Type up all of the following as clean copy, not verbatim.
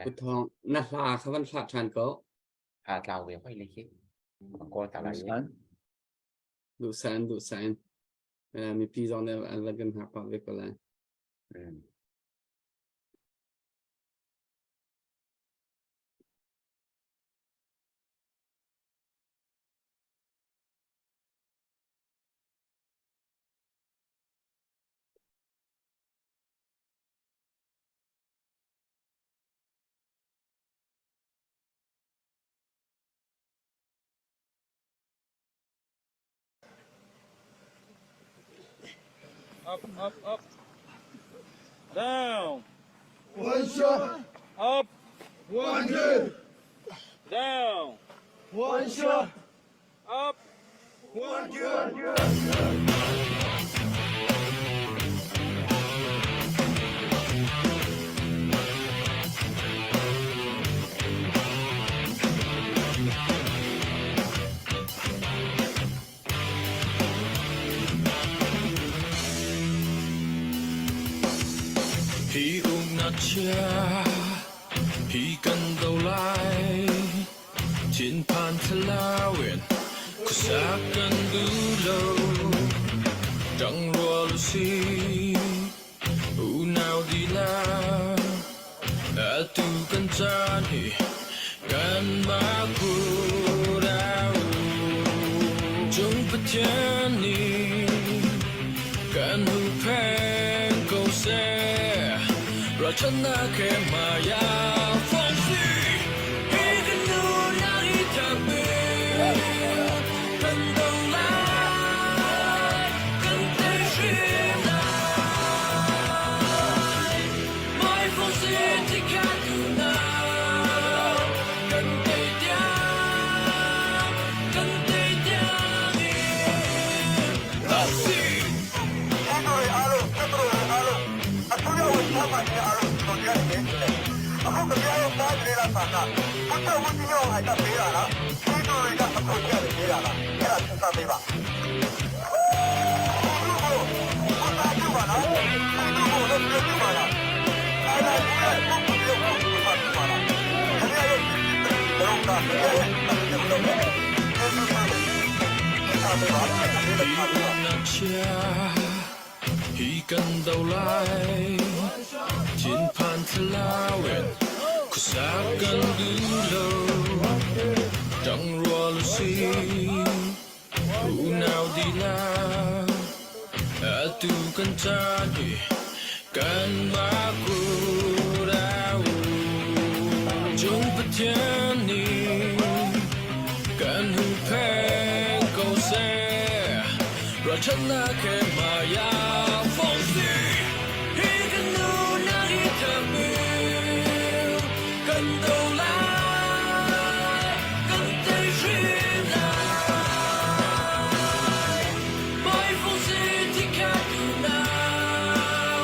Pu Thawng, na hla kha van hlah ṭhan ko. Ha tlau ve hoi le khi. Kawl ta lai. Duh san, duh san. Mipi zong nih an van kan hngak pah ve ko lai. Up, up, up. Down. One shot. Up. One, two. Down. One shot. Up. One, two. Hi umnak chia hi kan do lai Thinphan thlarau in khuasa kan duh lo. Ṭangrual si unau dihlak atu kan caan hi kanmah phur au. Cung Pathian nih kan huhphenh ko seh. Ralchannak he hmai ah fong si. Hi kan nunak hi thakbik kan do lai, kan tei hrim lai. Mai fong si tikhat unau, kan tei tiang, kan tei tiang in. Lasi! ပြည်သူတွေအားလုံးပြည်သူတွေအားလုံးအစိုးရဝန်ထမ်းပါတွေအားလုံးကျွန်တော်ကြားနေတယ်အခုကြပြရဲ့တားနေတာပါကဘုရားဝတိရောအိုက်တာပေးတာလားပြည်သူတွေကအခွင့်အရေးပေးတာလားအဲ့ဒါစဉ်းစားပေးပါပြည်သူကိုဘုရားပြုပါလားပြည်သူကိုလည်းပြုပါလားအဲ့ဒါကဘုရားကိုပြုပါလားခင်ဗျားရဲ့ဘုရားကရဲ့တဲ့ဘုရားကျေးဇူးပါ Hi kan do lai thinphan thlarau in khuasa kan duh lo ṭangrual si unau dihlak atu kan caan hi kanmah kut au cung Pathian nih kan huhphenh ko seh Ralṭhatnak he hmai ah fong si hi kan nunak hi thamil kan do lai kan tei hrim lai Mai fong si ti kha tu nau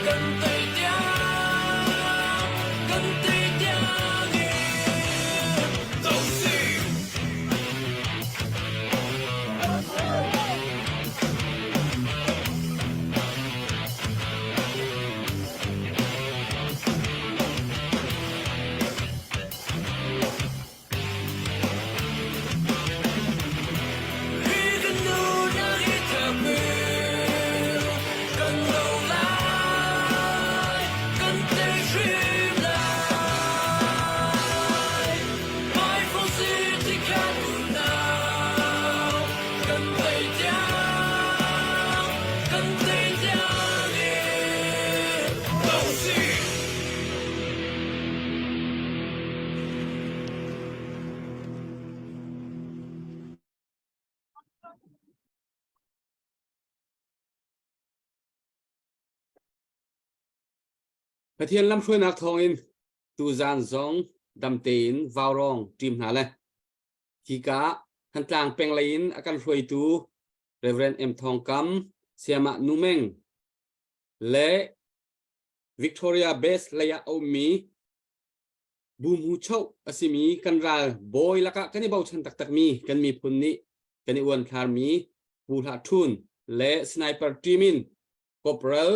kan tei tiang kan tei tiang in do si. Hi kan nunak hi thakbil kan lo lai, kan tei hrim lai. Hmaifong si tikhat unau kan tei tiang kan tei tiang in do si. Pathian lamhruainak thawngin Tuzaan zong dam tein vaurawng ṭim hna le hika Thantlang peng lei in a kan hruaitu Reverend M Thawng Kam, Sayamah Nu Meng le Victoria Base lei ah a ummi Buhmu Choh a simi kan ral bawi lakah kan i bochan taktakmi kan miphun nih kan i uanthlarmi Pu Hlah Ṭhun le Sniper team in Corporal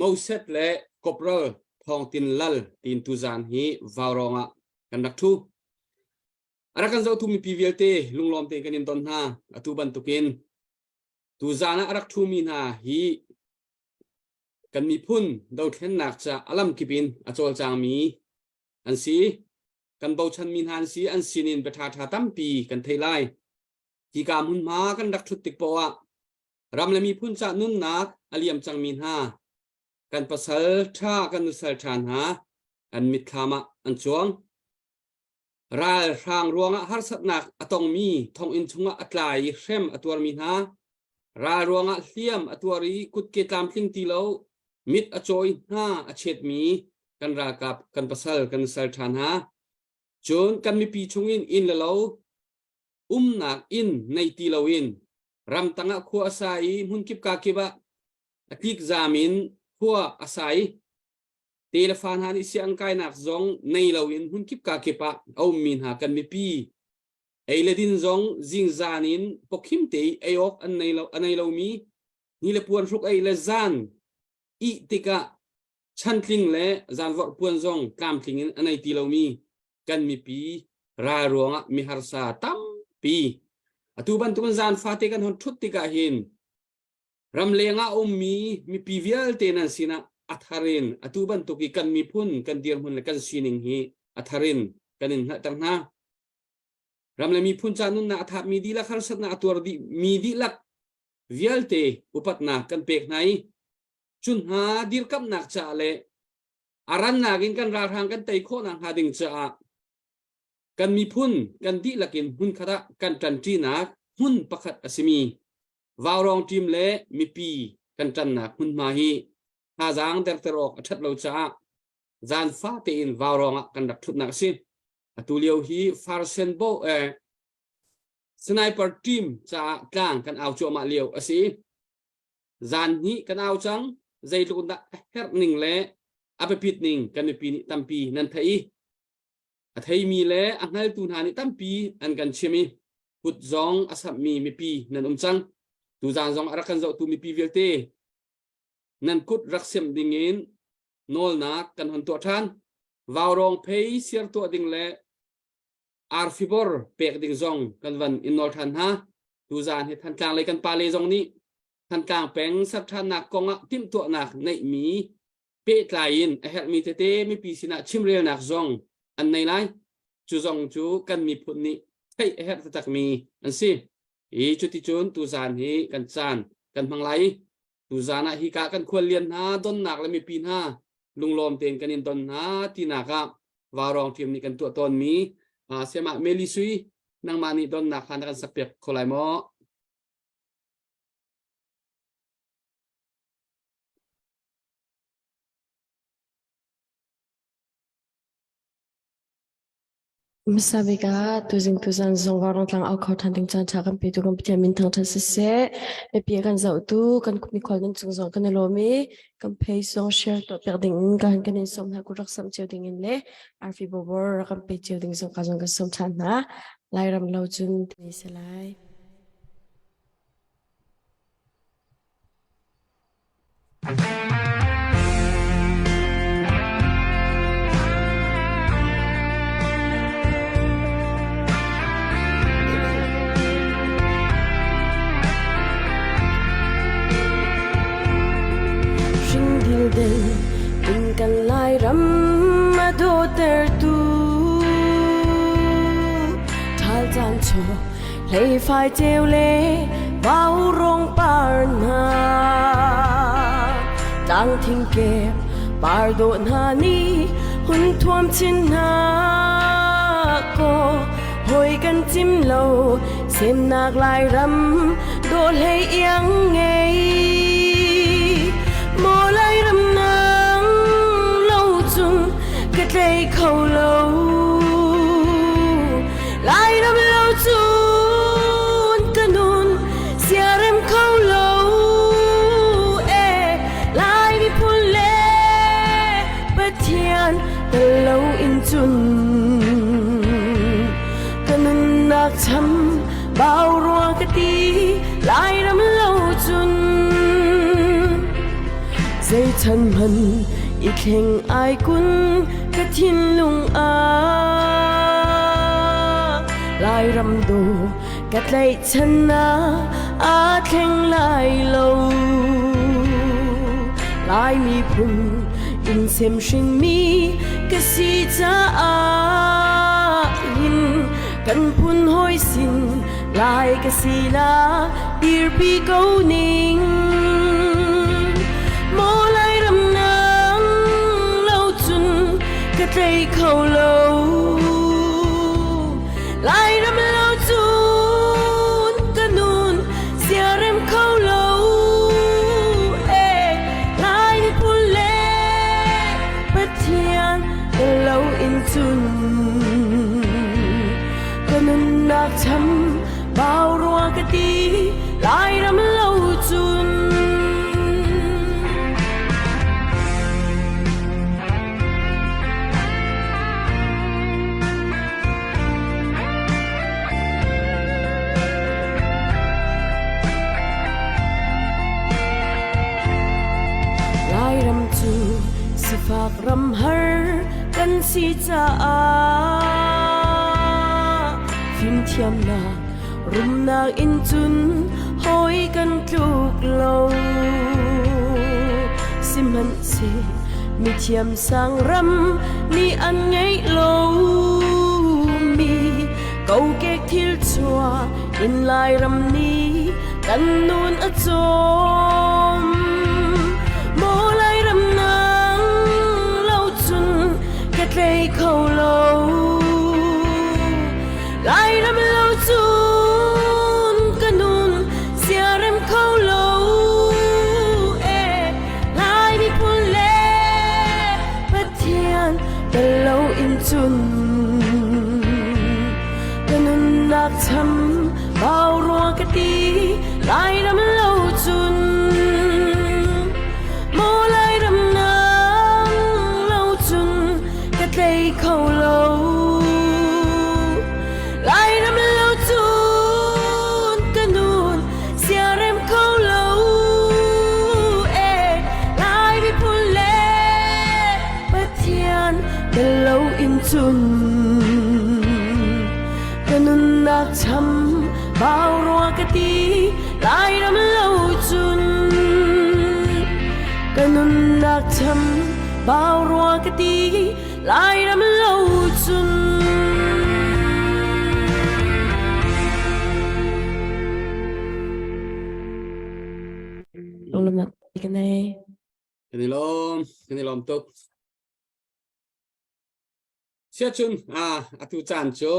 Moses le Corporal Thawng Tin Lal tiin tuzaan hi Vaurawng ah kan rak ṭhu. A rak kan zohtu mipi vialte lunglawm tein kan in don hna. Atu bantukin tuzaan ah a rak ṭhumi hna hi kan miphun dothlennak ca a lamkip in a cawlcangmi an si. Kan bochanmi hna an si. An sinin bia ṭhaṭha tampi kan thei lai. Hika hmunhma kan rak ṭhut tik poah ah ram le miphun ca nunnak a liam cangmi hna kan pasal ṭha kan nusal ṭha hna an mitthlam ah an cuang. Ralhrang ruangah harsatnak a tongmi thonginn chungah a tla i hrem a tuarmi hna, ral ruangah hliam a tuar i kutke tlamtling ti lo, mit a cawi hna a chetmi kan ralkap kan pasal kan nusal ṭha hna. Cun kan mipi chungin inn le lo umnak inn nei ti loin ramtang ah khua a sa i hmunkip kakip ah a tlikzam in khua a sa i te le fa hna nih siang kainak zong nei loin hmunkip kakip ah a ummi hna kan mipi ei le din zong zingzan in pawkhim te i ei awk an nei lo a nei lomi ni le puan hruk ei le zan ih tikah chantling le zanvorh puan zong tlamtling in a nei ti lomi kan mipi ral ruangah miharsa tampi atu bantukin zan fate kan hon ṭhut tikah hin ramleng ah ummi mipi vialte nan sinah a thar in atu bantuk i kan miphun kan dirhmun le kan sining hi a thar in kan in hngalhter hna. Ram le miphun ca nunnak a thapmi dihlak harsatnak a tuar dih mi dihlak vialte upatnak kan pek hna i cu hna dirkamhnak caah le a rannak in kan ralhrang kan tei khawh nakhnga ding caah kan miphun kan dihlak in hmunkhat ah kan ṭanṭinak hmun pakhat a simi Vaurawng ṭim le mipi kan ṭannak hmunhma hi thazaang derter awk a ṭhat lo caah zan fate in Vaurawng ah kan rak ṭhutnak a si. Atu lio hi Farsen bo eh, sniper team caah tlang kan au cuahmah lio a si. Zan hnih kan au cang, zeitluk dah a herh ning le a biapit ning kan mipi nih tampi nan theih i a theimi le a hngaltu hna nih tampi an kan chim i kut zong a samhmi mipi nan um cang. Tuzaan zong a rak kan zohtu mipi vialte nan kut rak siamh dingin nawlnak kan hon tuah ṭhan. Vaurawng phei siar tuah ding le arfibor pek ding zong kan van in nawl ṭhan hna. Tuzaan hi Thantlang lei kan pale zong nih Thantlang peng serṭhannak kongah timhtuahnak neihmi pehtlai in a herhmi tete mipi sinah chimrelnak zong an nei lai. Cu zong cu kan miphun nih theih a herh taktakmi an si. I cuticun tuzaan hi kan caan kan hmang lai. Tuzaan ah hika kan khuallian hna donnak le mipi hna lunglawm tein kan in don hna tinak ah Vaurawng team nih kan tuah tawnmi Sayamah Meli Sui nangmah nih donnak hla na kan sakpiak kho lai maw? Hmasa bik ah tuzing tuzan zong Vaurawng tlang au kho ṭhan ding caan ṭha kan petu kan Pathian min thangṭhat siseh. Mipi a kan zohtu kan mikhual nan cung zong kan i lawm i kan page zong share tuah piak ding in kan kan in sawm hna kut rak samh cio ding in le arfi bobor rak kan pe cio ding zong ka zong kan sawm ṭhan hna. Lairam lo cun ti si lai. Hringdilden in kan Lairam a dawtertu ṭhal caan chaw Hleifai ceu le vaurawng par hna tlang thing kep par dawh hna nih hun thuam chin hna kaw hawi kan cim lo semnak Lairam dawh hlei iang ngei maw Lairam nang lo cung ka tlei kho lo Lairam lo cun ka nun siarem kho lo e Lai miphun le Pathian tel lo in cun ka nunnak cham bau rua ka ti Lairam lo cun zei chan hman I thleng ai kun ka thinlung ah Lairam do ka tlaihchan na aa thleng lai lo. Lai miphun in semhrinmi ka si caah hin kan phun hawi sin Lai ka si la dirpi ko ning. Maw Lairam nang lo cun ka tlei kho lo. Lairam lo cun ka nun siarem kho lo. Eh, Lai miphun le Pathian lo in cun ka nunnak cham bau rua ka ti Lairam lo cun. Lairam cu sifak ram har kan si caah fimthiamnak rumnak in cun hawi kan tluk lo. Sihmanhseh mithiam sang ram nih an ngeih lomi kokek thil chuah in Lairam nih kan nun a cawm. Maw Lairam nang lo cun ka tlei kho lo. Lairam lo cun ka nun siarem kho lo. Eh, Lai miphun le Pathian tel lo in cun ka nunnak cham bau rua ka ti Lairam lo cun maw Lairam nang lo cun ka tlei kho lo Lairam lo cun ka nun siarem kho lo eh Lai miphun le Pathian tel lo in cun ka nunnak cham bau rua ka ti Lairam lo cun ka nunnak cham bau rua ka ti Lairam lo cun. Lunglamnak ka nei. Kan i lawm, kan i lawm tuk. Siacun ah atu caan cu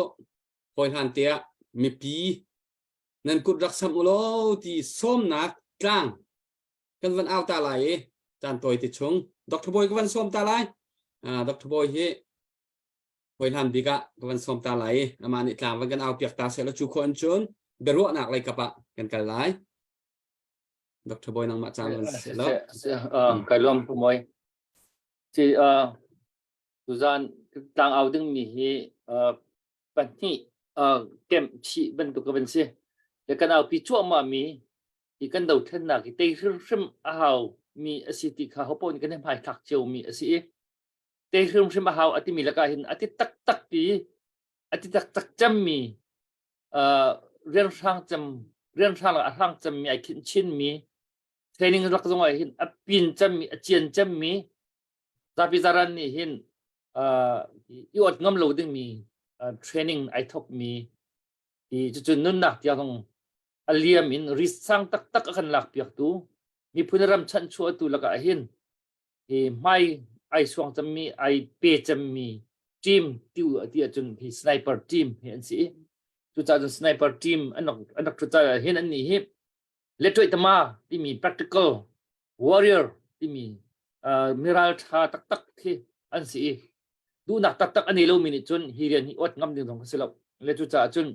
hawi hlan te ah mipi nan kut rak sam u law ti sawmnak tlang kan van au ta lai i caan tawi te chung Dr. Boy ka van sawm ta lai. Uh, Dr. Boy hi hawi hlan bik ah ka van sawm ta lai i amah nih tlang van kan au piak ta seh law cu khawh an cun biaruahnak lei kap ah kan kal lai. Dr. Boy nangmah caan van si lo. Kai lawm pu moi. Ci tuzan tlang au ding mi hi pahnih kemh chih bantuk ka van si. Le kan au pi cuahmah mi hi kan dothlennak hi tei hrimhrim a hau mi a si ti kha hopo nih kan i hmaithlak cio mi a si i tei hrimhrim a hau a timi lakah hin a ti taktak ti a ti taktak cemmi uh, rianhrang cem rianhrang a hrang cemmi ai khinh chinmi training lak zong ah hin a pin cemmi a cian cemmi zapi zaran nih hin uh, i ot ngam lo dingmi uh, training ai thok mi i cucu nunnak tiang zong a liam in risk sang taktak a kan lakpiaktu miphun ram chanhchuahtu lakah hin hi hmai ai suang cemmi ai pe cemmi team ti ti ahcun hi sniper team hi an si cucaah cun sniper team an rak an rak thut caah hin an nih hi lettuai tama timi practical warrior timi uh, miral tha taktak khi an si i duhnak taktak an nei lomi nih cun hi rian hi ot ngam ding zong si lo le cucaah cun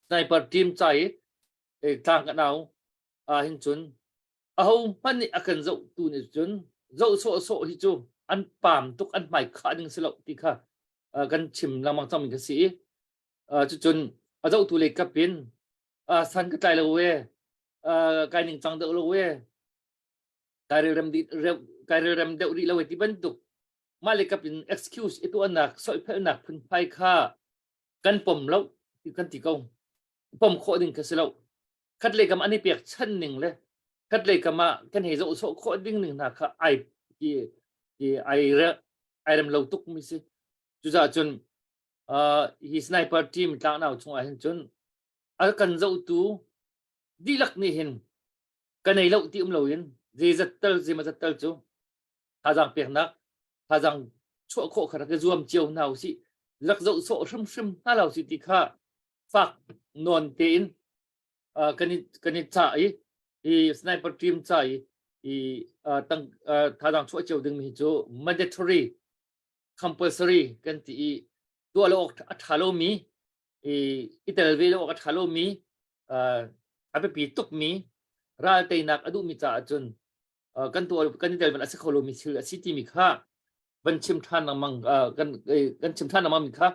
sniper team ca i tlang kan au ah hin cun aho hmanh nih a kan zoh tu nih cun zoh sawh sawh hi cu an pam tuk an hmai khah ding si lo ti kha kan chim lengmang cangmi ka si i cucun a zohtu lei kap in san ka tlai lo e kai ning cang deuh lo e kai rem di. kai relrem deuh rih lo ti bantuk mah le kap in excuse i tuahnak soiphelnak phunphai kha kan pom lo ti kan ti ko pom khawh ding kha si lo khat lei kam an i pek chan ning le khat lei kam ah kan hei zoh sawh khawh ding ning hna kha ai ti ti ai re ai rem lo tuk mi si cucaah cun uh, hi sniper team tlangau chungah hin cun a kan zohtu dihlak nih hin ka nei lo ti um loin zeizat tal zeimazat tal cu thazaang peknak thazaang chuah khawh kha rak i zuam cio hna usih rak zoh sawh hrimhrim hna lo si ti kha fak nawn tein uh, kan i kan i cah i i sniper team ca i i uh, tang uh, thazaang chuah cio ding mi cu mandatory compulsory kan ti i tuah lo awk a ṭha lomi i i tel ve lo awk a ṭha lomi uh, a biapi tukmi ral teinak a duhmi caah cun uh, kan tuah kan i tel ban a si kho lomi thil a si timi kha van chim ṭhan lengmang uh, kan kan chim ṭhan lengmang mi kha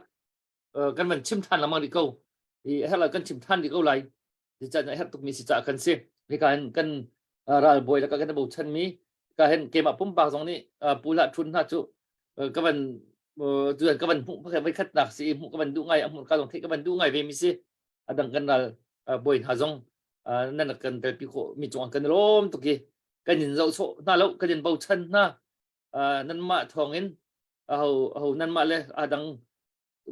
uh, kan van chim ṭhan lengmang rih ko i herh kan chim ṭhan rih ko lai Zeicah a herh tukmi si caah kan si. Hika hin kan ralbawi lakah kan i bochanmi ka hin keimah pumpak zong nih pu hlah ṭhun hna cu ka van tuan ka van hmuh pakhat voi khatnak si hmuh ka van duh ngai a hmuh ka zong theih ka van duh ngai ve mi si a dang kan ral bawi hna zong nan rak kan telpi khawh mi cungah kan lawm tuk i kan in zoh sawh hna lo kan in bochan hna nanmah thawngin aho aho nanmah le a dang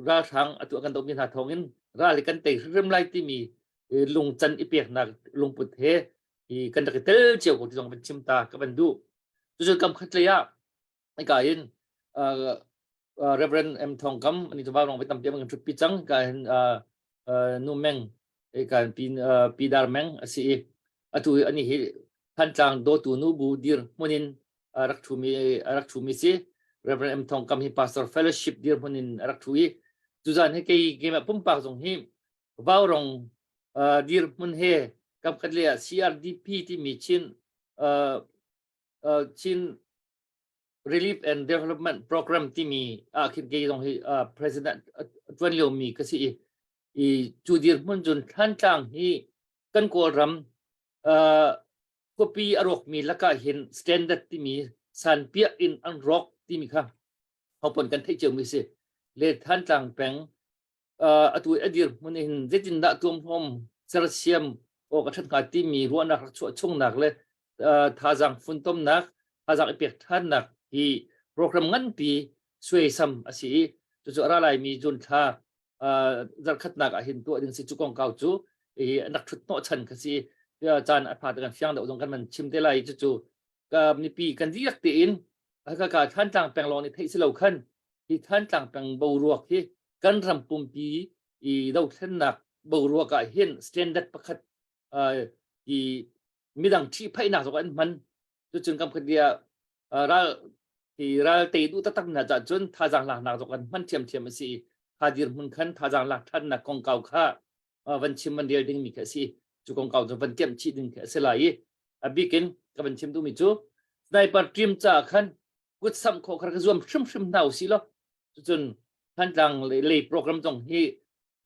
ralhrang atu kan dohmi hna thawngin ral hi kan tei hrim lai timi lungcan i peknak lungput he i kan rak i tel cio ko ti zong van chim ta ka van duh cucu kam khat lei ah ka in Reverend M Thong Kam ani chu rong tampi kan thut pi cang ka hin nu meng ka pi pi dar meng asi i atu ani hi Thantlang dawtu nu bu dir hmunin rak ṭhumi a rak ṭhumi si Reverend M Thong Kam hi pastor fellowship dirhmun in a rak ṭhu i tuzan hi kei keimah pumpak zong hi Vaurong uh, dirhmun he kamkhat le ah CRDP timi Chin uh, uh, Chin Relief and Development Program timi ah khin kei zong hi uh, president ṭuan liomi ka si i i cu dirhmun cun Thantlang hi kan Kawlram uh, khuapi a rawkmi lakah hin standard timi sanpiah in an rawk timi kha hopon kan theih ciomi si le Thantlang peng uh, atu a dir hmun hin zeitindah tuamhlawm sersiam awk a ṭhat hnga timi ruahnak rak chuah chungnak le uh, thazaang funtomnak thazaang i pek ṭhannak hi program nganpi suaisam a si i cucu a ra laimi June thla zarkhatnak ah hin tuah ding si cu kongkau cu i rak thut hnawh chan kha si caan a pha kan fiang deuh zong kan man chim te lai cucu ka mipi kan dihlak tein ka ka Thantlang peng lawng nih theih si lo khan hi Thantlang peng boruak hi kan ram pumpi i dothlennak boruak ah hin standard pakhat i midang ṭhihphaihnak zong an hman cucun kam khat dia ral hi ral tei duh taktak hna cah cun thazaang laknak zong kan hman ṭhiamṭhiam a si i kha dirhmun khan thazaang lak ṭhannak kongkau kha van chim van rel dingmi khi a si cu kongkau cu van kemh chih ding khi a si lai i a bikin ka van chim duhmi cu sniper team caah khan kut samh khawh kha ka zuam hrimhrim hna usih law cucun Thantlang lei program zong hi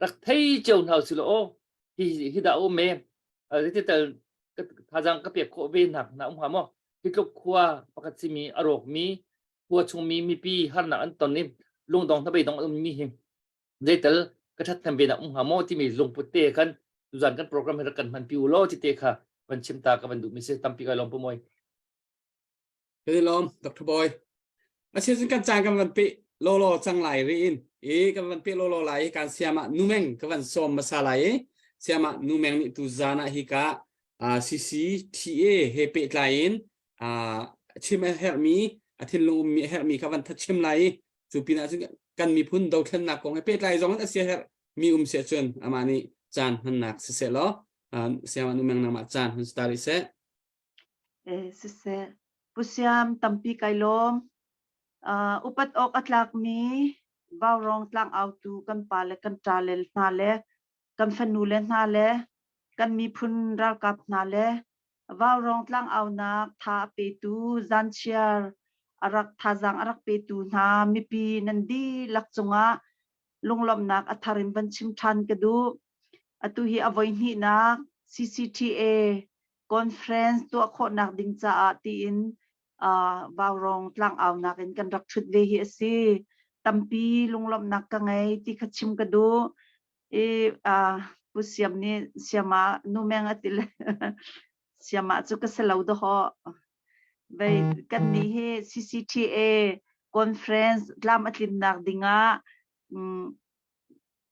rak thei cio hna usih law aw hi hi dah um e tital thazaang ka pek khawh ve nak na um hnga maw hi tluk khua pakhat simi a rawkmi khua chungmi mipi harnak an ton i lungdong hnabeidong an ummi hi zeital ka ṭhathnem ve nak um hnga maw timi lungput te khan tuzan kan program hi rak kan hman pi u law ti te kha van chim ta ka van duh mi si tampi kai lawm pu moi Kan i lawm, Dr. Boy. Asicun kan caan kan van peh lawlaw cang lai ri in i kan van peh lawlaw lai i kan siam ah numeng ka van sawm hmasa lai i siam ah numeng nih tu zan ah hika uh, CCTA he pehtlai in uh, chim a herhmi a thinlung ummi a herhmi kha van that chim lai i cu pinah cun kan miphun dothlennak kong he pehtlai zong in a sia herh mi um sia cun amah nih caan hmannak siseh law uh, siam ah numeng nangmah caan hun start seh Eh, siseh. Pu Siam tampi kai lawm. Uh, upat awk a tlakmi Vaurawng tlangautu kan pa le kan ṭa le hna le kan fanu le hna le kan miphun ralkap hna le Vaurawng tlangaunak tha a petu zanchiar a rak thazaang a rak petu hna mipi nan dihlak cungah lunglawmhnak a thar in van chim ṭhan ka duh. Atu hi a voi hnihnak CCTA conference tuah khawhnak ding caah tiin Vaurawng tlangaunak in kan rak ṭhut ve hi a si. Tampi lunglawmhnak ka ngei ti kha chim ka duh. I Pu Siam nih Siama nu meng a ti le Siama cu ka si lo dawhawh. Vei kan nih hi CCTA conference tlam a tlinnak dingah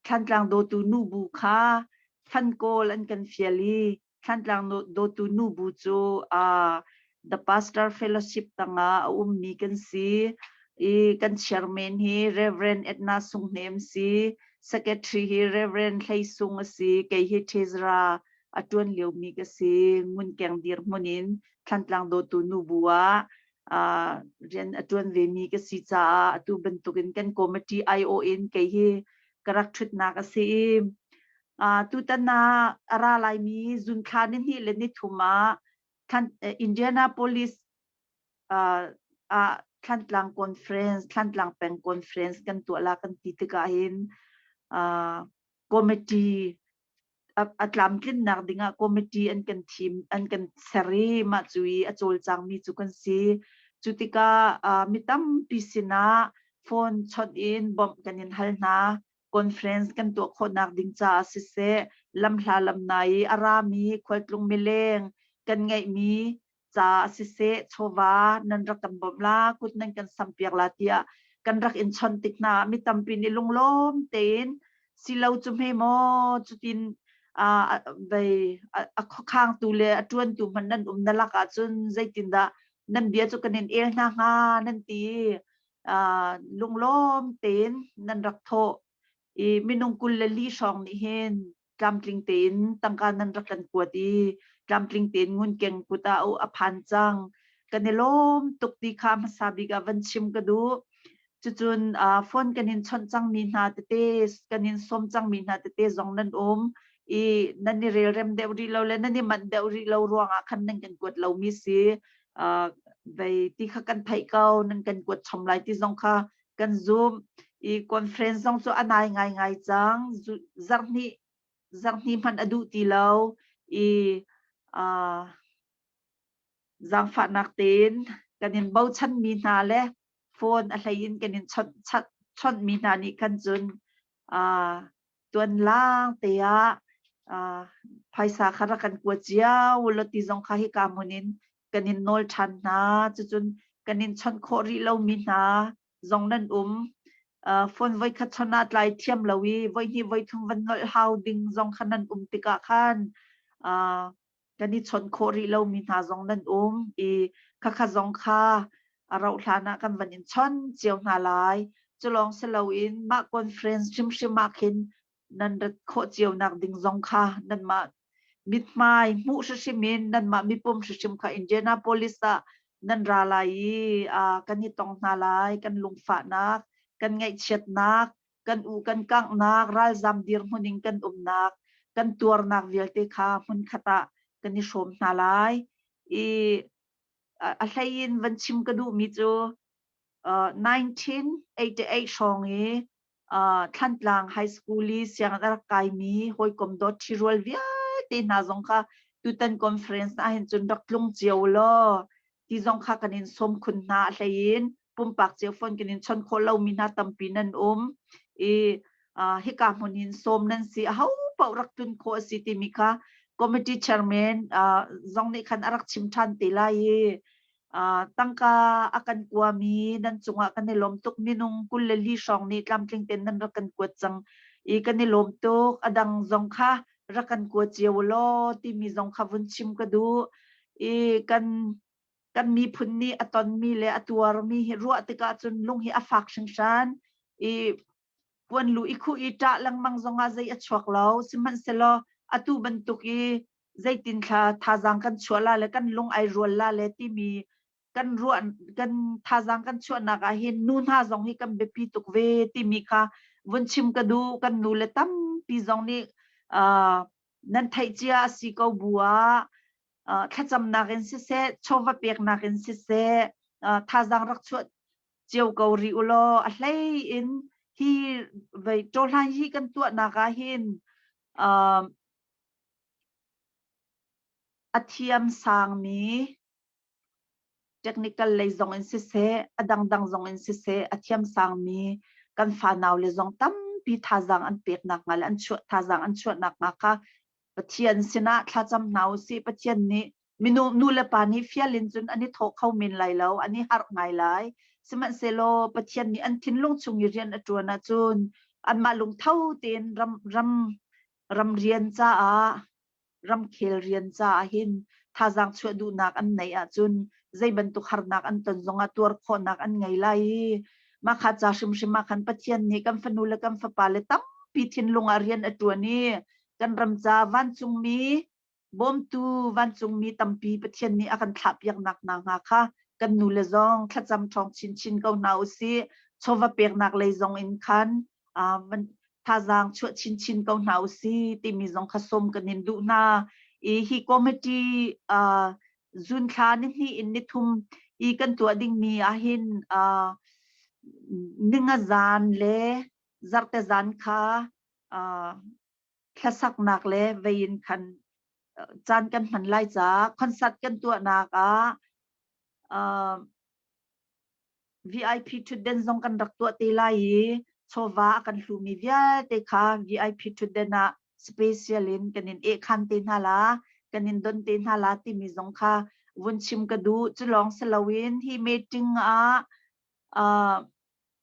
Thlantlang dawtu nubu kha fan kawl an kan fial i Thlantlang dawtu nubu cu uh, The Pastor Fellowship tangah a ummi kan si i kan chairman hi Reverend Edna Sung Hnem si, secretary hi Reverend Hlei Sung a si, kei hi treasurer a ṭuan liomi ka si. Ngunkeng dirhmun in Thlantlang dawtu nubu ah rian a ṭuan vemi ka si caah atu bantukin kan committee aiawh in kei hi ka rak ṭhutnak a si i tutan ah a ra laimi zunthla ni hnih le ni thum ah Indianapolis ah Thlantlang conference Thlantlang peng conference kan tuah la kan ti tikah hin committee a tlamtlinnak dingah committee an kan thim an kan ser i mah cu i a cawlcangmi cu kan si. Cu tikah mi tampi sinah phone chawnh in bawmh kan in hal hna. Conference kan tuah khawhnak ding caah siseh, lamhla lamnai i a rami khualtlung mileng kan ngeihmi caah siseh chawva nan rak kan bawmh la kut nan kan sampiak la tiah kan rak in chawnh tik hna mi tampi nih lunglawm tein silo cu hme maw cutin vei a khuakhangtu le a ṭuantu hmanh nan um na lak ahcun zeitindah nan bia cu kan in el hna hnga nan ti lunglawm tein nan rak thawh i minung 24 hrawng nih hin tlamtling tein tangka nan rak kan kuat i tlamtling tein ngunkeng kut ah a phan cang. Kan i lawm tuk ti kha hmasa bik ah van chim ka duh. Cucun phone kan in chawnh cangmi hna tete, kan in sawm cangmi hna tete zong nan um i nan i relrem deuh rih lo le nan i manh deuh rih lo ruangah khan nan kan kuat lomi si. Vei ti kha kan theih ko, nan kan kuat chom lai ti zong kha kan zumh i conference zong cu a nai ngaingai cang zarhhnih zarhhnih hmanh a duh ti lo i uh, zaangfahnak tein kan in bochanmi hna le phone a hlei in kan in chawnh chawnhmi hna nih khan cun uh, tuan lang te ah uh, phaisa kha rak kan kua cio ulaw ti zong kha hika hmun in kan in nawl ṭhan hna. Cucun kan in chawnh khawh rih lomi hna zong nan um. Uh, phone voikhat chawnh ah tlai thiam lo i voihnih voithum van nolh hau ding zong kha nan um tikah khan uh, kan i chawnh khawh rih lomi hna zong nan um i khakha zong kha a rauh hlan ah kan van in chon cio hna lai. Culawng si loin mah conference hrimhrim ah khin nan rat khawh cio nak ding zong kha nanmah mithmai hmuh hrimhrim in nanmah mipum hrimhrim kha Indianapolis ah nan ra lai i uh, kan i tong hna lai kan lungfahnak kan ngaihchiatnak kan u kan kanghnak ralzam dirhmun in kan umnak kan tuarnak vialte kha hmunkhat ah kan i hrawm hna lai i a hlei in van chim ka duhmi cu uh, 1988 hrawng i Thlantlang High School i sianginn a rak kaimi hawikom dawt ṭhirual vialte hna zong kha tutan conference ah hin cun rak tlung cio law ti zong kha kan in sawm khun hna a hlei in pumpak cio phone kan in chawnh khawh lomi hna tampi nan um i hika hmun hin sawm nan si aho paoh rak tlun khawh a si timi kha committee chairman zong nih khan a rak chim ṭhan te lai i tangka a kan kuami nan cungah kan i lawm tuk minung 24 hrawng nih tlamtling tein nan rak kan kuat cang i kan i lawm tuk a dang zong kha rak kan kua cio law timi zong kha vun chim ka duh i kan kan miphun nih a tonmi le a tuarmi hi ruah tikah cun lung hi a fak hringhran i puan lu i khuh i ṭah lengmang zongah zei a chuak lo sihmanhsehlaw atu bantuk i zeitin thla thazaang kan chuah la le kan lung ai rual la le timi kan ruah kan thazaang kan chuahnak ah hin nu hna zong hi kan biapi tuk ve timi kha vun chim ka duh kan nu le tampi zong nih uh, nan theih cia a si ko bu ah uh, thlacamnak in siseh chawva peknak in siseh uh, thazaang rak chuah cio ko rih u law a hlei in hi vei ṭawhlan hi kan tuahnak ah hin uh, A thiam sangmi. Technical lei zong in siseh, a dangdang zong in siseh, a thiamsangmi kan fanau le zong tampi thazaang an peknak hnga le an chuah thazaang an chuahnak hnga kha Pathian sinah thlacam hna usih. Pathian nih minu nu le pa nih fial in cun an i thawh kho men lai lo, an i harh ngai lai. Sihmanhsehlaw Pathian nih an thinlung chung i rian a ṭuan ahcun anmah lungtho tein ram ram ram rian caah ramkhel rian caah hin thazaang chuah duhnak an neih ahcun zei bantuk harnak an ton zongah tuar khawhnak an ngei lai i mah kha ca hrimhrim ah khan Pathian nih kan fanu le kan fapa le tampi thinlung ah rian a ṭuan i kan ram ca vancungmi bawmtu vancungmi tampi Pathian nih a kan thlahpiaknak hna hnga kha kan nu le zong thlacam ṭhawng chinchin ko hna usih chawva peknak lei zong in khan thazaang chuah chinchin ko hna usih timi zong kha sawm kan in duh hna. I hi committee uh, zun thla ni hnih in ni thum i kan tuah dingmi ahhin uh, ninga zan le zarte zan kha uh, thlasaknak le vei in khan caan kan hman lai caah concert kan tuahnak ah uh, VIP ṭhutden zong kan rak tuah te lai i chawva a kan hlumi vialte kha VIP ṭhutden ah special in kan in ehkhan te hna la, kan in don te hna la timi zong kha vun chim ka duh. Cu lawng si loin hi meeting ah uh,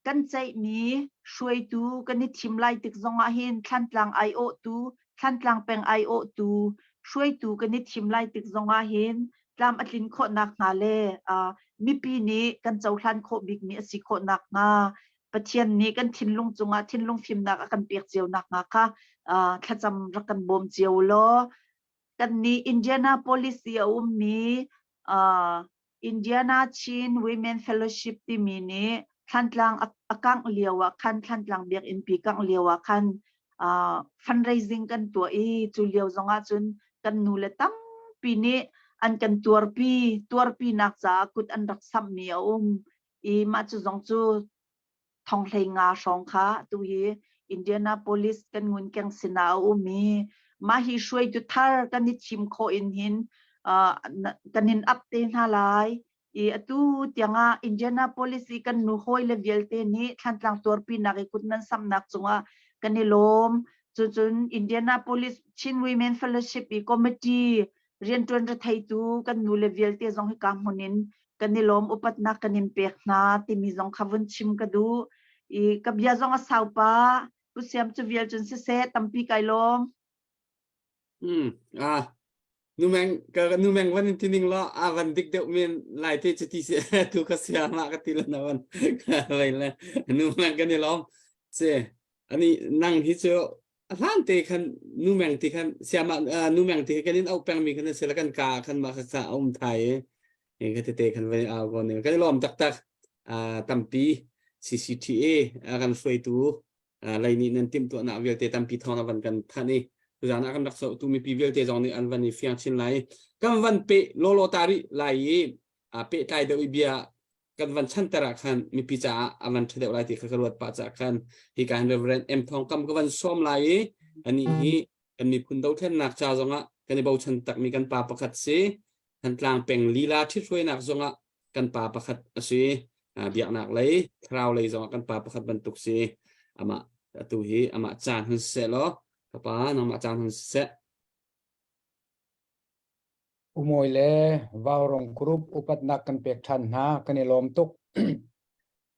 kan ceihmi hruaitu kan i thim lai tik zong ah hin Thlantlang aiawhtu, Thlantlang peng aiawhtu hruaitu kan i thim lai tik zong ah hin tlam a tlin khawh nakhnga le uh, mipi nih kan cohlan khawh bikmi a si khawh nakhnga Pathian nih kan thinlung cungah thinlung fimnak a kan pek cio nakhnga kha uh, thlacam rak kan bawm cio law kan nih Indianapolis i a ummi uh, Indiana Chin Women Fellowship timi nih Thlantlang a kangh lio ah khan Thlantlang biakinn pi kangh lio ah khan uh, fundraising kan tuah i cu lio zong ah cun kan nu le tampi nih an kan tuarpi tuarpi nak caah kut an rak samhmi a um i mah cu zong cu thong hlei nga hrawng kha tu hi Indianapolis kan ngun keng sinah a um i mah hi hruaitu thar kan i thim khawh in hin uh, kan in up te hna lai i atu tiangah Indianapolis i kan nu hawi le vialte nih Thlantlang tuarpinak i kut nan samnak cungah kan i lawm. Cucun Indianapolis Chin Women Fellowship i committee rianṭuan retheitu kan nu le vialte zong hika hmun in kan i lawm upatnak kan in pek hna timi zong kha vun chim ka duh. I ka bia zong a sau pah. Pu Siam cu vial cun siseh tampi kai lawm. Mm, ah, numeng ka numeng van in tining lo a van dik deuh men lai te chu ti si tu ka sia ma ka ti la na van vai le numeng kan i lom se ani nang hi chu a hlan te khan numeng ti khan siama numeng ti kan in au peng mi khan se la kan ka khan ma kha um thai e ka te te khan vai au ko ne kan lom tak tak tampi CCTA kan hruaitu lei nih nan timhtuahnak vialte tampi thawng na van kan thanh i tuzaan ah kan rak zohtu mipi vialte zong nih an van i fiang chin lai kan van pe lawlaw ta rih lai i pehtlai deuh i bia kan van chanter ah khan mipi caah a van ṭha deuh lai ti kha ka ruat pah caah khan hi ka hin Reverend M Thawng Kam ka van sawm lai i anih hi kan miphun dothlennak ca zongah kan i bochan takmi kan pa pakhat si Thantlang peng lila ṭhithruainak zongah kan pa pakhat a si. Biaknak lei, thlarau lei zongah kan pa pakhat bantuk si. Amah atu hi amah caan hun siseh law, ka pa nangmah caan hun siseh. Umawi le Vaurong Group upatnak kan pek ṭhan hna kan i lawm tuk.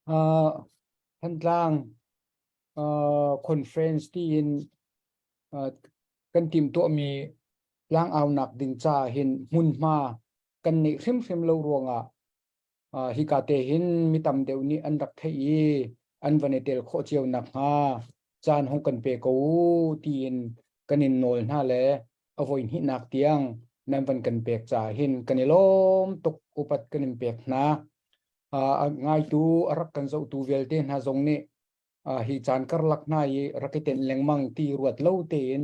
Uh, Thantlang uh, conference tiin uh, kan timtuahmi tlangaunak ding ca hin hmunhma kan neih hrimhrim lo ruangah hika te hin mi tam deuh nih an rak theih i an van i tel khawh cio nakhnga caan hong kan pe ko u tiin kan in nawl hna le a voi hnihnak tiang nan van kan pek caah hin kan i lawm tuk upat kan in pek hna. A ngaitu a rak kan zohtu vialte hna zong nih hi caan karlak hna i rak i tenh lengmang ti ruat lo tein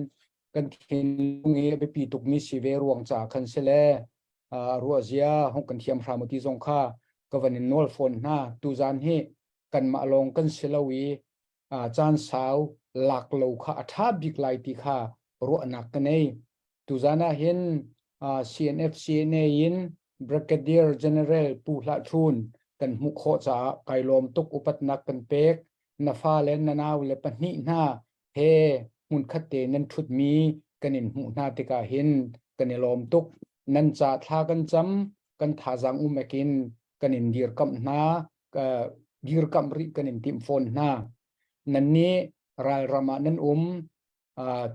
kan thinlung i a biapi tukmi si ve ruang caah khan si le ruahzia hong kan thiam hram ti zong kha ka van in nawl fawn hna tuzan hi kanmah lawng kan si lo i caan sau lak lo kha a ṭha bik lai ti kha ruahnak ka nei tuzan ah hin CNF CNA in Brigadier General Pu Hlah Htun kan hmuh khawh caah kai lawm tuk upatnak kan pek. Na fale na naule pahnih hna he hmunkhat te nan ṭhutmi kan in hmuh hna tikah hin kan i lawm tuk. Nan ca thla kan cam, kan thazaang um ekin kan in dirkamh hna, dirkamh rih kan in timh fawn hna. Nannih ralram ah nan um,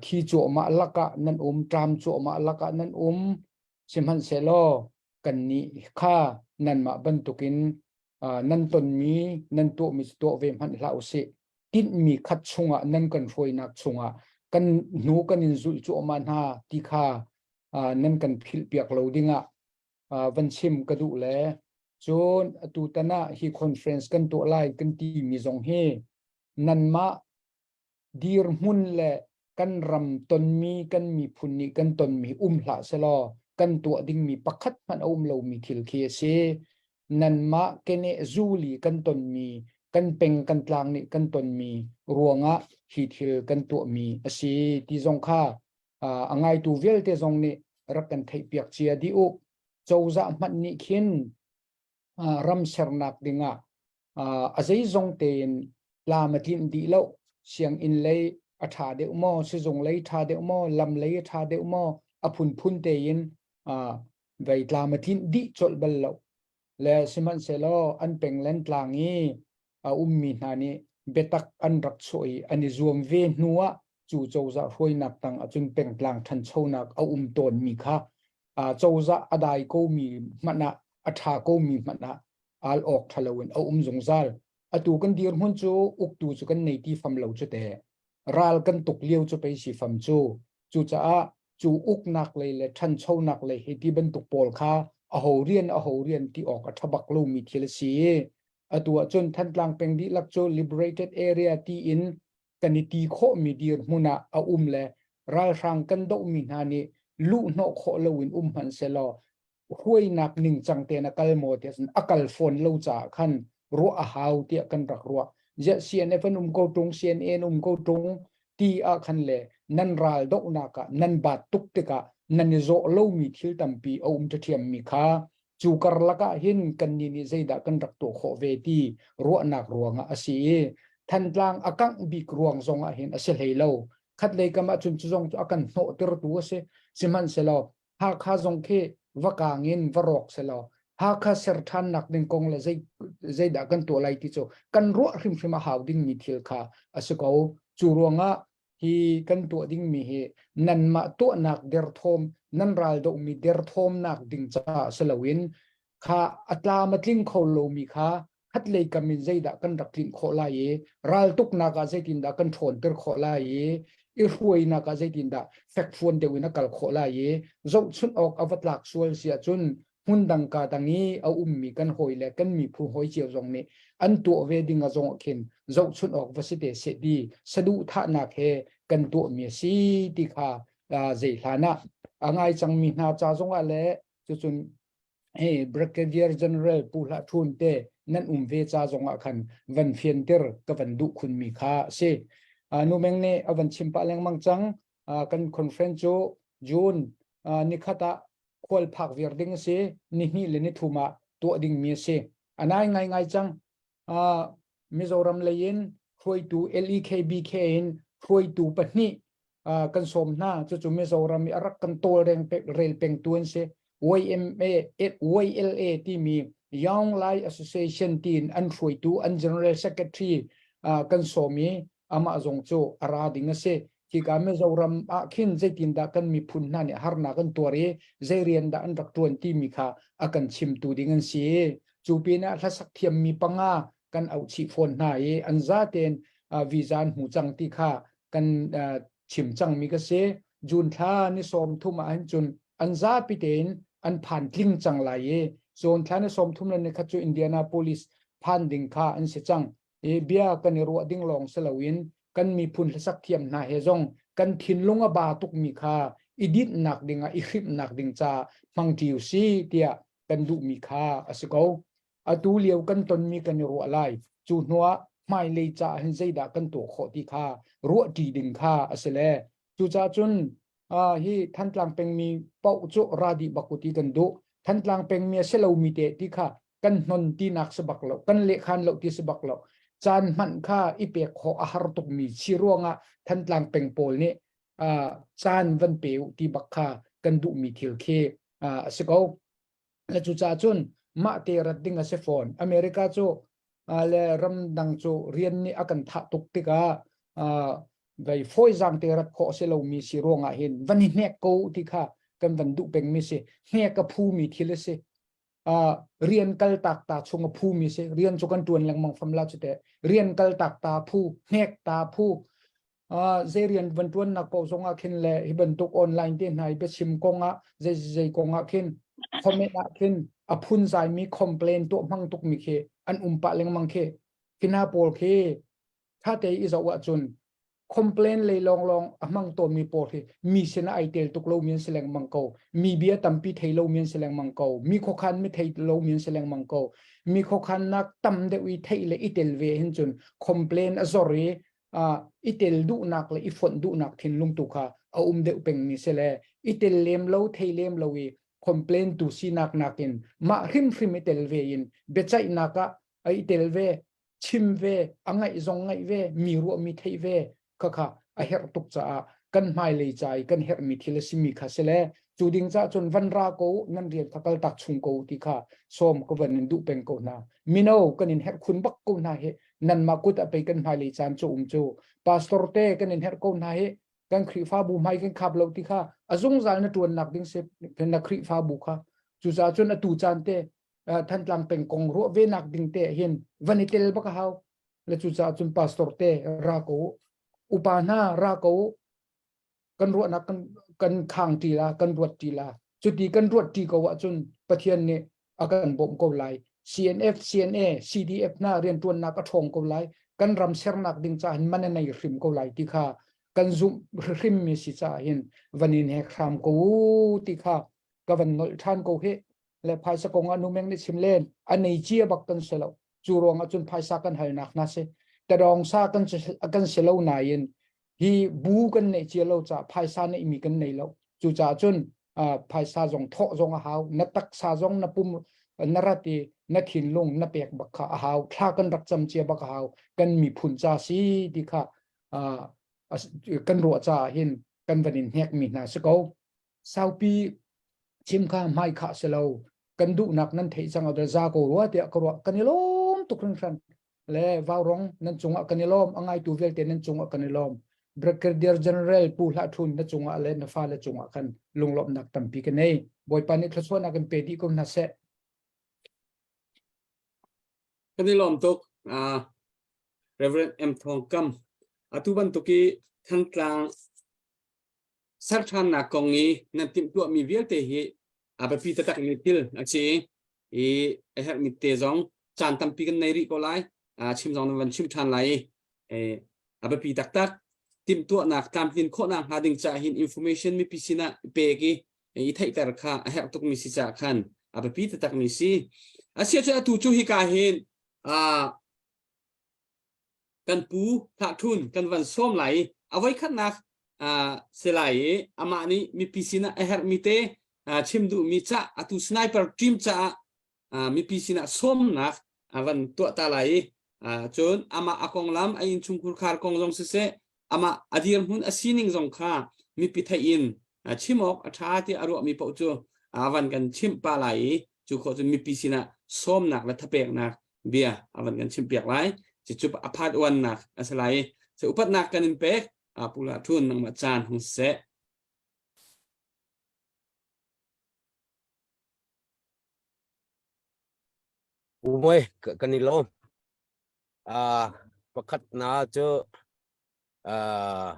thi cuahmah lakah nan um, ṭam cuahmah lakah nan um. Sihmanhsehlaw kannih kha nanmah bantukin nan tonmi, nan tuahmi cu tuah ve hmanh hlah usih. Tinhmi khat chungah nan kan hruainak chungah kan hnu kan in zulh cuahmah hna ti kha nan kan philhpiak lo dingah van chim ka duh le cun atutan ah hi conference kan tuah lai kan timi zong hi nanmah dirhmun le kan ram tonmi kan miphun nih kan tonmi um hlah selaw kan tuah dingmi pakhat hmanh a um lomi thil khi a si. Nanmah keneh zuli kan tonmi kan peng kan tlang nih kan tonmi ruangah hi thil kan tuahmi a si ti zong kha a ngaitu vialte zong nih rak kan theihpiak cia dih u. Cozah hmanh nih khin ram sernak dingah a zeizong tein tlam a tlinh dih lo. Sianginn lei a ṭha deuh maw, sizung lei ṭha deuh maw, lam lei a ṭha deuh maw, a phunphun tein vei tlam a tlinh dih colh bal lo. Le sihmanhsehlaw an peng len tlang i a ummi hna nih biatak an rak chuah i an i zuam ve hnu ah cu cozah hruainak tang ahcun pengtlang ṭhanchonak a um tawnmi kha cozah a dai komi hmanh ah a ṭha komi hmanh ah al awk ṭha loin a um zungzal. Atu kan dirhmun cu uktu cu kan nei ti fam lo cu te. Ral kan tuk lio cu pei si fam cu. Cucaah cu uknak lei le ṭhanchonak lei hi ti bantuk pawl kha aho rian aho rian ti awk a ṭha bak lomi thil a si. Atu ahcun Thantlang peng dihlak cu liberated area tiin kan i ti khawhmi dirhmun ah a um le ralhrang kan dohmi hna nih luhhnawh khawh loin um hmanh sehlaw hruainak ningcang tein a kal maw tiah cun a kal fawn lo caah khan ruah a hau tiah kan rak ruah. Ziah CNF an um ko ṭung, CNA an um ko ṭung ti ah khan le nan ral dohnak ah nan baat tuk tikah nan i zawh lomi thil tampi a um ṭhiammi kha cu karlak ah hin kannih nih zeidah kan rak tuah khawh ve ti ruahnak ruangah a si i Thantlang a kangh bik ruang zong ah hin a si hlei lo. Khatlei kam ah cun cu zong cu a kan hnawhtertu a si. Sihmanhsehlaw Hakha zong khi va kaang in va rawk selaw Hakha ser ṭhannak ding kong le zei zeidah kan tuah lai ti cu kan ruah hrimhrim a hau dingmi thil kha a si ko. Cu ruangah hi kan tuah dingmi hi nanmah tuahnak derthawm nan ral dohmi derthawmnak ding caah si loin kha a tlam a tling kho lomi kha khatlei kam in zeidah kan rak tlinh khawh lai i raltuknak ah zeitindah kan ṭhawnter khawh lai i i hruainak ah zeitindah fekfuan deuh in a kal khawh lai i zohchunh awk a va tlak sual si ahcun hmun dang ka dang i a ummi kan hawi le kan miphun hawi cio zong nih an tuah ve ding a zong ah khin zohchunh awk va si te seh ti saduhthahnak he kan tuahmi a si ti kha zei hlan ah a ngai cangmi hna ca zong ah le cucun hey Brigadier General Pu Hlah Thun te nan um ve ca zong ah khan van fianter ka van duh khunmi kha a si. Nu Meng nih a van chim pah lengmang cang. Kan conference cu June nikhat ah khual phak viar ding a si. Nihnih le nithum ah tuah dingmi a si. A nai ngaingai cang. Mizoram lei in hruaitu LEKBK in hruaitu pahnih kan sawm hna. Cucu Mizoram i a rak kan tawlreng rel pengtu an si. YMA, YLA timi Young Lai Association tiin an hruaitu an General Secretary kan sawm i amah zong cu a ra ding a si. Hika Mizoram ah khin zeitindah kan miphun hna nih harnak an tuar i zei rian dah an rak ṭuan timi kha a kan chimtu ding an si. Cu pinah hlasak thiammi panga kan auh chih fawn hna i an zatein visa an hmu cang ti kha kan chim cangmi ka si. June thla ni 30 ah hin cun an zapi tein an phan tling cang lai i June thla ni 30 le ni khat cu Indianapolis phan ding kha an si cang. I bia kan i ruah ding lawng si loin kan miphun hlasak thiam hna he zong kan thinlung a ba tukmi kha i dinhnak dingah i hrimhnak ding ca hmangṭi u si tiah kan duhmi kha a si ko. Atu lio kan tonmi kan i ruah lai. Cu hnuah hmailei caah hin zeidah kan tuah khawh ti kha ruahṭi ding kha a si le cucaah cun hi Thantlang pengmi paoh cu ra dih bak u ti kan duh. Thantlang pengmi a si lomi te ti kha kan hnon tinak si bak lo kan lehkhan lo ti si bak lo caan hmanh kha i pek khawh a har tukmi si ruangah Thantlang peng pawl nih caan van pe u ti bak kha kan duhmi thil khi a si ko. Le cucaah cun mah te rat ding a si fawn. America cu le ramdang cu rian nih a kan thah tuk tikah vei fawizaang te rat khawh a si lomi si ruangah hin van i hnek ko ti kha kan van duh pengmi si. Hnek a phumi thil a si. Rian kal tak ta chung a phumi si. Rian cu kan ṭuan lengmang fam la cu teh. Rian kal tak ta phu, hnek ta phu, zei rian van ṭuannak paoh zong ah khin le hi bantuk online te hna i biachim kong ah zei zei kong ah khin comment ah khin a phunzai mi complain tuah hmang tuk mi khi an um pah lengmang khi khi hna pawl khi tha te i zoh ahcun complain lei lawnglawng a hmang tawnmi pawl hi mi sin ah ai tel tuk lo mi an si lengmang ko mi bia tampi thei lo mi an si lengmang ko mi khuakhan mi thei lo mi an si lengmang ko mi khuakhannak tam deuh i theih le i tel ve hin cun complain a zor i i tel duhnak le i fonh duhnak thinlung tu kha a um deuh pengmi si le i tel lem lo thei lem lo i complain tu sinak nakin mah hrimhrim i tel ve in biaceihnak ah a i tel ve chim ve a ngaih zong ngaih ve mi ruah mi theih ve kha kha a herh tuk caah kan hmailei ca i kan herhmi thil a simi kha si le cu ding cah cun van ra ko nan rian kha kal tak chung ko ti kha sawm ka van in duh peng ko hna mino kan in herh khun bak ko hna hi nanmah kut a pei kan hmailei caan cu um cu pastor te kan in herh ko hna hi kan Khrihfabu hmai kan khap lo ti kha a zungzal na ṭuannak ding si na Khrihfabu kha cucaah cun atu caan te Thantlang peng kong ruah ve nak ding te hin van i tel bak a hau le cucaah cun pastor te ra ko upa hna ra ko kan ruahnak kan kan khang ṭi la kan ruat ṭi la cuti kan ruat ṭi ko ahcun Pathian nih a kan bawmh ko lai CNF CNA CDF hna rianṭuannak a ṭhawng ko lai kan ram sernak ding caah hin man a nei hrim ko lai ti kha kan zumh hrim mi si caah hin van in hek hram ko u ti kha ka van nolh ṭhan ko hi le phaisa kong ah numeng nih chim len a nei cia bak kan si lo cu ruang ah cun phaisa kan halnak hna si tadawng sa kan kan si lo nain hi bu kan neih cia lo caah phaisa neihmi kan nei lo cucaah cun phaisa zong thawh zong a hau na taksa zong na pum na rat i na thinlung na pek bak kha a hau thla kan rak cam cia bak a hau kan miphun ca si ti kha kan ruah caah hin kan van in hnek mi hna si ko saupi chim kha hmai kha si lo kan duhnak nan theih cang a za ko rua tiah ka ruah kan i lawm tuk hringhran le vaurong nan cungah kan i lawm a ngaitu vialte nan cungah kan i lawm Brigadier General Pu Hlah Thun na cungah le na fale cungah khan lunglawmhnak tampi ka nei Bawipa nih thluachuahnak in pe dih ko hna seh Kan i lawm tuk uh, Reverend M Thong Kam atu bantuk i Thantlang ser ṭhannak kong i nan timhtuahmi vialte hi a biapi taktakmi thil a si i a herhmi te zong caan tampi kan nei rih ko lai chim zong nan van chim ṭhan lai i a biapi taktak timhtuahnak tlamtlin khawhnak hnga ding caah hin information mipi sinah pek i i theihter kha a herh tukmi si caah khan a biapi taktakmi si asiahcun atu cu hika hin kan pu Hlah Thun kan van sawm lai i a voikhatnak si lai i amah nih mipi sinah a herhmi te chim duhmi ca atu sniper team caah mipi sinah sawmnak a van tuah ta lai i cun amah a konglam a innchungkhur khar kong zong siseh amah a dirhmun a sining zong kha mipi theih in chim awk a ṭha tiah a ruahmi paoh cu a van kan chimh pa lai i cu khawh cun mipi sinah sawmnak le thapeknak bia a van kan chimpiak lai cucu a phat uannak a si lai i upatnak kan in pek pu La Thun nangmah caan hung seh Umoi kan i lawm. Uh, pakhat na cu uh,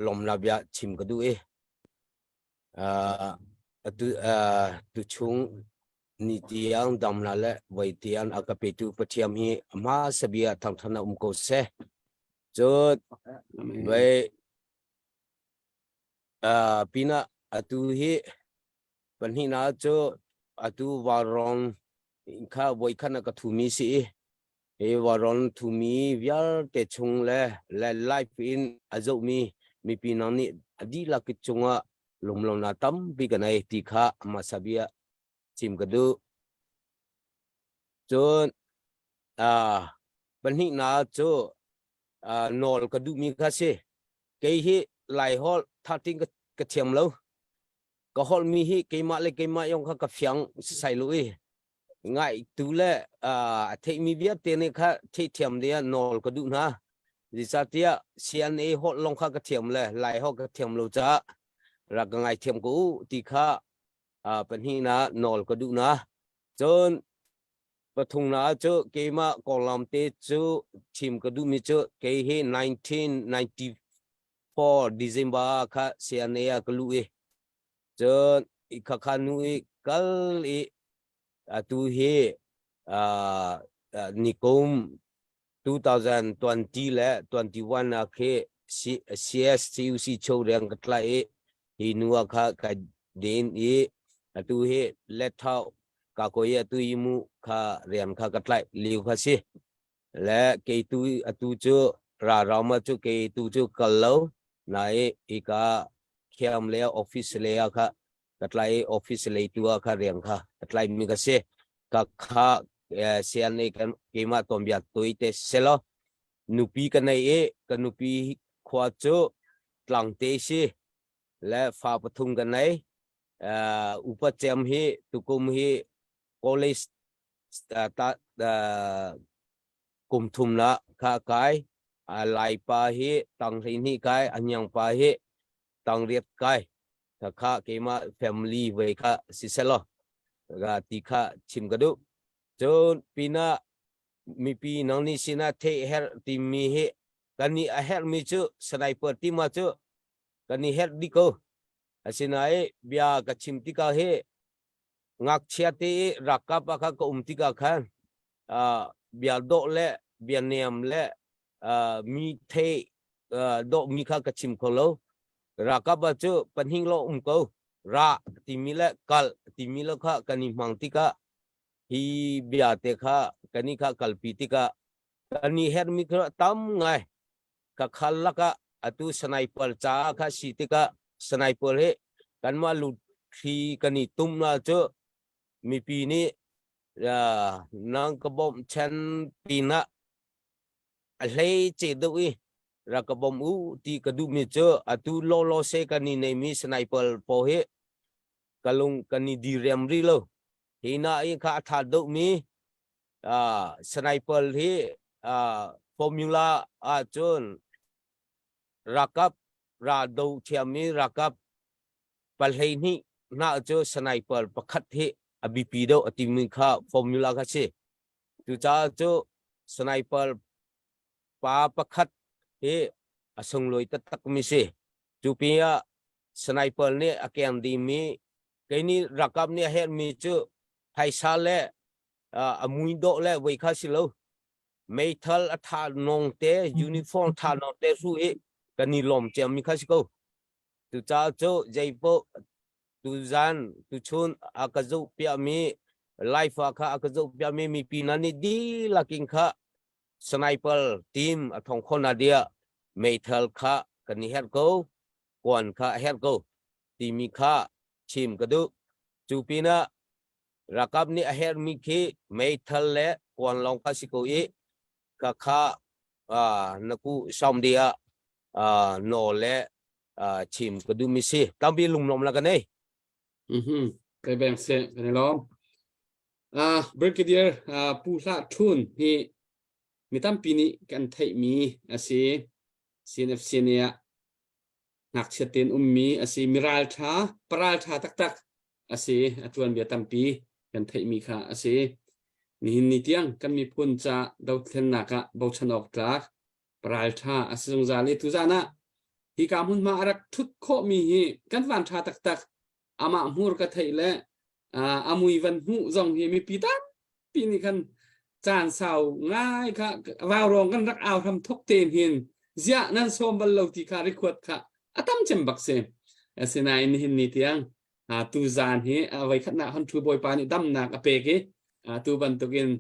lawmnak bia chim ka duh i uh, atu uh, tu chung ni tiang damla le voi tiang a ka petu Pathian hi ama sabia thangthan um ko seh. Cun voi uh, pinah atu hi pahnihnak cu atu vaurong kha voi khan a ka thumi si i hi vaurong thumi vialte chung le le live in a zohmi mipi nang nih a dihlak cungah lunglonak tampi ka nei ti kha hmasa bia. chim ka duh. Cun uh, pahnihnak cu uh, nawl ka duhmi kha si. Kei hi Lai holh thatin ka, ka thiam lo. Ka holhmi hi keimah le keimah yong kha ka fiang sisai lu i ngai tu le uh, a theihmi vialte nih kha theihthiam ding nawl ka duh hna. Zeicahtiah CNA holh lawng kha ka thiam le Lai holh ka thiam lo caah rak ka ngaithiam ko u ti kha uh, pahnihnak nawl ka duh hna. Cun pathumnak cu keimah konglam te cu chim ka duhmi cu kei hi 1994 December kha CNA ah ka luh i cun i khakha nu i kal i atu hi uh, nikum 2020 le 21 ah khi CSCUC cho riang ka tlai i hi nu ah kha ka din i atu hi lethau ka koi atu i mu kha rian kha ka tlai liu kha si le kei tu atu cu ra rama cu kei tu cu kal lo nai i ka khiam le office le kha ka tlai office lei tu ah kha riang kha ka tlai mi ka si ka kha sian i kan keimah tuanbia toi te selo nupi ka nei i ka nupi khua cu tlangte si le fa pathum ka nei upa cem hi tukum hi college ta kum thum la kha kai lai pa hi tang hleihnih kai anyang pa hi tang riat kai kha keimah family ve kha si selaw ga ti kha chim ka duh cun pinah mipi nang nih sinah theih herh timi hi kan nih a herhmi cu sniper tima cu kan i herh dih ko asinain bia ka chim tikah hi ngakchia te i ralkap ah khan ka um tikah khan bia dawh le bia niam le mi thei dawh mi kha ka chim kho lo ralkap ah cu pahnih lo um ko ra timi le kal timi lo kha kan i hmang tikah hi bia te kha kan i kha kalpi tikah kan i herhmi kha tam ngai ka khal lakah atu sniper ca kha si tikah sniper hi kanmah luthli kan i tum na cu mipi nih nang ka bawmh chan pinah a hlei ce deuh i rak ka bawm u ti ka duhmi cu atu lawlaw se kan i neimi sniper pawl hi ka lung kan i diriam rih lo hi na i kha a tha deuhmi sniper hi formula ahcun rakap ra do thiammi rakap 12 hna cu sniper pakhat hi a biapi deuh a timi kha formula kha si. Cucaah cu sniper pa pakhat hi a sunglawi taktakmi si. Cu pinah sniper nih a keng dingmi kei nih rakap nih a herhmi cu phaisa le a mui dawh le voi kha si lo. Meithal a tha nong te, uniform tha nong te hru i kan i lawm ciami kha si ko. Cucaah cu zeipaoh tuzan tuchun a ka zoh piahmi live ah kha a ka zoh piahmi mipi hna nih dihlak in kha sniper team a thong kho na dia meithal kha kan i herh ko kuan kha a herh ko timi kha chim ka duh cu pinah ralkap nih a herhmi khi meithal le kuan lawng kha si ko i ka kha na ku som dia no le chim ka duh mi si tampi lunglawm la ka nei mhm kai beng se kan i lawm ah brigadier pu hla thun hi mi tampi nih kan theih mi asi CNFC ne ah ngakchia ten ummi asi miral tha paral tha taktak asi a tuan bia tampi kan theih mi kha asi nihin ni tiang kan miphun ca dothlennak ah bochan awk tlak ralṭha a si zungzal i tuzan ah hika hmunhma a rak ṭhut khawhmi hi kan van ṭha taktak amah hmur ka theih le a mui van hmuh zong hi mipi tampi nih khan caan sau ngai kha vaurawng kan rak au hram thok te hin ziah nan sawm bal lo ti kha rikhuat kha a tam cem bak si asinain nihin ni tiang tu zan hi voi khatnak hon thu bawipa nih damnak a pek i tu bantukin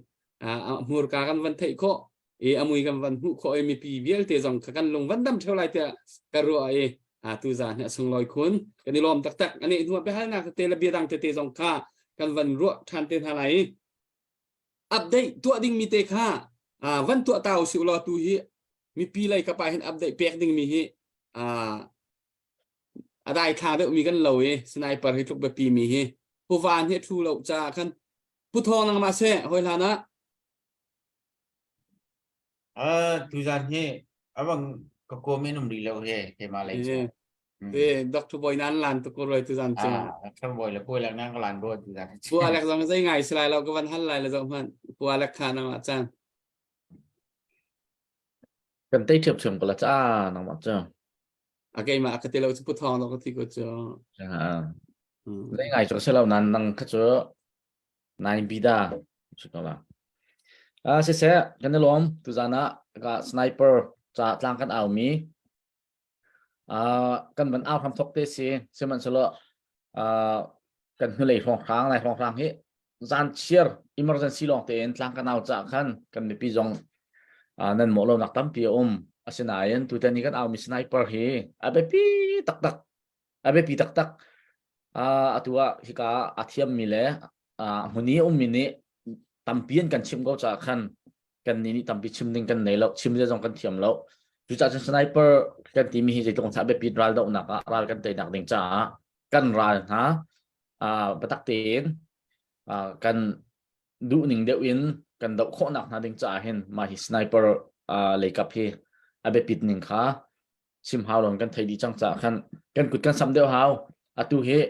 hmurka kan van theih khawh i a mui kan van hmuh khawh i mipi vialte zong kha kan lung van dam ṭheo lai tiah ka ruah i tu zan hi a sunglawi khun kan i lawm taktak ani hnu ah biahalnak tete le bia dang tete zong kha kan van ruah ṭhan te hna lai i update tuah dingmi te kha van tuah ta usih law tu hi mipi lei kapa hin update pek dingmi hi a dai thla deuhmi kan lo i sniper hi tluk biapi mi hi pu van hi thu lo ca khan pu thawng nangmah seh hoi hlan ah Tuzan hi abang ka komen um rih lo he keimah lei cu. Eh, Dr. Boy nan lan tu ko roi tuzan cu. Ah, Dr. Boy le Boy lang nan ka lan bo tuzan. Pu Alek zong zei ngai si lai lo ka van hal lai le zoh hmanh. Pu Alek kha nangmah caan. Kan tei ṭhiamṭhiam ko la ca nangmah cu. A keimah ka ti lo cu pu thawng lo ka ti ko cu. Zei ngai cu si lo nan nang kha cu nai bida si ko la. Ah siseh kan i lawm tuzan ah ka sniper ca tlang kan au mi kan van au hram thok te si sihmanhsehlaw kan hnulei hrawnghrang lai hrawnghrang hi zan chiar emergency lawng tein tlang kan au cah khan kan mipi zong nan mawh lonak tampi a um asinain tutan i kan aumi sniper hi a biapi taktak a biapi taktak atu ah hika a thiammi le hmun i ummi nih tampi an kan chimh ko caah khan kan nih nih tampi chim ding kan nei lo chim ze zong kan thiam lo cucaah cun sniper kan timi hi zeitluk in biapit ral dohnak ah ral kan teinak ding caah kan ral hna biatak tein kan duh ning deuh in kan doh khawhnak hna ding caah hin mah hi sniper leikap hi a biapit ning kha chim hau lon kan thei dih cang caah khan kan kut kan sam deuh hau atu hi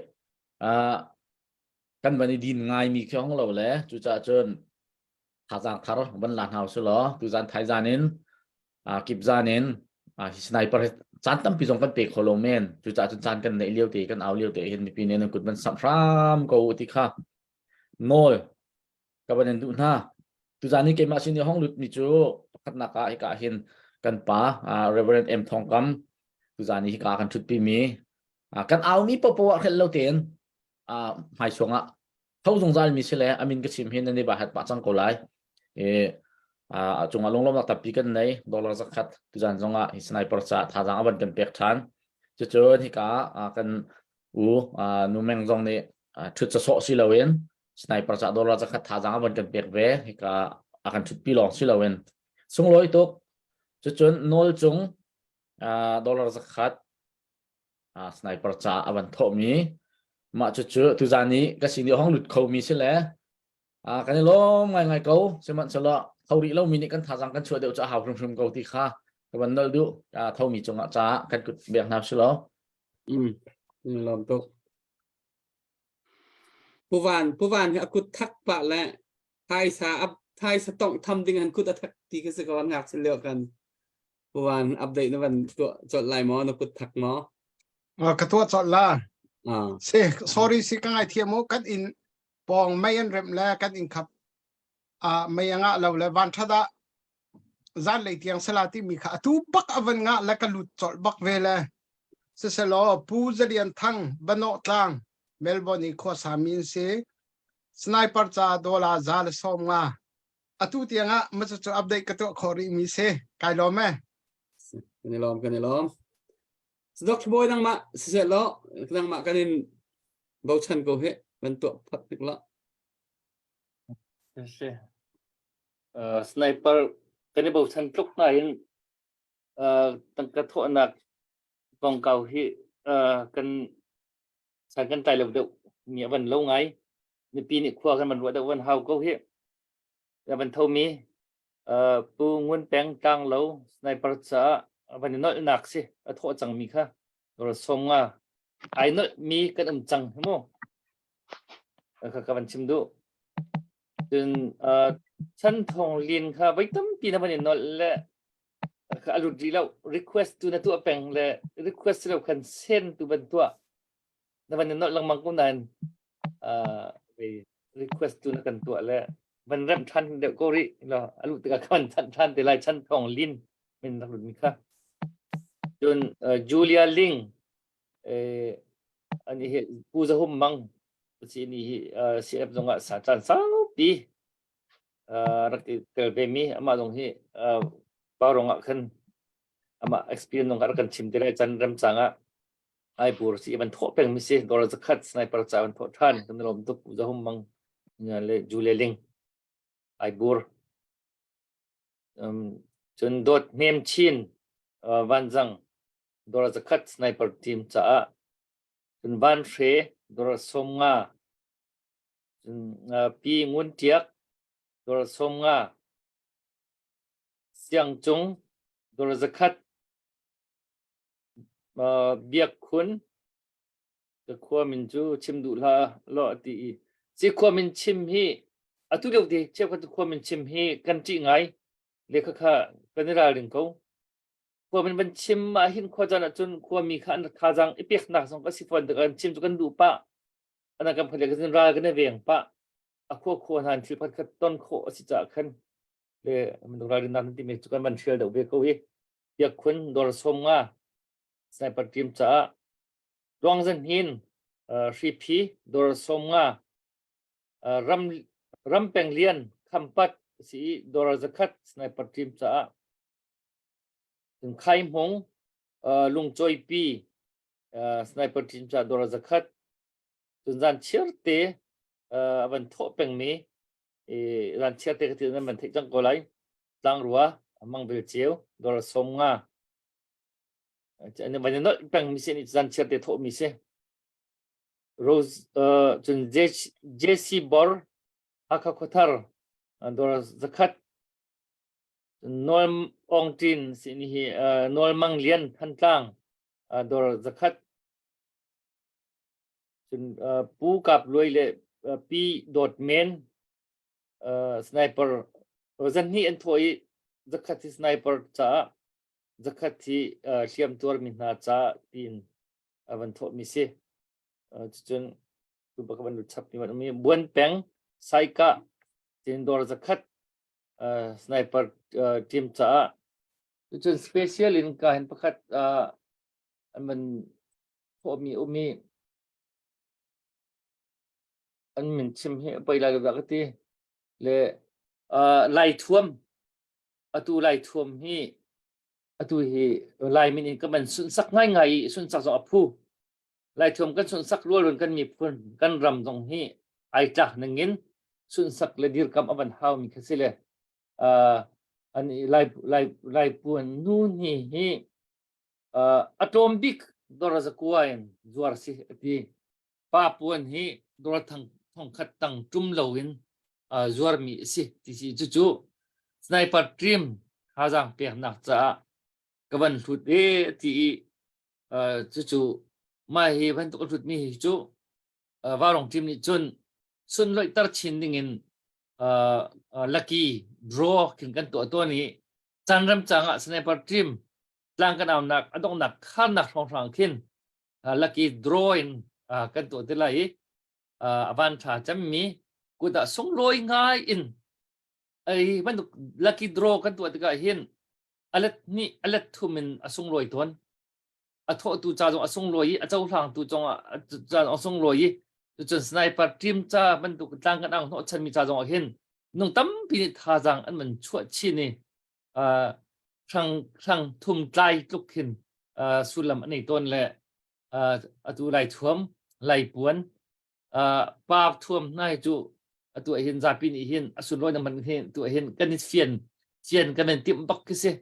kan van i din ngai mi khi hong lo le cucaah cun thazaang thar van la hna usih law tuzan thaizan in kip zan in hi sniper hi caan tampi zong kan pe kho lo men cucaah cun caan kan neih lio te kan au lio te hin mipi nih nan kut van samh hram ko u ti kha nawl ka van in duh hna tuzan ni keimah sin i hong lut mi cu pakhatnak ah hika hin kan pa Reverend M Thong Kam tuzan ni hika kan thutpi mi kan au mi popo ah hrelh lo tein hmaisuang ah tho zungzal mi si le amin ka chim hin nan i ba hat pah cang ko lai i a cungah lunglawmnak tampi kan nei dollar zakhat tuzan zongah hi sniper ca thazaang avan kan pek than cucun hika kan u nu meng zong nih thut sawsawh si loin sniper ca dollar zakhat thazaang avan kan pek ve hika a kan thutpi lawng si loin sunglawi tuk cucun nawl cung dollar zakhat sniper ca a van thawhmi mah cucu tuzan i ka sin i hong lut khomi si le kan i lawm ngaingai ko sihmanhsehlaw tho rih lomi nih kan thazaang kan chuah deuh cu a hau hrimhrim ko ti kha ka van nolh duh thomi cungah caah kan kut bek hna si law Mm, lawm tuk. Puvan puvan hi a kut thak pah le thaisa ap thaisa tongh tham ding han kut a thak ti ka si ko an ngak sin lio kan Puan update na van tuah colh lai maw? Na kut thak maw? Ka tuah colh la. Ah. Si, sorry si ka ngaithiam mu kan in pawng mei an remh le kan in khap ah mei a ngah lo le van ṭhat ah zan lei tiang sala timi kha atu bak a van ngah le ka lut colh bak ve le siselaw Pu Zalian Thang Banawh Tlang Melbourne i khuasa mi an si sniper ca dollar 150 atu tiang ah ma cu update ka tuah khawh rih mi si kai lawm e kan i lawm kan i lawm Dr. Boy nangmah siseh law nangmah kan in bochan ko he van tuah phat tik la Si. Uh, sniper kan i bochan tluk na in uh, tangka thawhnak kongkau hi uh, kan san kan tlai lo deuh mi a van lo ngai mipi nih khua kan van ruah deuh van hau ko hi a van thomi uh, Pu Ngun Peng Tlang Lo sniper caah a van i nolhnak si a thawh cangmi kha dawr som nga ai nolh mi kan um cang hi mu ka ka van chim duh cun uh, chan thong lin kha voi tampi na van i nolh le ka alut rih lo request tu na tuah peng le request lo khan sen tu ban tuah na van i nolh lengmang ko nain uh, request tu na kan tuah le van rem than deuh ko rih lo alu tikah kan chan than te lai chan thong lin min rak lut mi kha cun uh, Julia Ling eh ani hi Pu Zahum Mang si ni hi uh, CF zong ah sa chan saupi uh, rak i tel ve mi amah zong hi uh, parong ah khan amah experience zong rak kan chim te lai chan rem chang ah. Ai bur si van thawh peng mi si dollar zakhat sniper ca van thawh than kan lawm tuk Pu Zahum Mang le Julie Ling ai bur um, cun dawt hnem chin uh, vanzang dollar zakhat sniper team caah cun van hre dollar som nga cun uh, pi ngun tiak dollar som nga siang cung dollar zakhat Biak Khun ka khua min cu chim duh hlah law a ti i si khua min chim hi atu lio te cheukhat khua min chim hi kan ṭih ngai le khakha kan i ralring ko. Khua min van chim ah hin khua caan ahcun khuami kha an thazaang i peknak zong ka si fawn tikah an chim cu kan duh pah. Ana kan phat le kan ral kan i veng pah. A khua khua hna thil pakhat khat ton khawh a si caah khan le ralrinnak nan timi cu kan van hrial deuh ve ko hi. Biakkhun dawr 50 sniper team caah Tluangzan Hin Hriphi dawr 50 ram Rampeng Lian Khampat si i dawr 100 sniper team caah Khai Hmung Lungcawipi sniper team caah dawr 100 cun zan chiarte a van thawh pengmi zan chiarte ka ti nan van theih cang ko lai Tlangrua Mangbil Ceu dawr 50 an van i nolh peng mi si ni zan chiar te thawh mi si Rose cun JC Bor Hakha Khuathar dawr zakhat Nawl Ong Tin si ni hi Nawl Mang Lian Thantlang dawr zakhat cun Pu Kap Luai le Pi Dawt Men sniper zanhnih an thawh i zakhat hi sniper caah zakhat hi hliam tuarmi hna caah tiin a van thawhmi si. Cucun tu bak van lut chapmi van um i Buan peng Saikah tin dawr zakhat sniper team caah cucun special in ka hin pakhat an van thawhmi um i an min chim hi a poi lai lo dah ka ti. Le uh, Lai thuam atu Lai thuam hi atu hi Lai min in kan van sunsak ngaingai i sunsak zong a phu. Lai thuam kan sunsak rualrun kan miphun kan ram zong hi ai tlak ning in sunsak le dirkam a van hau mi kha si le uh, an lai lai lai puan nu ni hi uh, a tlawm bik dora zakua in zuar si ati Pa puan hi dawr thang thongkhat tang ṭum loin zuarmi a si ti si. Cucu sniper team thazaang peknak caah ka van hlut e ti i cucu mah hi bantuk a hlutmi hi cu Vaurawng team nih cun sunlawihter chin dingin lucky draw khin kan tuah tawn i caan remcang ah sniper team tlang kan aunak a donghnak kharnak hrawnghrang khin lucky draw in kan tuah te lai i a van ṭha cemmi kut ah sunglawi ngai in ai bantuk lucky draw kan tuah tikah hin alet hnih alet thum in a sunglawi tawn a thawhtu ca zong a sunglawi i a cohlangtu zong ca zong a sunglawi i cucun sniper team ca bantuk tlang kan ang hnawh chanmi ca zong ah hin nung tampi nih thazaang an man chuah chin i hrang hrang thum tlai tluk khin sullam a nei tawn le atu lai thuam lai puan pa thuam hna hi cu atu ah hin zapi nih hin a sunlawi na man hin tu ah hin kan i fian fian kan in timh bak khi si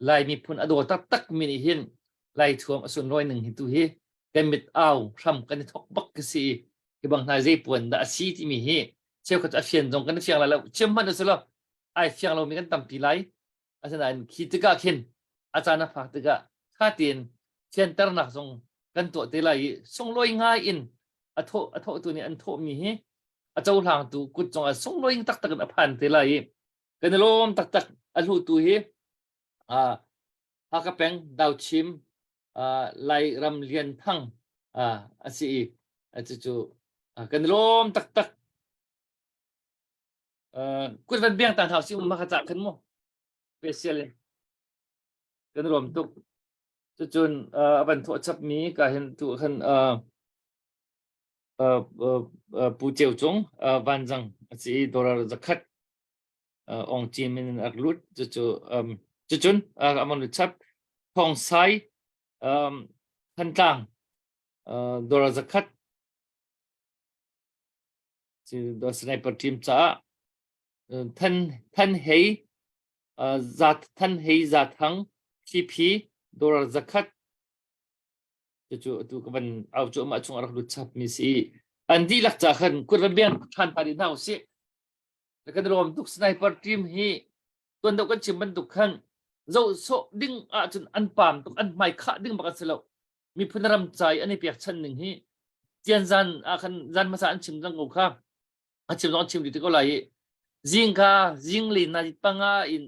lai miphun a daw taktak mi nih hin lai thuam a sunlawi ning hi tu hi kan mit au hram kan i thok bak khi si hi bang hna zei puan dah a si timi hi cheukhat a fian zong kan i fiang lai lo chim hmanh u silo ai fiang lomi kan tampi lai. Asinain khi tikah khin a caan a phak tikah ṭha tein fianternak zong kan tuah te lai i sunglawi ngai in a thawh a thawhtu nih an thawhmi hi a cohlangtu kut cungah sunglawi taktak in a phan te lai i kan i lawm taktak a hlutu hi uh, Hakha peng Dauchim uh, Lai Ram Lian Thang uh, a si i cucu uh, kan i lawm taktak Kut van biang ta hna si um ma kha cah khan mu. Special in. Kan rom tuk. Cucun a van thawh chap mi ka hin tu khan Pu Ceu Cung Vanzang a si i dollar zakhat Ong Ci min in ak lut cucu cucun a van lut chap Thong Sai Thantlang. Dollar zakhat sniper team caah Than Than Hei Za Than Hei Za Thang PP dollar zakhat cucu atu ka van au cu amah chung a rak lut chap mi si an dihlak ca khan kut van beng than ta dih hna usih kan rawm tuk sniper team hi tuan deuh kan chim bantuk khan zoh sawh ding ahcun an pam tuk an hmai khah ding bak an si lo miphun ram cai an i pek chan ning hi tian zan ah khan zan hmasa an chim zang ko kha a chim zong chim dih te ko lai i zingka zinglei na panga in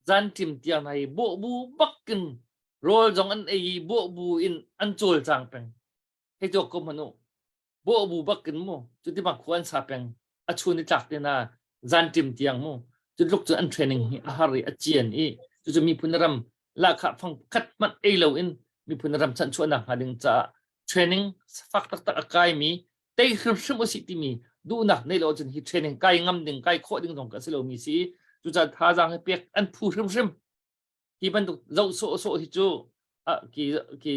zan tim tiang na hi bawh bu bakin rawl zong an ei i bawh bu in an cawl cang peng hei tuak ko hmanu bawh bu bakin mu cuti bang khua an sa peng a chun i tlak te na zan tim tiang mu cu tluk cu an training hi a har i a cian i cucu miphun ram lahkhah fang khat hmanh ei lo in miphun ram chanchuahnak hnga ding caah training fak taktak a kaimi tei hrimhrim usih timi duhnak nei lo cun hi training kai ngam ding kai khawh ding zong ka si lomi si cucaah thazaang hi pek an phu hrimhrim hi bantuk zoh sawh sawh hi cu ki ki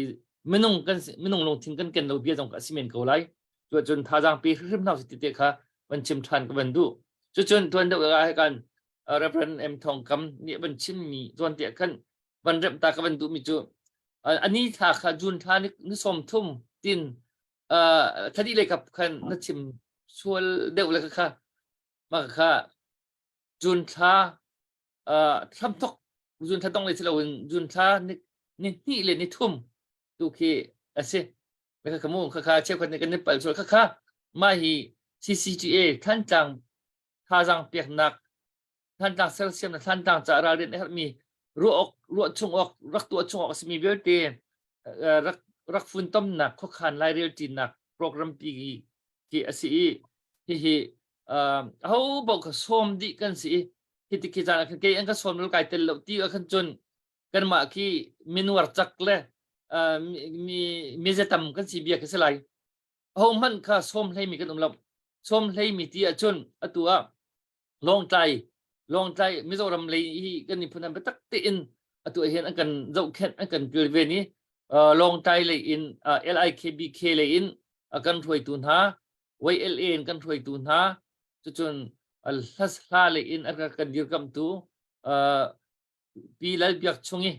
minung kan minung lungthin kan ken lo bia zong ka si men ko lai cucun thazaang pe hrimhrim hna ti te kha van chim than ka van duh cucun tuan deuh ah kan Reverend M Thong Kam nih van chim mi zawn te khan van rem ta ka van duh mi cu ani thla kha June thla ni som thum tin thadi le kap khan na chim sual deuh le kha ma kha June thla thlamthok June thla dong le si loin June thla ni ni hnih le ni thum tu khi a si kha kha mu kha kha cheukhat nih kan i pal sual kha kha mah hi CCTA Thantlang thazaang peknak Thantlang sersiamnak Thantlang ca ralrin a herhmi ruah awk ruah chung awk rak tuah chung awk a simi vialte rak rak funtomnak khuakhan lairel ṭinak program pi khi a si i hihi aho paoh kha sawm dih kan si i hi ti khi caan ah khan kei an ka sawm lo kai tel lo ti ah khan cun kanmah khi minuar cak le mi mi zetam kan si bia khi si lai aho hmanh kha sawm hleimi kan um lo sawm hleimi ti ahcun atu ah Lawngtlai Lawngtlai Mizoram lei hi kan miphun an biatak tein atu ah hin an kan zohkhenh an kan kilven i Lawngtlai lei in LIKBK lei in a kan hruaitu hna YLA in kan hruaitu hna cucun hla lei in a kan dirkamtu Pi Lal Biak Chung i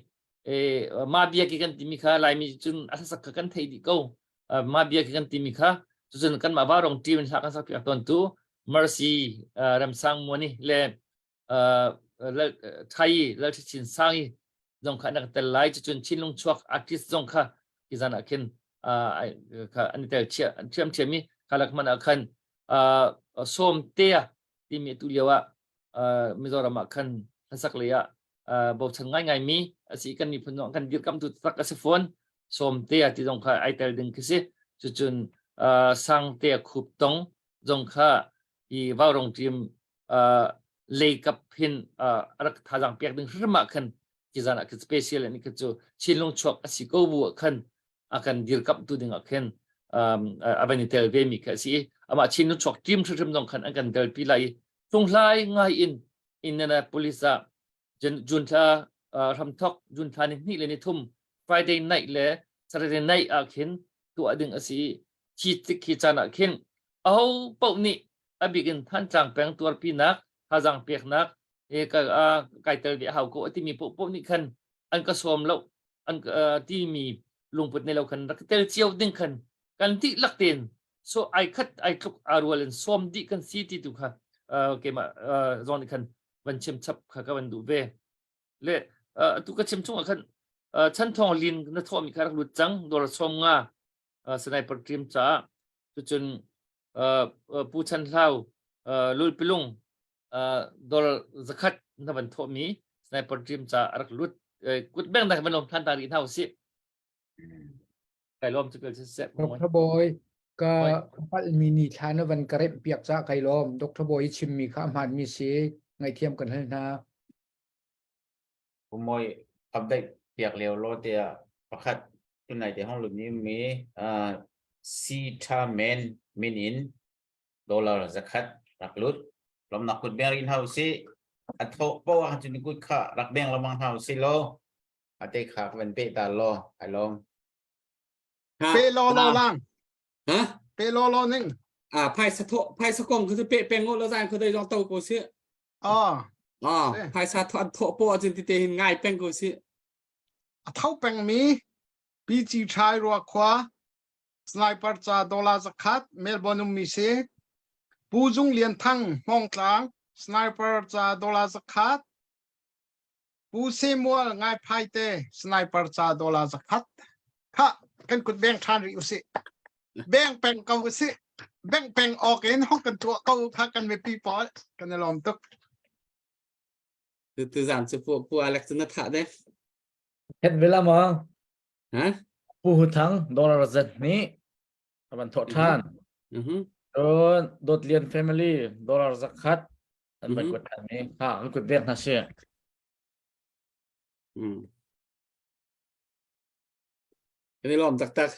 Ma Biak i kan timi kha Laimi cun a hlasak kha kan theih dih ko. Ma Biak i kan timi kha cucun kanmah Varong team in hla kan sak piak tawn tu Mercy Ramsang Muani le Thai Lal Chin Sang i zong kha an tel lai cucun Chinlung chuak artist zong kha ki zan ah khin kha an tel thiam thiam i khalak man ah khan sawm tea timi tu lio ah Mizoram ah khan hlasak lei ah bochan ngaingai mi a si kan miphun zong kan dirkamtu tak a si fawn sawmte a ti zong kha ai tel ding khi si cucun sangte khup tong zong kha i vaurong team lei kap hin a rak thazang pek ding hrim ah khan ki zan ah khan special ani kha cu chinlung chuak a si ko bu ah khan a kan dirkamh tu ding ah khin a van i tel ve mi kha a si amah chin chuak team hrimhrim zong khan an kan telpi lai i hlunghlai ngai in Indianapolis ah June thla hramthok June thla ni hnih le ni thum Friday night le Saturday night ah khin tuah ding a si khi tik khi caan ah khin aho paoh nih a bik in Thantlang peng tuarpinak thazaang peknak he ka kai tel ve hau ko a timi paoh paoh nih khan an ka sawm lo an timi lungput nei lo khan rak tel cio ding khan kan dihlak tein so ai khat ai tluk aa rual in sawm dih kan si ti tu kha keimah zawn khan van chim chap kha ka van duh ve le atu ka chim chung ah khan chan thong lin na thawmi kha rak lut cang dawr som nga sniper team caah cucun pu chan hlau lul pilung dol zakhat na van thawhmi sniper team ca a rak lut kut beng dak van lom than ta rih hna usih kai lom cu pel seh Dr. Boy ka palh mi ni thla na van ka remh piak ca kai lom Dr. Boy chim mi kha hmaan mi si ngaihthiam kan hal hna Umoi update piak leo lo te ah pakhat tunai te hong lut ni mi si tha men min in dollar zakhat rak lut lomnak kut beng rin hau si a thawh po ah cun kut kha rak beng lomang hau si lo ate kha van pe ta lo ai lom pe lo lo lang. Ha? Pe law law ning. Ah phaisa tho phaisa kong khu pe peng lo zan khu dei jong to ko si. Ah. Ah phaisa tho an tho po chin ti te hin ngai peng ko si. A tho peng mi PG Thai rua khua sniper ca dollar zakhat Melbourne um mi si. Pu Zung Lian Thang Hmong Tlang sniper ca dollar zakhat Pu Samuel ngai phai te sniper ca dollar zakhat kha kan kut beng ṭhan rih usih beng peng ko usih beng peng awk in hong kan tuah ko kha kan mipi pawl kan i lawm tuk Tu tu zan cu pu pu Alex cu na thah de. Het vela ma Ha? Pu Hu Thang dollar zat nih a van thawh ṭhan. Mhm. Cun Dawt Lian family dollar zakhat an van kuat ṭhan mi ha an kut vek hna si. Mm. Kan i lawm taktak.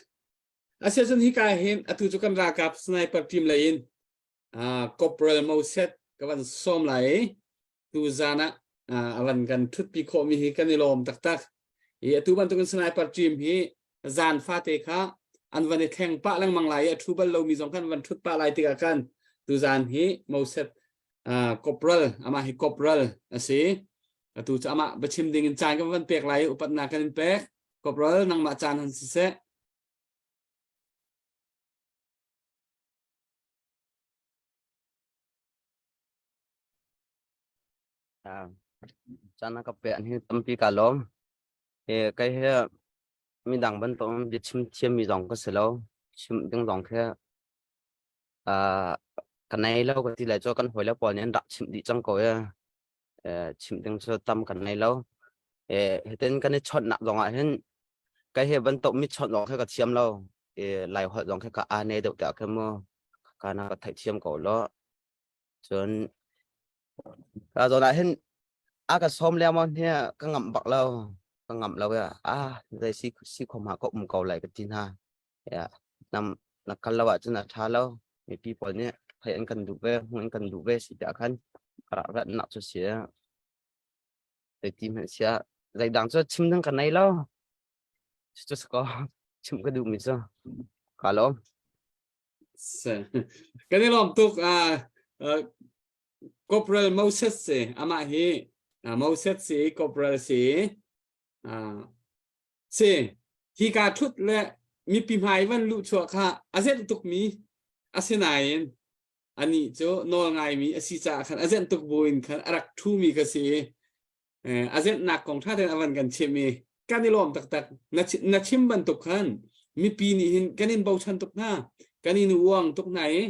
Asiacun hika hin atu cu kan ralkap sniper team lei in uh, Corporal Moset ka van sawm lai i tu zan ah uh, a van kan ṭhutpi khawhmi hi kan i lawm taktak. I atu bantukin sniper team hi zan fate kha an van i thleng pah lengmang lai i a ṭhu bal lomi zong khan van ṭhut pah lai tikah khan tuzan hi Moses uh, corporal amah hi corporal a si atu cu amah biachim ding in caan kan van pek lai i upatnak kan in pek corporal nangmah caan han siseh Caan na ka pe an hi tampi ka lawm. He kai he midang bantuk biachim thiammi zong ka si lo. Chim ding zong khi uh, ka nei lo ka ti lai cu kan hawile pawl nih an rak chimh dih cang ko i eh, chimh ding cu tam kan nei lo. Eh, hitin kan i chawnhnak zong ah hin kai he bantuk mi chawnh zong khi ka thiam lo. Eh, lai holh zong khi ka aa ne deuh tiah khin mu ka na ka theih thiam ko lo. Cun ka zawn ah hin a ka sawm lengmang hi ka ngamh bak lo. Ka ngamh lo ya. Ah, zei si si khom ha ka um ko lai ka ti hna. Ya, nam na kal lo ahcun a ṭha lo. Mipi pawl nih thei an kan duh ve, hmuh an kan duh ve si tiah khan ka rak rat nak cu si. Zeiti hmanh sia zeidang cu chim ding ka nei lo. Cu si ko chim ka duhmi cu. Ka lawm. Kan i lawm tuk. Uh, uh, Corporal Moses si amah hi uh, Moses si Corporal si uh, si hi ka thut le mipi hmai van luh chuah kha a zenh tuk mi asinain ani cu nawl ngai mi a si caah khan a zenh tuk buin khan a rak thu mi ka si a zenhnak kong ṭha tein a van kan chimh i kan i lawm taktak na, na chim bantuk khan mipi nih hin kan in bochan tuk hna kan in uang tuk hna i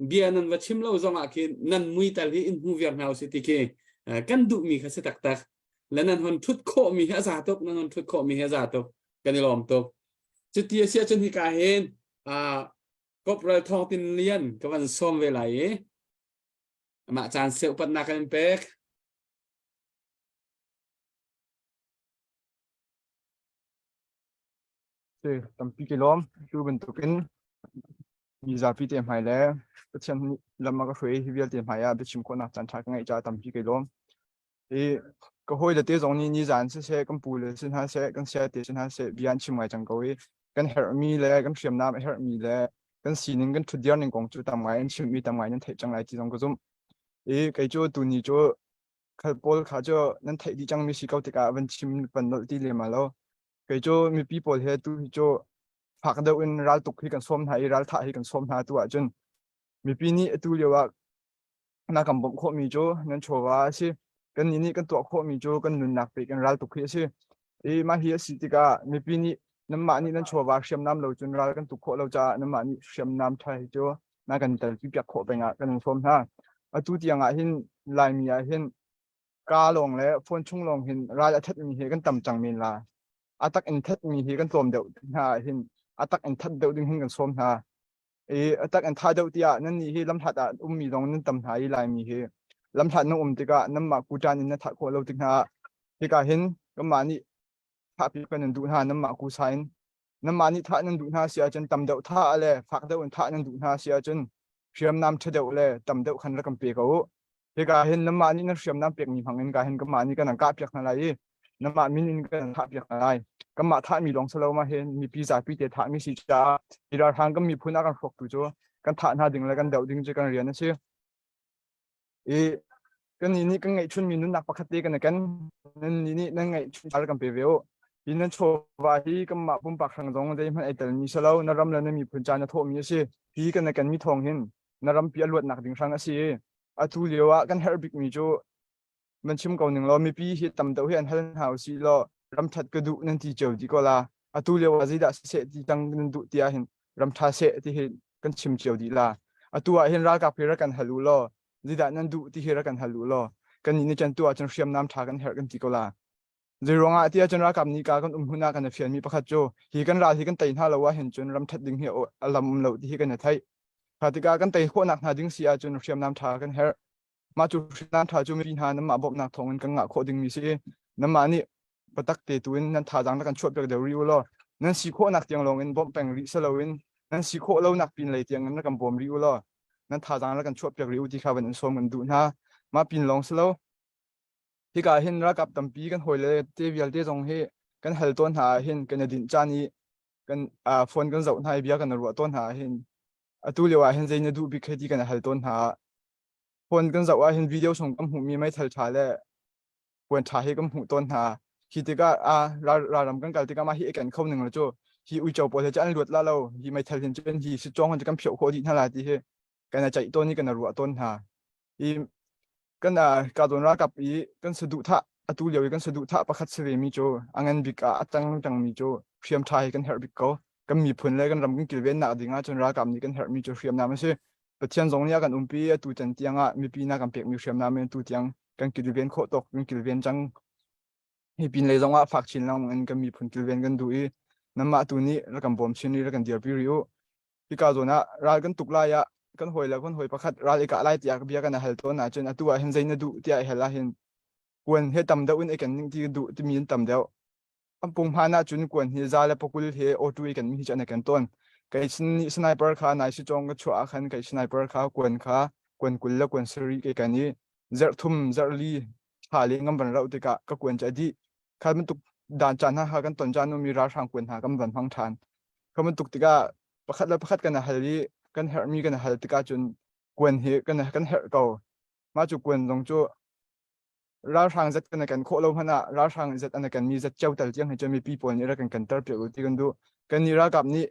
bia nan va chim lo zong ah khin nan mui tal hi in hmu viar hna usih ti khi kan duhmi kha si taktak le nan hon ṭhut khawhmi hi a za tuk nan hon ṭhut khawhmi hi a za tuk kan i lawm tuk cuti a si ahcun hika hin Corporal Thawng Tin Lian ka van sawm ve lai i amah caan seh upatnak kan in pek Si, tampi ka lawm. Tu bantukin mi zapi te hmai le Pathian nih lam a ka hruai hi vialte hmai ah biachim khawhnak caan ṭha ka ngeih caah tampi ka lawm. I ka hawile te zong nih nizan siseh, kan pu le si hna seh, kan saya te si hna seh, bia an chim ngai cang ko i kan herhmi le kan hriamnam a herhmi le kan sining kan ṭhutdir ning kong cu tam ngai an chimmi tam ngai nan theih cang lai ti zong ka zumh. I kei cu tuni cu khal pawl kha cu nan theih dih cangmi si ko tikah van chim van nolh ti lem lo. Kei cu mipi pawl he tu hi cu fak deuh in raltuk hi kan sawm hna i ralthah hi kan sawm hna tu ahcun mipi nih atu lio ah na kan bawmh khawhmi cu nan chawva a si. Kannih nih kan tuah khawhmi cu kan nunnak pek in raltuk hi a si. I mah hi a si tikah mipi nih nanmah nih nan chawva hriamnam lo cun ral kan tuk khawh lo caah nanmah nih hriamnam ṭha hi cu na kan telpi piak khawh peng ah kan in sawm hna. Atu tiang ah hin Laimi ah hin ka lawng le phone chung lawng hin ral a thatmi hi kan tam cang men la. A tak in thatmi hi kan tlawm deuh hna ah hin a tak in that deuh ding hin kan sawm hna. I a tak in tha deuh tiah nan nih hi lamhlat ah ummi zong nan tam hna i Laimi hi lamhlat nan um tikah nanmah kuṭan in na thah khawh lo tik hna ah hika hin kanmah nih thahpi kan in duh hna nanmah kusa in nanmah nih thah nan duh hna si ahcun tam deuh thah le fak deuh in thah nan duh hna si ahcun hriamnam ṭha deuh le tam deuh khan rak kan pe ko u. Hika hin nanmah nih nan hriamnam pekmi hmang in ka hin kanmah nih kan kah piak hna lai i. Namah min in kan thah piak hna lai. Kanmah thahmi lawng si lo ma hin mipi zapi te thahmi si caah hi ralhrang kan miphun a kan hrawktu cu kan thah hna ding le kan doh ding cu kan rian a si. I kan nih nih kan ngeihchunmi nunnak pakhat te kan i ken. Nan nih nih nan ngeihchun car kan pe ve u. Hi nan chawva hi kanmah pumpak hrang zong zeihmanh ai telmi si lo. Na ram le na miphun ca na thawhmi a si. Hi kan i kenmi thawng hin na rampi a luatnak ding hrang a si i atu lio ah kan herh bikmi cu man chim ko ning law mipi hi tam deuh hi an hal hna usih law ram that ka duh nan ti cio dih ko la. Atu lio ah zeidah siseh ti tang nan duh ti ahhin ram tha seh ti hi kan chim cio dih la. Atu ah hin ralkap hi rak kan hal u law zeidah nan duh ti hi rak kan hal u law kan nih nih cun tu ah cun hriamnam tha kan herh kan ti ko la. Zeiruangah ti ahcun ralkap nih ka kan um hmun ah kan i fianmi pakhat cu hi kan ral hi kan tei hna lo ahhin cun ram that ding hi a lam um lo ti hi kan i theih. Kha tikah kan tei khawhnak hna ding si ahcun hriamnam tha kan herh. Mah cu hriamnam tha cu mipi hna nanmah bawmhnak thawngin kan ngah khawh dingmi si i nanmah nih biatak te tu in nan thazaang rak kan chuahpiak deuh rih u law nan si khawhnak tiang lawng in bawmh peng rih si loin nan si khawh lonak pin lei tiang in rak kan bawm rih u law nan thazaang rak kan chuahpiak rih u ti kha van in sawm kan duh hna. Mah pin lawng si lo Hika ah hin ralkap tampi kan hawile te vialte zong hi kan hal tawn hna ah hin kan i dinh caan i kan uh, phone kan zoh hna i bia kan i ruah tawn hna ah hin atu lio ah hin zei na duh bik hei ti kan i hal tawn hna. Phone kan zoh ah hin video chung kan hmuhmi meithal ṭha le puan ṭha hi kan hmuh tawn hna. Hi tikah ah ralram kan kal tikah mah hi i ken kho ning lo cu hi uico pawl he cu an luat la lo hi meithal hin cun hi sitcawng hin cu kan phiah khawh dih hna la ti hi kan i ceih tawn i kan i ruah tawn hna. I kan ka zawn ralkap i kan saduhthah atu lio i kan saduhthah pakhat si ve mi cu a ngan bik ah a cang cangmi cu hriam ṭha hi kan herh bik ko. Kan miphun le kan ram kan kilvennak ding ah cun ralkap nih kan herhmi cu hriamnam a si. Pathian zong nih a kan umpi atu can tiang ah mipi na kan pekmi hriamnam in atu tiang kan kilven khawh tawk kan kilven cang. Hi pin lei zong ah fak chin lengmang in kan miphun kilven kan duh i nanmah tu nih rak kan bawm chin i rak kan dirpi rih u. Hika zawn ah ral kan tuk lai ah kan hawi le kan hawi pakhat ral i kah lai tiah bia kan hal tawn ahcun atu ah hin zei na duh tiah i hal ahhin kuan he tam deuh in i ken ning ti duh timi in tam deuh. An punghman ahcun kuan hi za le pakul he auto i ken mi hi cu an i ken tawn. Kei sniper kha nai si cawng ka chuah ah khan kei sniper kha kuan kha kuan 20 le kuan sarih kei ken i zarh thum zarh li thla le ngam van rauh tikah ka kuan cu a dih. Kha bantuk dan caan hna kha kan ton caan ummi ralhrang kuan hna kan van hmang ṭhan. Kha bantuk tikah pakhat le pakhat kan i hal i kan herhmi kan i hal tikah cun kuan hi kan kan herh ko. Mah cu kuan zong cu ralhrang zat kan i ken khawh lo hmanh ah ralhrang zat an i kenmi zat cio tal tiang hi cu mipi pawl nih rak kan kenter piak u ti kan duh. Kan nih ralkap nih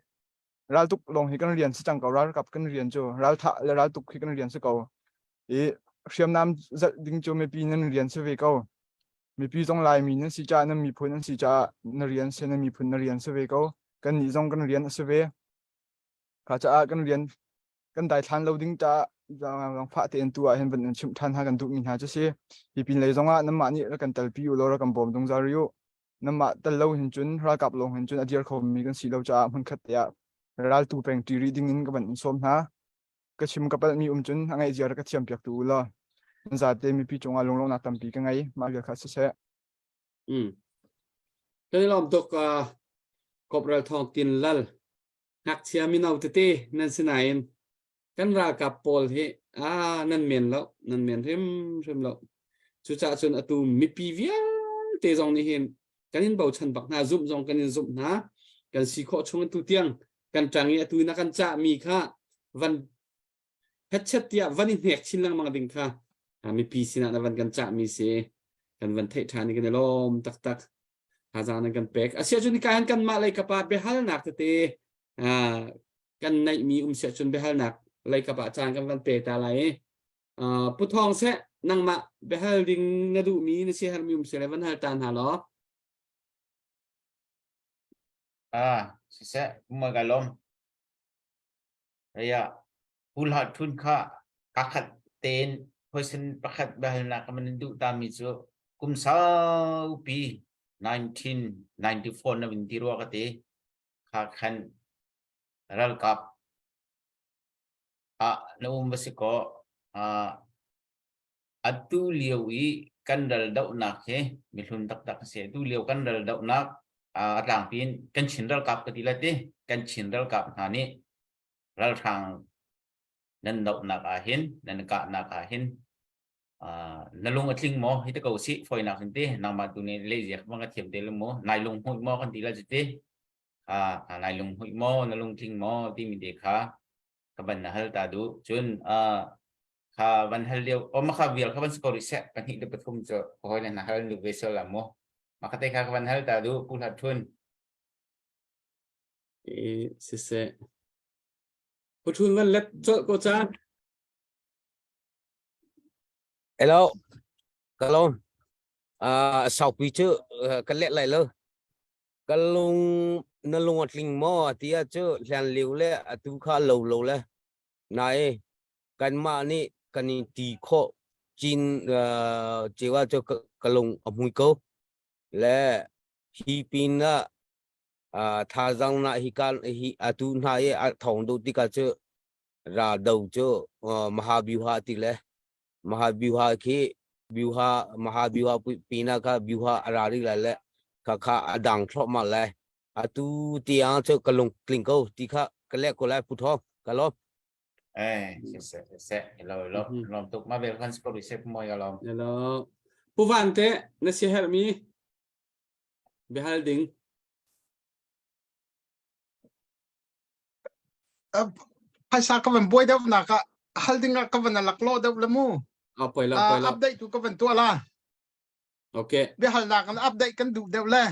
raltuk lawng hi kan rian si cang ko ralkap kan rian cu ralthah le raltuk hi kan rian si ko. I hriamnam zalh ding cu mipi nan rian si ve ko. Mipi zong Laimi nan si caah nan miphun an si caah na rian si na miphun na rian si ve ko. Kannih zong kan rian a si ve. Kha caah kan rian kan daithlan lo ding caah zaangfah tein tu ah hin van in chimh ṭhan hna kan duhmi hna cu si. Hi pin lei zongah nanmah nih rak kan telpi u law rak kan bawm zungzal rih u. Nanmah tel lo hin cun ralkap lawng hin cun a dir khomi kan si lo caah hmunkhat te ah raltu peng ṭi rih ding in ka van in sawm hna. Ka chim ka palhmi um cun a ngaih zia rak ka thiam piak tu u law nan zate mipi cungah lunglawmhnak tampi ka ngei. Mah vial kha siseh. Mm. Kan i lawm tuk uh, Corporal Thawng Tin Lal ngakchia mino tete nan si nain kan ralkap pawl hi ah nan men lo nan men hrim hrim lo cucaah cun atu mipi vialte zong nih hin kan in bochan bak hna zumh zong kan in zumh hna kan si khawh chung in tu tiang kan ṭang i atu na kan cah mi kha van hetchet tiah van i hnek chin lengmang ding kha mipi sinah na van kan cah mi si kan van theih ṭhan i kan i lawm taktak thazaang nan kan pek asiah cun hika hin kanmah lei kap ah biahalnak tete kan neihmi um siah cun biahalnak lei kap ah caan kan van pe ta lai i Pu Thawng seh nangmah biahal ding na duhmi na siaherhmi um seh le van hal ta hna law Ah, siseh, ma ka lom. Aya, hul ha thun kha kakhat tein poison pakhat bahalnak ka man duh ta mi cu kum saupi 1994 na vin ti rua ka ti kha khan ralkap ah na um va si ko ah Atu lio i kan ral dohnak hi mihlun taktak a si. Atu lio kan ral dohnak a tlangpi in kan Chin ralkap ka ti la ti kan Chin ralkap hna nih ralhrang nan dohnak ah hin nan kahnak ah hin. Uh, na lung a tling maw hi te ko si foinak in ti nangmah tu nih lehziak bang ka thiam te lu mu nai lung hmuih maw kan ti la ti ah nai lung hmuih maw na lung tling maw timi te kha ka ban na hal ta du cun uh, kha van hal lio o ma kha vial kha van score rih seh pahnih le pathum cu hoi le na hal lu ve sel la mu ma kha te kha ka van hal ta du pu hlat thun e siseh pu thun van let colh ko ca Hello kalom uh, saupi cu ka let lai lo ka lung na lung a tling maw tia cu hlan liu le atu kha lo lo le nai kanmah nih kan i ti khawh cin cewa cu ka lung a hmui ko le hi pin ah thazaang na hi kan hi atu hna i a thong do tikah cu ra do cu mahabyuha ti le mahabyuha khi byuha mahabyuha pina kha byuha a ra ri lai le kha kha a dang thluahmah lai atu tiang cu ka lung tling ko ti kha ka leh ko lai pu thong ka lawm Eh, siseh, siseh, lo lo lom tuk ma vel kan sport se moi ka lom. Hello. Pu Van te na si herh mi biahal ding. Phaisa ka van buai deuh nak ah hal ding ah ka van alak lo deuh le mu. Ah poi lo poi lo. Update tu ka van tuah la. Okay. Biahalnak kan update kan duh deuh le.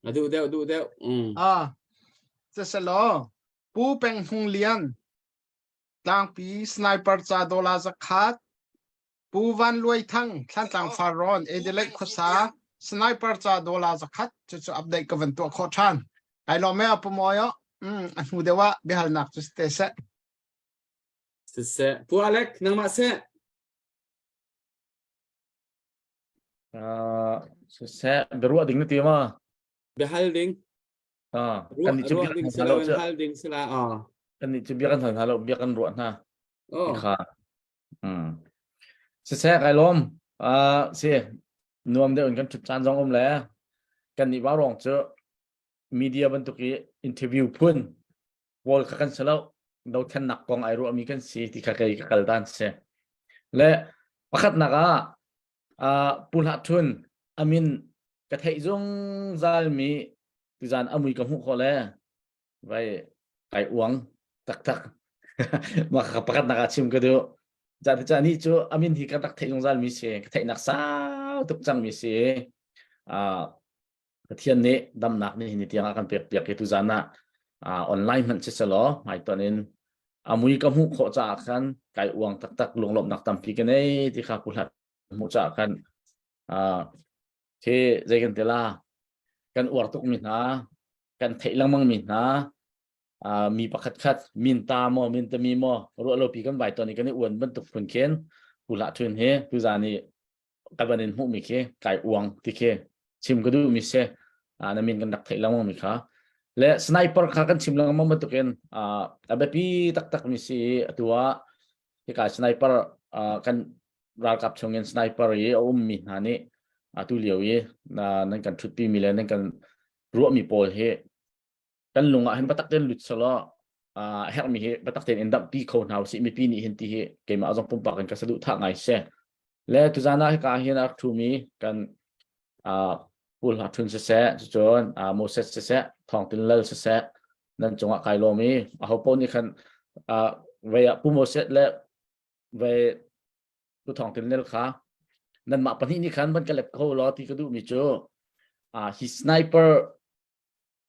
A duh deuh duh deuh. Mm. Ah. Siselaw Pu Peng Hung Lian Tlangpi Sniper ca dollar zakhat Pu Van Luai Thang Thlantlang Farrawn Adelaide khuasa Sniper ca dollar zakhat cucu update ka van tuah khawh ṭhan. Ai lawm e Pu Mawi oh. Mm, a hnu deuh ah biahalnak cu si te seh. Siseh. Pu Alec nangmah seh. Uh, siseh biaruah ding na ti ma? Biahal ding. Ah, kan nih cu Ruah bia ding kan si hal lo loin cu. hal ding si la. Ah. Kan nih cu bia kan hal hna lo, bia kan ruah hna. Oh. Kha. Mm. Siseh kai lawm. Ah, si nuam deuh in kan ṭhut caan zong um le kan nih vaurawng cu media bantuk i interview phun pawl kha kan si lo dothlennak kong ai ruahmi kan si ti kha kei ka kal dan si le pakhatnak ah uh, Pu Hlah Thun amin ka theih zungzal mi tuzan amui ka hmuh khawh le vai kai uang taktak mah kha pakhatnak ah chim ka duh za ti ni cu amin hi ka rak theih zungzal mi si ka theihnak sau tuk cang mi si uh, Pathian nih damnak nih ni tiang a kan pek piak hi tuzan ah uh, online hmanh si selaw hmaitonh in amui ka hmuh khawh caah khan kai uang taktak lunglawmhnak tampi ka nei ti kha pu hlat hmuh caah khan uh, khi zei kan ti la kan uar tuk mi hna kan theih lengmang mi hna uh, mi pakhat khat min ta maw min ta mi maw ruah lo pi kan vai ton i kan i uan bantuk phun khin pu hlah thun hi tuzan i ka van in hmuhmi khi kai uang ti khi chim ka duhmi si na min kan rak theih lengmang mi kha le sniper kha kan chim lengmang bantukin a biapi taktak mi si i atu ah hika sniper kan ralkap chungin sniper i a ummi hna nih atu lio i nan kan ṭhutpi mi le nan kan ruahmi pawl hi kan lung ah hin biatak tein lut selaw a herhmi hi biatak tein in damhpi kho hna usih mipi nih hin ti hi keimah zong pumpak in ka saduhthah ngai si le tuzan ah hika hin a rak ṭhumi kan Pu Hla Thun siseh cucun Moses siseh Thawng Tin Lal siseh nan cungah kai lawm i aho paoh nih khan vei ah Pu Moses le vei Pu Thawng Tin Lal kha nanmah pahnih nih khan van ka let kho law ti ka duhmi cu hi sniper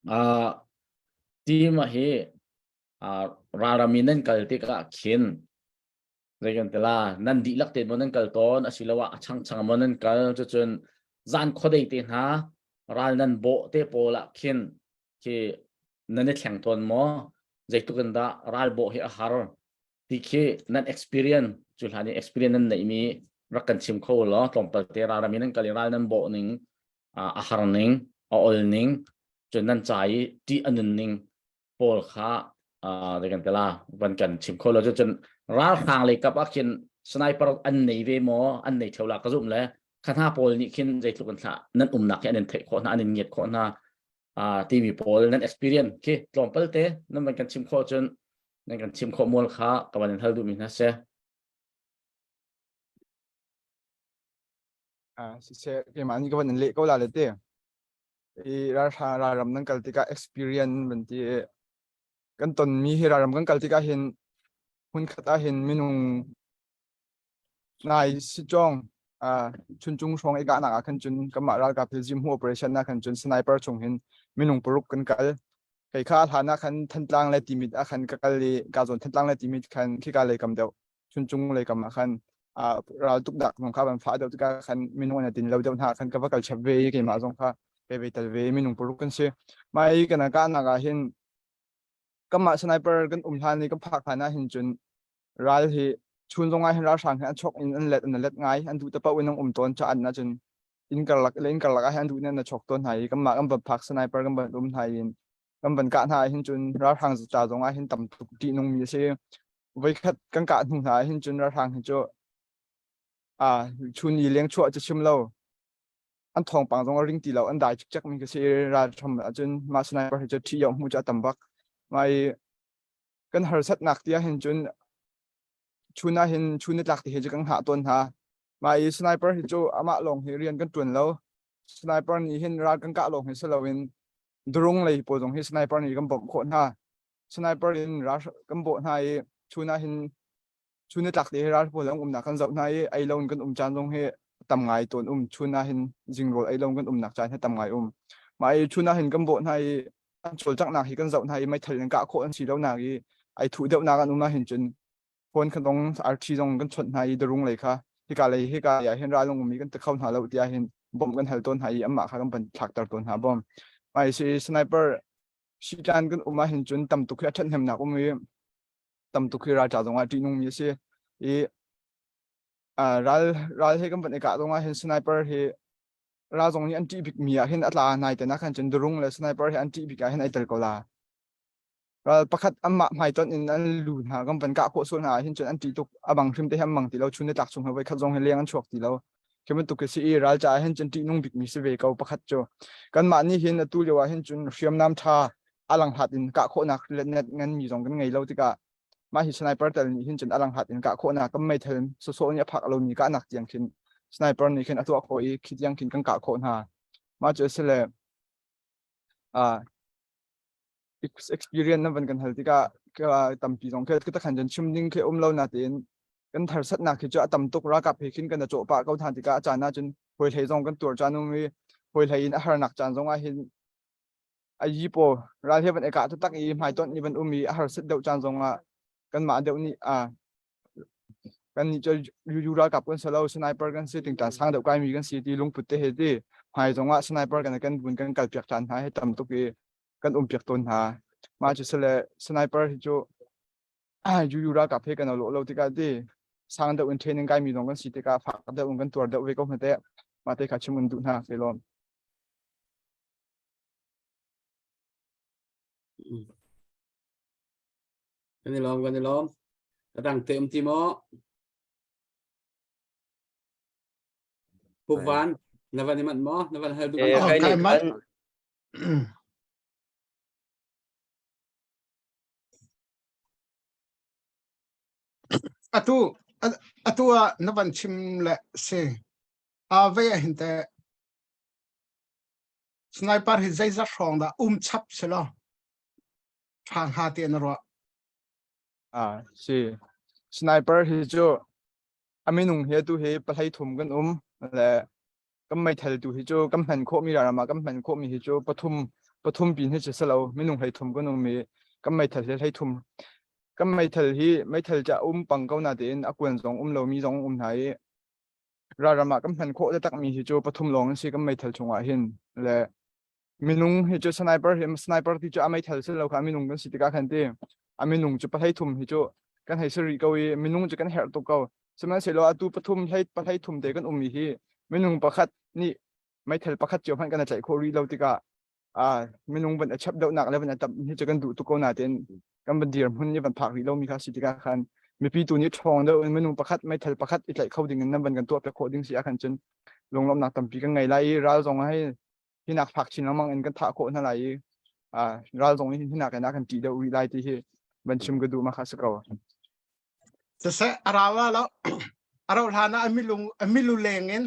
Uh, team hi uh, ralram in nan kal tikah khin zei kan ti la nan dihlak te maw nan kal tawn asiloah a changchang maw nan kal cucun zan khuadei te hna ral nan bawh te pawl ah khin khi nan i thleng tawn maw zeitluk in dah ral bawh hi a har ti khi nan experience cu hlan i experience nan neihmi rak kan chim kho law tlawmpal te ralram in nan kal i ral nan bawh ning a har ning a ol ning cun nan ca i ṭih a nun ning pawl kha zei kan ti la van kan chim kho lo cun ralhrang lei kap ah khin sniper an nei ve maw an nei theo la ka zum le kha hna pawl nih khin zeitluk in thla nan umnak hi an in theih khawh hna an in ngiat khawh hna timi pawl nan experience khi tlawmpal te nan van kan chim khawh cun nan kan chim khawh mual kha ka van in hal duhmi hna si. Ah siseh keimah nih ka van in leh ko la le te. I ralhrang ralram nan kal tikah experience van ti i kan tonmi hi ralram kan kal tikah hin hmunkhat ah hin minung nai sicong ah chuncung hrawng i kahnak ah khan cun kanmah ralkap hi zimhu operation ah khan cun sniper chung hin minung paruk kan kal. Kei kha hlan ah khan Thantlang le Timit ah khan ka kal i ka zawn Thantlang le Timit khan khika lei kam deuh chuncung lei kam ah khan ral tuk dak zong kha van fah deuh tikah khan minung an tin lo deuh hna khan ka va kal chap ve i keimah zong kha pe ve tal ve minung paruk kan si. Mai kana ka nak ah hin kanmah sniper kan um hlan i kan phak hlan ah hin cun ral hi chun zong ah hin ralhrang hi an chok in an let an let ngai an duh te paoh in an um tawn ca an ah cun inn karlak le inn karlak ah hin an duh in an chok tawn hna i kanmah kan van phak sniper kan van um hna in kan van kah hna ah hin cun ralhrang ca zong ah hin tam tuk ṭihnung mi a si. Voikhat kan kah hnu hna ah hin cun ralhrang hi cu a chun i leng chuah cu chim lo an thawngpang zong a ring ti lo an dai cikcek mi ka si ral ṭham ahcun mah sniper hi cu ṭhi yoh hmu cu a tam bak. Mai kan harsatnak ti ah hin cun chun ah hin chun nitlak ti hi cu kan hngah tawn hna. Mah i sniper hi cu amah lawng hi rian kan ṭuan lo. Sniper nih hin ral kan kah lawng hi si loin durung lei pawl zong hi sniper nih kan bawmh khawh hna. Sniper in ral kan bawh hna i chun ah hin chun nitlak te hi ral pawl an umnak kan zoh hna i ei lo in kan um caan zong hi tam ngai tawn um. Chun ah hin zingrawl ei lo in kan umnak caan hi tam ngai um. Mah i chun ah hin kan bawh hna i an cawlcanghnak hi kan zoh hna i meithal in kah khawh an si lo nak i ai thuh deuhnak an um ah hin cun phone kha dong RT zong kan chawnh hna i darung lei kha hika lei hika ah hin ral um mi kan ti kho hna lo tiah hin bomb kan hal tawn hna i amah kha kan van thlakter tawn hna bom mai si sniper sitlan kan um ah hin cun tam tuk hi a ṭhathnemnak um i tam tuk hi ral ca zong ah ṭihnung mi a si i ral ral he kan van i kah zong ah hin sniper hi ral zong nih an ṭih bik mi ah hin a tla nai te na khan cun durung le sniper hi an ṭih bik ah hin ai tel ko la ral pakhat anmah hmaitonh in an lu hna kan van kah khawh sual hna ah hin cun an ṭih tuk a bang hrim te hi an mang ti lo chun ni tlak chung he voi khat zong hi leng an chuak ti lo khi bantuk khi si i ral caah hin cun ṭihnung bikmi si ve ko pakhat cu kanmah nih hin atu lio ah hin cun hriamnam ṭha a langhlat in kah khawhnak let ngan mi zong kan ngei lo tikah mah hi sniper tel nih hin cun a langhlat in kah khawhnak kan meithal sawsawh nih a phak lomi kahnak tiang khin sniper nih khin a tuah khawh i khi tiang khin kan kah khawh hna mah cu a si le ah experience nan van kan hal tikah tampi zong khi ka takhan cun chim ding khi um lo na tein kan harsatnak khi cu a tam tuk ralkap he khin kan cawh pah ko than tikah a caan ah cun hawi hlei zong kan tuar caan um i hawi hlei in a harnak caan zong ah hin a yi paw ral he van i kah taktak i hmaitonh i van um i a harsat deuh caan zong ah kanmah deuh nih a kan nih cu yu ralkap kan si lo sniper kan si tingtang sang deuh kaimi kan si ti lungput te he ti hmai zong ah sniper kan kan vun kan kalpiak caan hna he tam tuk i kan um piak tawn hna mah cu sile sniper hi cu yu ralkap he kan lo lo tikah ti sang deuh in training kaimi zong kan si tikah fak deuh in kan tuar deuh ve ko hna te mah te kha chim un duh hna ke lawm Kan i lawm, kan i lawm. A dang te um ti maw? Pukvan, na van i manh maw? Na van hal duh Eh, maw? kai nih khan Atu atu ah na van chim le si. A ve ah hin te Sniper hi zeizat hrawng dah um chap si law ṭha hnga ti na ruah? Ah, si. Sniper hi cu a minung hi atu hi pahlei thum kan um le kan meithal tu hi cu kan hman khawhmi ram ah kan hman khawhmi hi cu pathum pathum pin hi cu si lo minung hlei thum kan um i kan meithal hi hlei thum kan meithal hi meithal ca um pang ko na tein a kuan zong um lomi zong um hna i ralram ah kan hman khawh takmi hi cu pathum lawng an si kan meithal chungah hin le minung hi cu sniper hi sniper ti cu a meithal si lo kha minung kan si tikah khan ti a minung cu pahlei thum hi cu kan hei si rih ko i minung cu kan herh tuk ko sihmanhsehlaw atu pathum hlei pahlei thum te kan um mi hi minung pakhat nih meithal pakhat cio hmanh kan i tlaih khawh rih lo tikah ah minung van a chap deuhnak le van a tam hi cu kan duh tuk ko natein kan van dirhmun nih van phak rih lomi kha si tikah khan mipi tu nih ṭhawng deuh in minung pakhat meithal pakhat i tlaih kho ding in nan van kan tuah piak khawh ding si ahkhan cun lunglawmhnak tampi kan ngei lai i ral zong hei hinak fak chin lengmang in kan thah khawh hna lai i ah ral zong nih hinak in a kan ṭih deuh rih lai ti hi van chim ka duh ma kha si ko. Siseh a rau la lo a rauh hlan ah a milung a milu leng in.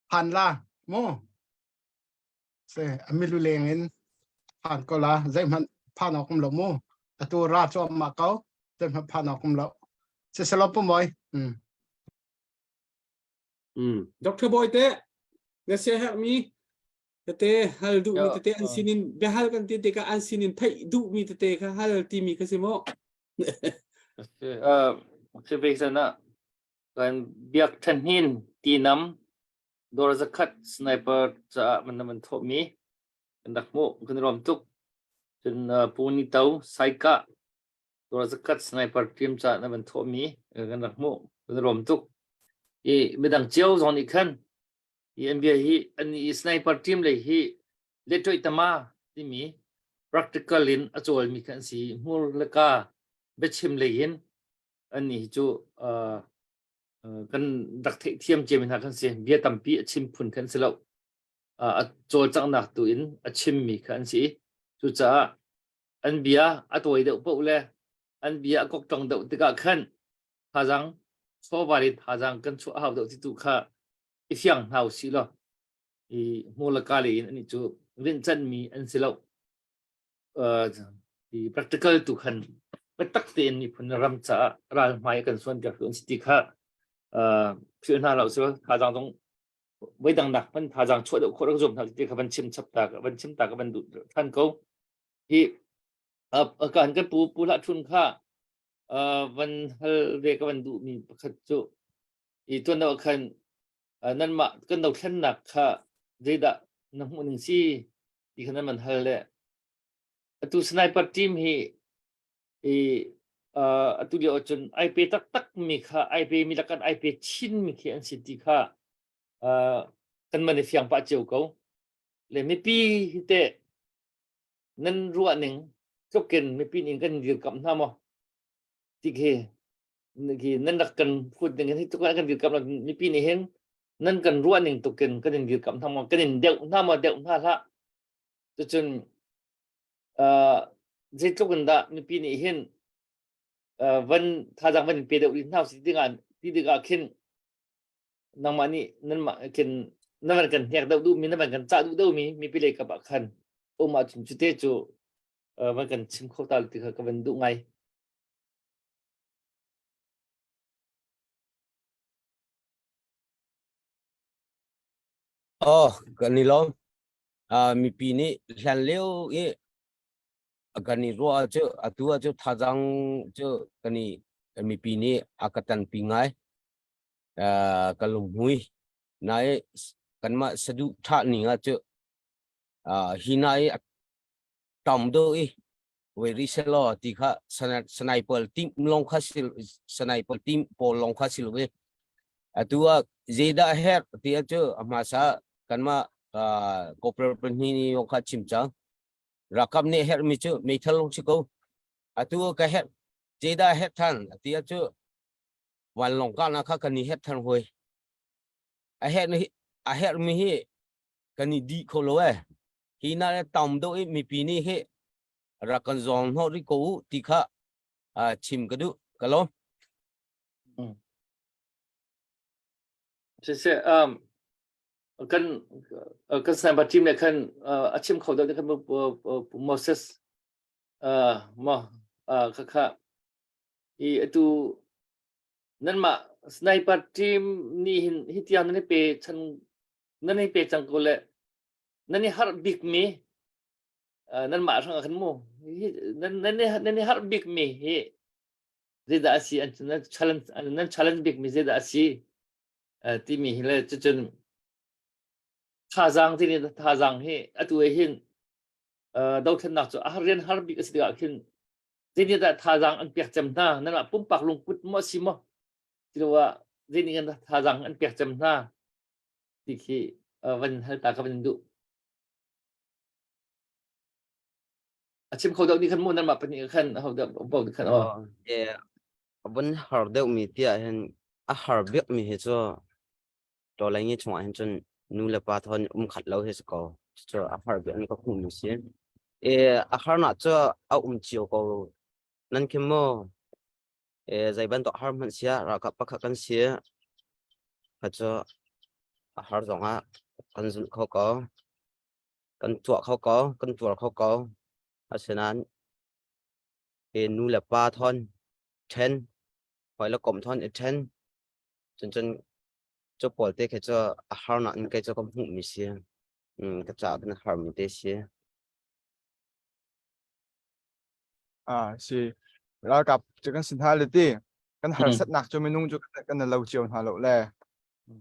Phan la mu se amilu leng in phan ko la zeihmanh phan awk um lo mu atu ra chuam ma ko zeihmanh phan awk um lo si selo pu moi mm Mm. Dr. Boy te na sia herh mi tete hal duh mi tete an sinin biahal kan ti tikah an sinin theih duh mi tete kha hal timi kha si maw? Uh, si ve sana kan biak thanhin tinam dor zakhat sniper caah man man thawh mi kan rak hmuh kan rom tuk cun pu ni to saika dor zakhat sniper team caah na van thawh mi kan rak hmuh kan rom tuk i midang cio zong nih khan hi an bia hi an i sniper team lei hi letoi tama timi practical in a cawl mi khan si hmur le ka biachim lei in an nih cu uh, kan rak theih thiam cia mi hna kan si bia tampi a chim phun kan si lo a cawlcanghnak tu in a chim mi kha an si cucaah an bia a tawi deuh paoh le an bia a koktong deuh tikah khan thazang chawva in thazang kan chuah hau deuh ti tu kha i fiang hna usih law i hmu le ka le in ani cu rinhchan mi an si lo i practical tu khan biatak tein miphun ram caah ral hmai kan suan piak tu an si ti kha philh hna lo su thazang zong voidang nak man thazang chuah deuh khawh rak zuam hna ti kha van chim chap ta van chim ta ka van duh than ko hi kan kan pu pu hlah thun kha van hal ve ka van duh mi pakhat cu i tuan deuh khan nanmah kan dothlennak kha zeidah na hmuh ning si ti kha nan van hal le atu sniper team hi i atu lio ahcun ai pe taktak mi kha ai pe mi lakan ai pe chin mi khi an si ti kha kan man i fiang pah cio ko le mipi hi te nan ruah ning tlukin mipi ning kan dirkamh hna maw ti khi khi nan rak kan phut ning hi tuk kan dirkamh mipi nih hin nan kan ruah ning tukin kan in dirkamh hna maw kan in deuh hna maw deuh hna hlah cucun uh, zeitluk in dah mipi nih hin uh, van thazang van pe deuh rih hna si dingah ti dingah khin nangmah nih nanmah khin na van kan hnek deuh duhmi na van kan cah duh deuhmi mipi lei kap ah khan um ahcun cute cu uh, van kan chim kho ta ti kha ka van duh ngai. Oh, kan i lawm. Uh, mipi nih hlan lio i kan i ruah cu atu ah cu thazang cu kan i mipi nih a ka tanpi ngai. Uh, ka lunghmui. Nai kanmah saduh thah ning ah cu uh, hi na i tam do i we ri selaw ti kha sniper team long kha sil sniper team pawl long kha sil we atu ah zeidah her ti cu ahma sa kanmah corporal pahnih ni yong kha chim cang rakam nih her mi cu meithal long si ko atu ka her zeidah her than ti cu vanlawng ka na kha kan i her than hoi a her ni a her mi hi kan i di kho lo e hi na le tam do i mipi nih hi rak kan zawng hnawh rih ko u ti kha chim ka duh ka lawm Siseh um kan kan sniper team le khan a chim kho deuh khan Moses mo kha kha i atu nanmah sniper team nih hin hi tiang nan i pe chan nan i pe cang ko le nan i harh bik mi nanmah hrang ah khan mu nan nan nan i harh bik mi hi zeidah a si an nan challenge nan challenge bik mi zeidah a si timi hi le cucun thazaang tini thazaang hi atu he hin dothlennak cu a rian har bik a si tikah khin zeitindah thazaang an pek cem hna nanmah pumpak lungput maw a si maw tiloah zeitin kan thazaang an pek cem hna ti khi van hal ta ka van duh a chim kho deuh ni khan mu nanmah pahnih khan ho deuh bo ni khan oh vun har deuh mi tiah hin a har bik mi hi cu tawlai ngi chungah hin cun nu le pa thon um khat lo hi si ko cu a har bik an ka hmuh mi si e a har na cu a um cio ko nan kim mo e zei bantuk har hmanh sia ralkap pakhat kan si kha cu. A har zong ah kan zulh kho ko. Kan tuah kho ko, kan tuar kho ko. Asinain hi nu le pa thawn ṭhen, hawi le kom thawn i ṭhen, cuncun cu pawl te khi cu a harnak in kei cu ka hmuhmi si. Ka caah kan harmi te si. Ah si ralkap cu kan si hna le ti kan harsatnak cu minung cu kan lo cio hna lo le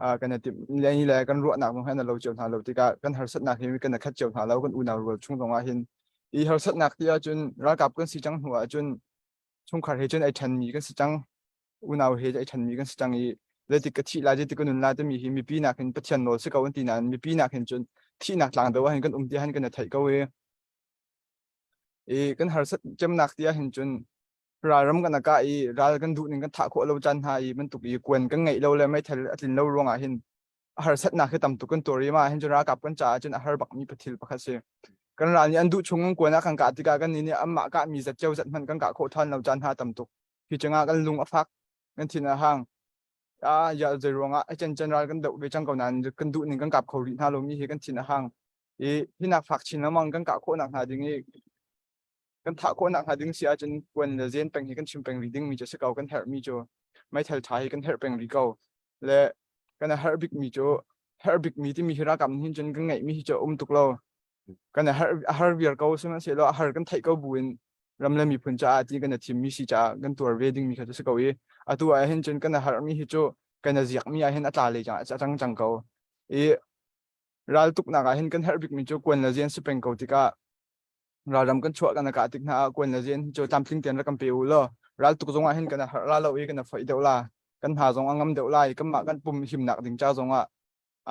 ah kan timh le le kan ruahnak zong han lo cio hna lo tikah kan harsatnak hi kan khat cio hna lo kan unau rual chung zong ah hin i harsatnak ti ahcun ralkap kan si cang hnu ahcun chungkhar he cun ai ṭhenmi kan si cang unau he ai ṭhenmi kan si cang i zeitik ka thih lai zeitik ka nun lai timi hi mipi nak hin Pathian nawl si ko an ti nain mipi nak hin cun thihnak tlang do ah hin kan um ti han kan i theih ko i I kan harsat cemnak ti ahhin cun ralram kan kah i ral kan duh ning kan thah khawh lo caan hna i bantuk i kuan kan ngeih lo le meithal a tlin lo ruangah hin a harsatnak hi tam tuk kan tuar i mah hin cun ralkap kan caah cun a har bakmi pathil pakhat si. Kan ral nih an duh chung kuan ah kan kah tikah kan nih nih anmah kahmi zat cio zat hmanh kan kah khawh ṭhan lo caan hna tam tuk. Hi cungah kan lung a fak, kan thin a hang. Ah, ya zei ruangah a chan chan ral kan doh ve cang ko nain kan duh ning kan kap kho rih hna lomi hi kan thin a hang. I hinak fak chin lengmang kan kah khawhnak hnga ding i kan thah khawhnak hnga ding si ahcun kuan le zen peng hi kan chim peng rih dingmi cu si ko kan herhmi cu meithal ṭha hi kan herh peng rih ko le kan herh bikmi cu herh bikmi timi hi ralkap nih hin cun kan ngeihmi hi cu a um tuk lo kan har a har viar ko sihmanhsehlaw a har kan theih ko buin ram le miphun caah ti kan i thimmi si caah kan tuar ve dingmi kha cu si ko i atu ah hin cun kan harmi hi cu kan ziakmi ah hin a tla lei a cang cang ko i Raltuknak ah hin kan herh bikmi cu kuan le zian si peng ko tikah ralram kan chuah kan kah tik hna ah kuan le zian cu tlamtling tein rak kan pe u law raltuk zong ah hin kan harh la lo i kan foih deuh la kan hna zong a ngam deuh lai kanmah kan pum himnak ding ca zong ah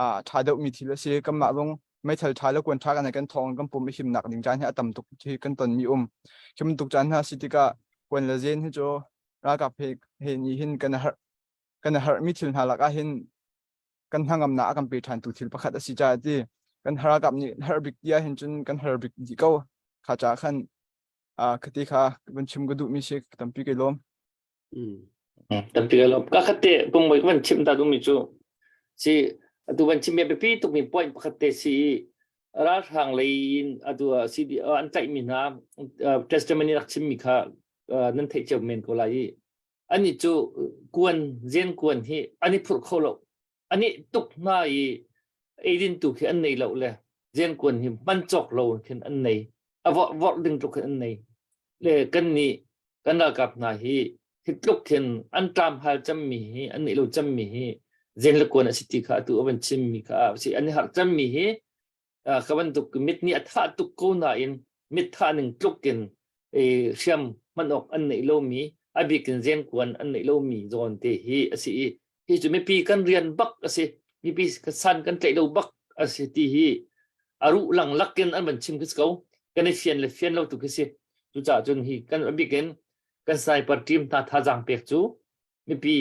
a ṭha deuhmi thil a si kanmah zong meithal ṭha le kuan ṭha kan kan thawng kan pum himnak ding caan hi a tam tuk hi kan tonmi um khi bantuk caan hna si tikah kuan le zen hi cu ralkap he he nih hin kan harh kan harhmi thil hna lakah hin kan hnangamnak a kan pe ṭhantu thil pakhat a si caah ti kan ralkap nih har bik ti ahhin cun kan har bik dih ko kha caah khan khati kha van chim ka duhmi si tampi kai lawm. Tampi kai lawm. Ka khat te pungmoi ka van chim ta duhmi cu si atu van chim biapi tukmi point pakhat te si i ralhrang lei in atu CD an tlaihmi hna testimony rak chimmi kha nan theih cio men ko lai i ani cu kuan zen kuan hi an i phurh kho lo ani tuk hna i eidin tu khi an nei lo le zen kuan hi man cawk lo khin an nei a vorh vorh ding tluk khin an nei le kan nih kan ralkap hna hi hi tluk khin an tlam hal cammi hi an neih lo cammi hi zen le kuan a si ti kha atu a van chimmi kha a si an i harh cammi hi ka bantuk mit nih a thah tuk ko nain mit thah ning tluk in hriam hman awk an neih lomi a bik in zenkuan an neih lomi zawn te hi a si i hi cu mipi kan rian bak a si mipi san kan tlaih lo bak a si ti hi a ruh lang lakin an van chim khi ko kan i fian le fian lo tu khi si cucaah cun hi kan a bik in kan sniper team hna thazaang pek cu mipi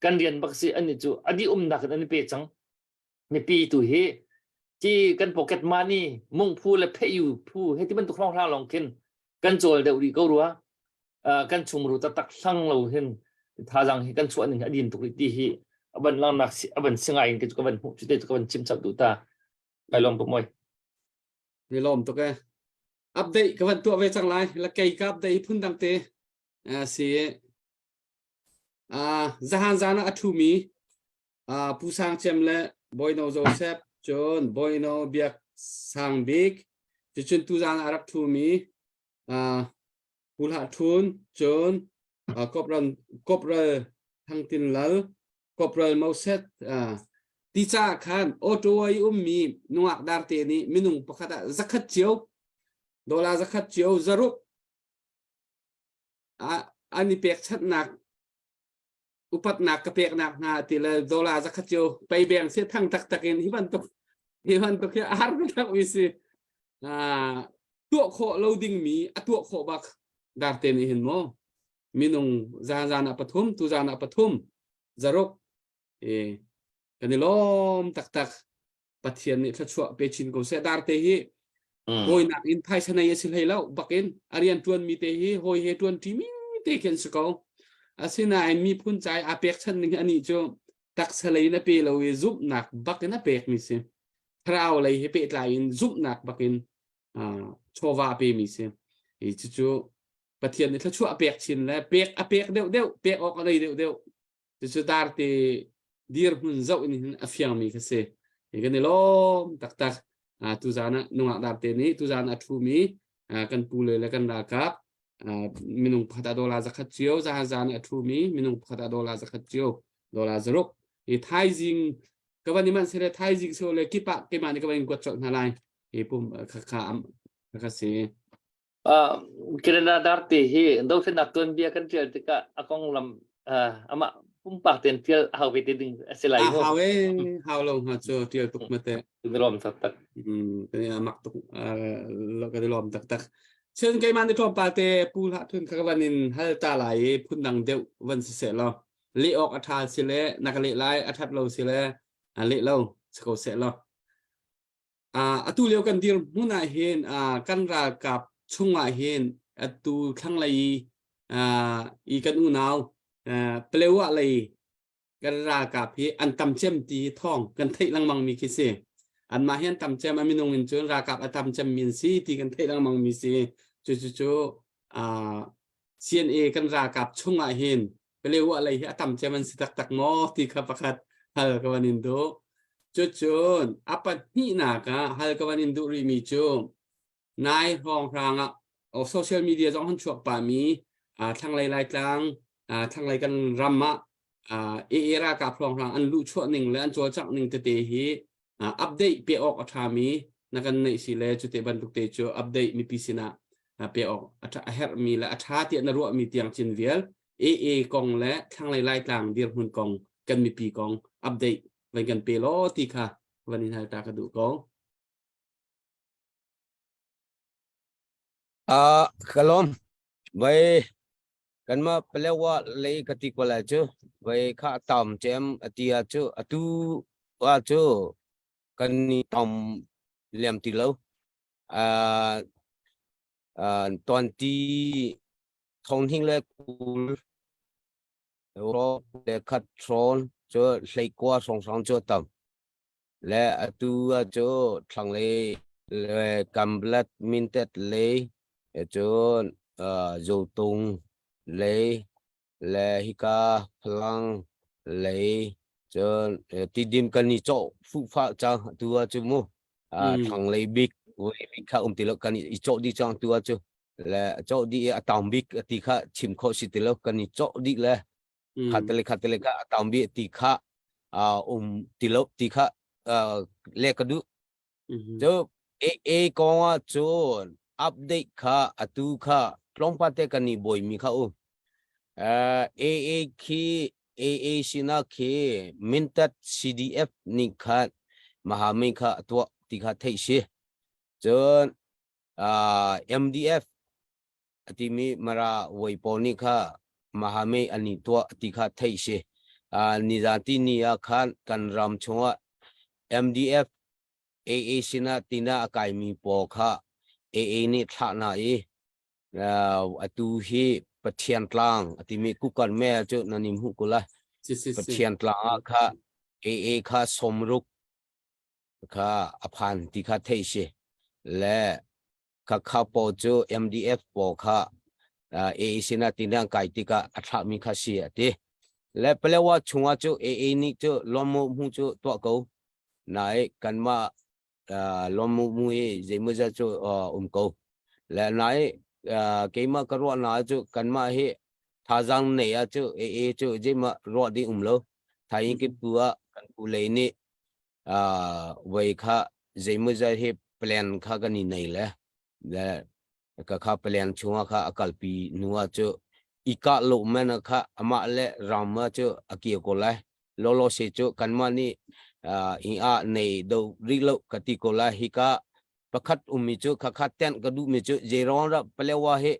kan rian bak si an cu adi umnak in an i pe cang mipi tu hi ci kan pocket money mung phu le pheyu phu he ti bantuk hrawng hlang lawng khin kan cawl deuh rih ko rua kan chungru taktak hlang lo hin thazang hi kan chuah ning a din tuk rih ti hi aban langnak aban singai in ka van hmuh cu te ka van chim chap duh ta kai lom tuk moi ni lom tuk e update ka van tuah ve cang lai la kei ka update phun dang te si zahan zan ah a thu mi Pu Sang Cem le Bawino Joseph cun Bawino Biak Sang Bik cucun tuzaan ah a rak ṭhumi Pu Hlah Ṭhun cun Corporal Corporal Thang Tin Lal Corporal Moses ti caah khan Ottawa i ummi nungak darte nih minung pakhat ah zakhat cio dollar zakhat cio zaruk an i pekchanhnak upatnak ka peknak hna ti le dollar zakhat cio pei beng se thang taktak in hi bantuk hi bantuk hi a har tak mi si tuah khawh lo ding mi a tuah khawh bak darte nih hin mo minung zan zan ah pathum tu zan ah pathum zaruk e kan i lawm taktak Pathian nih thluachuah pe chin ko seh darte hi hawinak in phaisa nei a si hlei lo bakin a rian tuan mi te hi hawi he tuan ṭi mi te khin si ko asinain miphun cai aa pekchanh ning ani cu. Taksa lei in a pe lo i zumhnak bak in a pekmi si. Thlarau lei he pehtlai in zumhnak bak in chawva a pemi si. Hi cucu Pathian nih thluachuah a pek chin le pek a pek deuh deuh, pek awk a nei deuh deuh. Cucu darte dirhmun zoh in hin a fiangmi kha si. Hi kan i lawm taktak. Tuzan ah nungak darte nih tuzan a ṭhumi kan pu le le kan ralkap minung pakhat ah dollar zakhat cio zahan zan a ṭhumi minung pakhat ah dollar zakhat cio dollar zaruk i thaizing ka van i manh sele thaizing so le kip ah keimah nih ka van in kuat colh hna lai hi pum kha kha kha si Canada darte hi dothlennak tuanbia kan ṭial tikah a konglam amah pumpak tein ṭial a hau ve te ding a si lai mu. A hau e, hau lo hnga cu ṭial tuk mate. Kan i lawm taktak. Kan i mak tuk, kan i lawm taktak. Cun keimah nih tlawmpal te Pu Hlah Thun kha ka van in hal ta lai i phundang deuh van si seh law leh awk a ṭha si le na ka leh lai a ṭhat lo si le leh lo si ko seh law. Atu lio kan dirhmun ah hin kan ralkap chungah hin atu thlanglei i kan unau Palewa lei kan ralkap hi an tam cem ti thawng kan theih lengmang mi khi si. Anmah hi an tam cem a minung in cun ralkap a tam cem mi an si ti kan theih lengmang mi si. Cucu cu CNA kan ralkap chungah hin Palewa lei hi a tam cem an si taktak maw ti kha pakhat hal ka van in duh. Cucun a pahnihnak ah hal ka van in duh rihmi cu nai hrawnghrang ah social media zong han chuak pahmi thlanglei Laitlang thlanglei kan ram ah AA ralkap hrawnghrang an luhchuah ning le an cawlcangh ning tete hi update pe awk a ṭhami na kan neih si le cute bantuk te cu update mipi sinah pe awk a herhmi le a ṭha tiah na ruahmi tiang cin vial AA kong le thlanglei Laitlang dirhmun kong kan mipi kong update van kan pe law ti kha van in hal ta ka duh ko. Ah, kalom. Vai kanmah Palewa lei ka ti ko lai cu vai kha tam cem ati ah cu atu ah cu kan ni tom lem ti lo. Ah, ah, tuan ti thong hing le kul ro le khat thrawn cu hleikua hrawnghrang cu tam. Le atu ah cu thlanglei le Kamblat Mintet lei cun Zotung lei le hika Falang lei cun Tidim kan i cawh fuhfah cang atu ah cu mu thlanglei bik bik kha um ti lo kan i cawh dih cang tu ah cu le cawh dih i a taung bik ti kha chim khawh si ti lo kan i cawh dih le khatele khatele kha a taung bik ti kha um ti lo ti kha le ka duh cu AA kong ah cun update kha atu kha tlawmpal te kan i buai mi kha u AA khi AA sinah khi Mintat CDF nih khan Mahami kha tuah ti kha theih si cun MDF a timi Mara voi pawl nih kha Mahame an i tuah ti kha theih si. Nizan ti ni ah khan kan ram chungah MDF AA sinah tina a kaimi pawl kha AA nih thlah hna i atu hi Pathian tlang a timi kukan me cu nan i hmuh ko lai. Pathian tlang ah kha AA kha somruk kha a phan ti kha theih si. Le kha kha pawl cu MDF pawl kha AA sinah tinang kai tikah a thlahmi kha si a ti. Le Palewa chungah cu AA nih cu lawmmu mu cu tuah ko. Nai kanmah lawmmu mu hi zeimawzat cu um ko. Le nai keimah ka ruah na cu kanmah hi thazaang nei ah cu AA cu zeimah ruah ding um lo. Thaing kip tu ah kan pu lei nih voi kha zeimawzat hi plan kha kan i nei le le ka kha plan chungah kha a kalpi nu ah cu i kah lo men kha amah le ram ah cu a kir ko lai lolo se cu kanmah nih i ah nei do ri lo ka ti ko lai hika pakhat ummi cu khakha tent ka duhmi cu zeiruang dah Palewa hi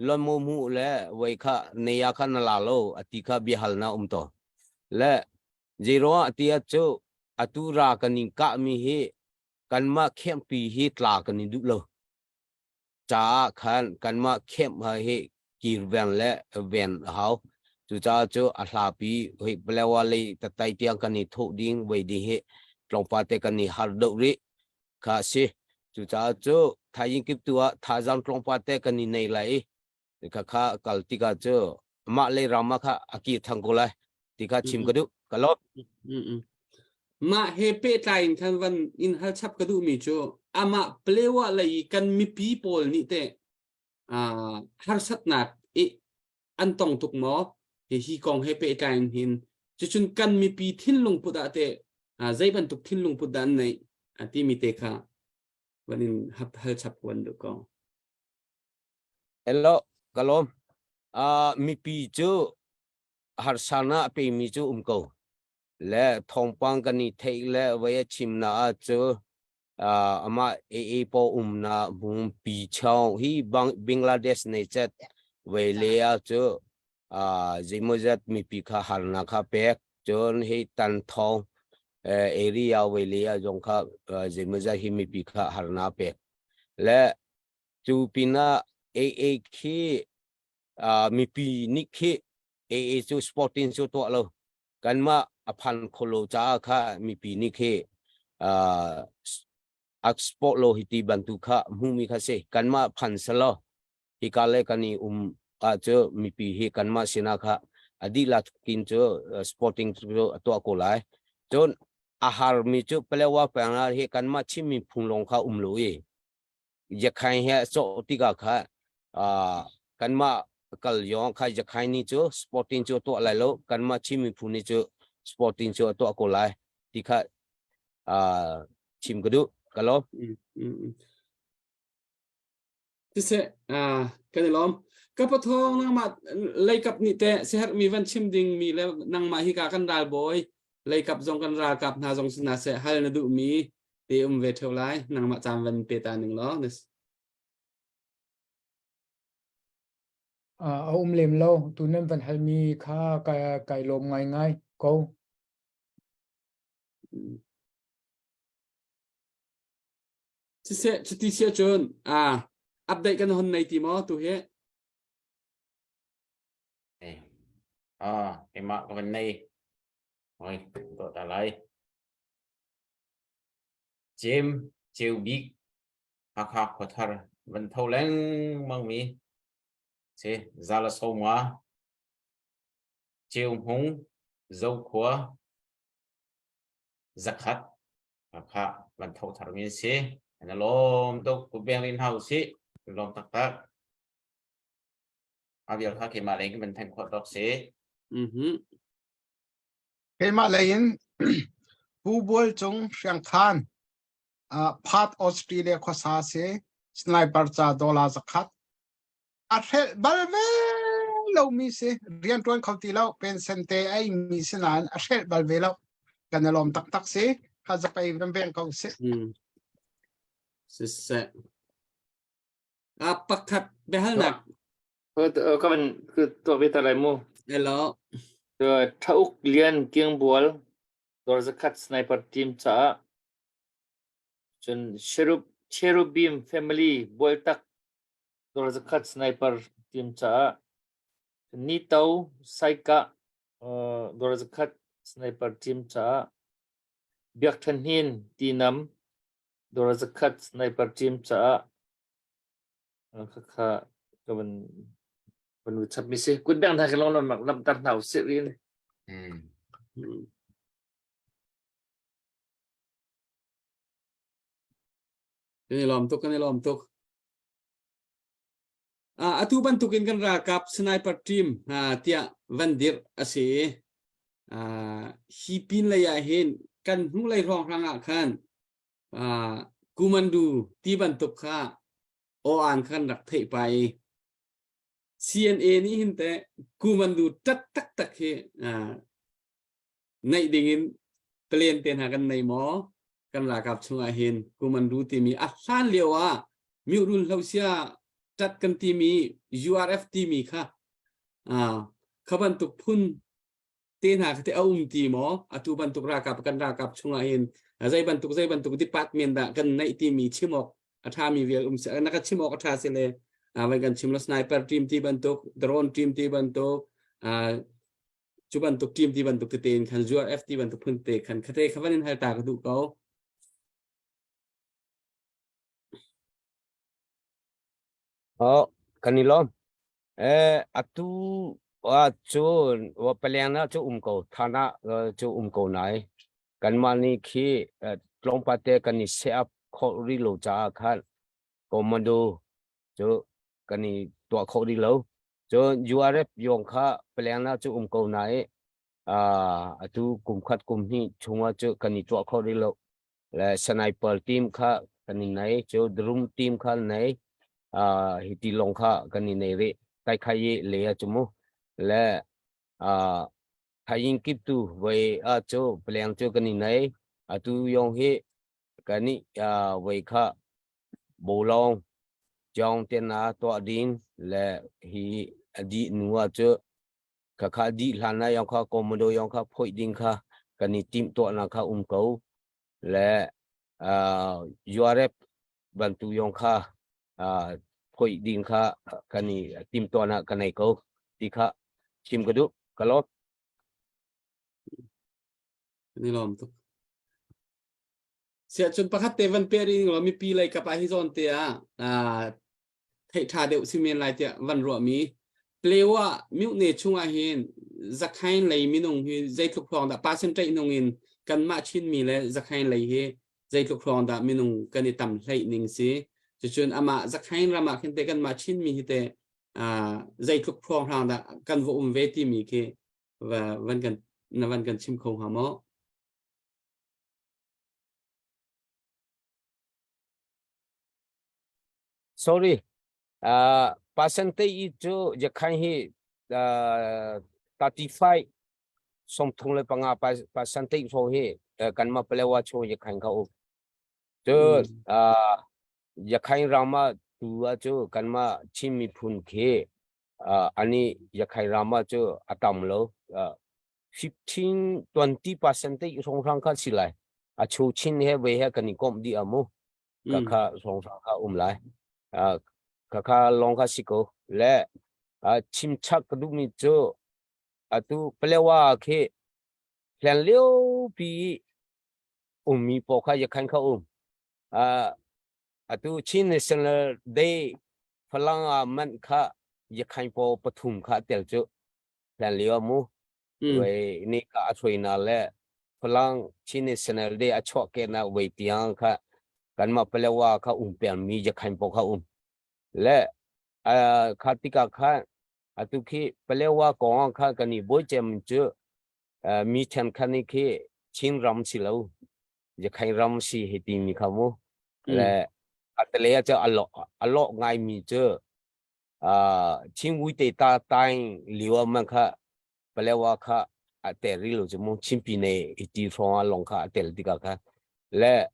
lon mu mu le voi kha neya kha na la lo ati kha biahal na um to le Zeiruangah tiah cu atu ra kan in kahmi hi kanmah khempi hi tla kan in duh lo caah khan kanmah khem hi kirven le ven a hau. Cucaah cu a hlapi hoi Palewa lei tatai tiang kan i thawh ding voi ding hi tlawmpal te kan i har deuh rih kha a si. Cucaah cu thaizing kip tu ah thazaang tlawmpal te kan i nei lai i kha kha kal tikah cu mah lei ram ah kha a kir thang ko lai ti kha chim ka duh. Ka lawm. Mah he pehtlai in khan van in hal chap ka duhmi cu amah Palewa lei i kan mipi pawl nih teh harsatnak i an tong tuk maw? Hi kong he pehtlai in hin cucun kan mipi thinlung put ah teh zei bantuk thinlung put dah an neih timi te kha van in hal chap wan duh ko. Hello, ka lawm. Uh, mipi cu harsana a pemi cu um ko. Le thawngpang kan i theih le vai a chim na ah cu amah AA po umnak hmun pi chong hi Bangladesh nei chet ve le ah cu zeimawzat mipi kha harnak kha pek cun hi tan thong area ve le ah zong kha zeimawzat hi mipi kha harnak pek le cu pinah AA khi mipi nih khi AA cu sporting cu tuah lo kanmah a phan kholo caah kha mipi nih khi export lo hi ti bantuk kha hmumi kha si kanmah phan selo hika le kan i um ah cu mipi hi kanmah sinah kha a dihlak kin cu sporting cu a tuah ko lai cun a har mi cu Palewa peng ah hi kanmah Chinmi phung lawng kha um lo i Yakhain he cawh tikah kha kanmah kal yong kha Yakhain ni cu sporting cu tuah lai lo kanmah Chin miphun ni cu sporting cu a tuah ko lai ti kha chim ka duh ka lawm. Siseh kan i lawm. Ka pathawng nangmah leikap nih teh siherhmi van chim ding mi le nangmah hi ka kan ralbawi leikap zong kan ralkap hna zong si hna seh hal na duhmi te um ve theo lai nangmah caan van pe ta ning law a um lem lo tu nan van halmi kha kai kai lawm ngai ngai ko Siseh cuti sia cun a update kan hon nei ti maw tu hi Ah, keimah ka van nei. Oi, to ta lai. Cem Ceu Bik Hakha khuathar van tho lengmang mi si Zala Sawmnga Ceu Hmung Zokhua Zakhat Hakha van tho thar mi si an lawm tuk ku beng rin hau si lawm taktak a vial kha keimah lei kan thanh khawh tawk si. Mhm. Keimah lei in Pu Bual Cung Hriangkhan uh, Perth Australia khuasa si sniper ca dollar zakhat a hrelh bal ve lomi si rian ṭuan kho ti lo pension te ai mi si nain a hrelh bal ve lo kan i lawm taktak si kha zapei van veng ko si Mm. Siseh. A pakhat biahalnak Ka van tuah ve ta lai mu. Hello. Thauk Lian Kiangbual dawr zakhat sniper team caah cun Cherub Cherubim family Bualtak dawr zakhat sniper team caah Nito Saikah dawr zakhat sniper team caah Biak Than Hnin Tinam dawr zakhat sniper team caah Khakha ka van van chap mi si kut beng hna khi long lam lam tar hna usih rin. Mm. Kan i lawm tuk kan i lawm tuk. Uh, atu bantukin kan ralkap sniper team uh, tiah van dirh a si. Uh, hi pin lei ah hin kan hnu lei hrawng hrang ah khan uh, kumandu ti bantuk kha aw-an khan rak theih pa i CNA nih hin teh kumandu tat taktak hi uh, neih ding in plan te hna kan nei maw kan ralkap chungah hin kumandu timi a hlan lio ah miurul hlosia tat kan timi URF timi kha uh, kha bantuk phun te hna kha te a um ti maw atu bantuk ralkap kan ralkap chungah hin zei bantuk zei bantuk department dah kan neih timi chim awk a ṭhami vial um si na ka chim awk a ṭha si le vai kan chim lo sniper team ti bantuk drone team ti bantuk. Cu bantuk team ti bantuk tete in khan URF ti bantuk phun te khan khate kha van in hal ta ka duh ko. Oh, kan i lawm. Eh, atu ah cun wa paliang na cu um ko thana cu um ko nai. Kanmah nih khi tlawmpal te kan i set up khawh rih lo caah khan commando cu kan i tuah khawh rih lo. Cun URF yong kha paliang na cu um ko nai. Atu kum khat kum hnih chungah cu kan i tuah khawh rih lo. Le sniper team kha kan i nei cu drum team kha nei uh, hi ti lawng kha kan i nei rih kai khai i le a chu mu le uh, thayin kip tu voi a chu pleng chu kan i nei atu yong hi kan i uh, voi kha bolong jong te na to ding le hi adi nuwa chu kha kha dih hlan na yong kha komodo yong kha phoi ding kha kan i tim to na kha um ko le uh, URF bantu yong kha uh, phoi ding kha kan i tim to na kan nei ko ti kha chim ka du ka lawm Ni lawm tuk. Sia cun pakhat te van pe ring lo mipi lei kapa hi zawn te ah theih ṭha deuh si men lai tiah van ruahmi Plewa myone chungah hin Zakhain lei minung hi zeitluk hrawng dah percentage nung in kanmah Chinmi le Zakhain lei hi zeitluk hrawng dah minung kan i tam hleih ning si cucun amah Zakhain ram ah khin te kanmah Chinmi hi te zeitluk hrawng hrang dah kan va um ve timi khi va van kan na van kan chim kho hnga maw? Sorry. Uh, percentage i cu Yakhain hi uh, 35 sawmthum le panga percentage hrawng hi uh, kanmah Palewa chung Yakhain kha um. Cu uh, Yakhain ram ah tu ah cu kanmah Chin miphun khi uh, ani Yakhain ram ah cu a tam lo. Uh, 15 20 percentage hrawng hrang kha si lai. A chu chin he ve he kan i komh dih a mu. Ka kha hrawng hrang kha um lai. Uh, ka kha long kha si ko. Le uh, chimchak ka duhmi cu atu Palewa khi hlan lio pi ummi paw kha yakhan kha um. Uh, atu Chin National Day Falang ah man kha yakhan paw pathum kha tel cu hlan lio mu. Wei ni ka a hruai na le Falang Chin National Day a chuah ke na wei tiang kha kanmah Palewa kha um peng mi yakhan paw kha um. Le kha tikah khan atu khi Palewa kong kha kan i boi cem cu mi then khan ni khi Chin ram si lo Yakhain ram si hi ti mi kha mu. Le atale cu a lo a lo ngai mi cu Chin Wui ta tain liwa man kha Palewa kha a tel rih lo cu mu Chinpi ne i ti hrawng ah lawng kha a tel tikah khan le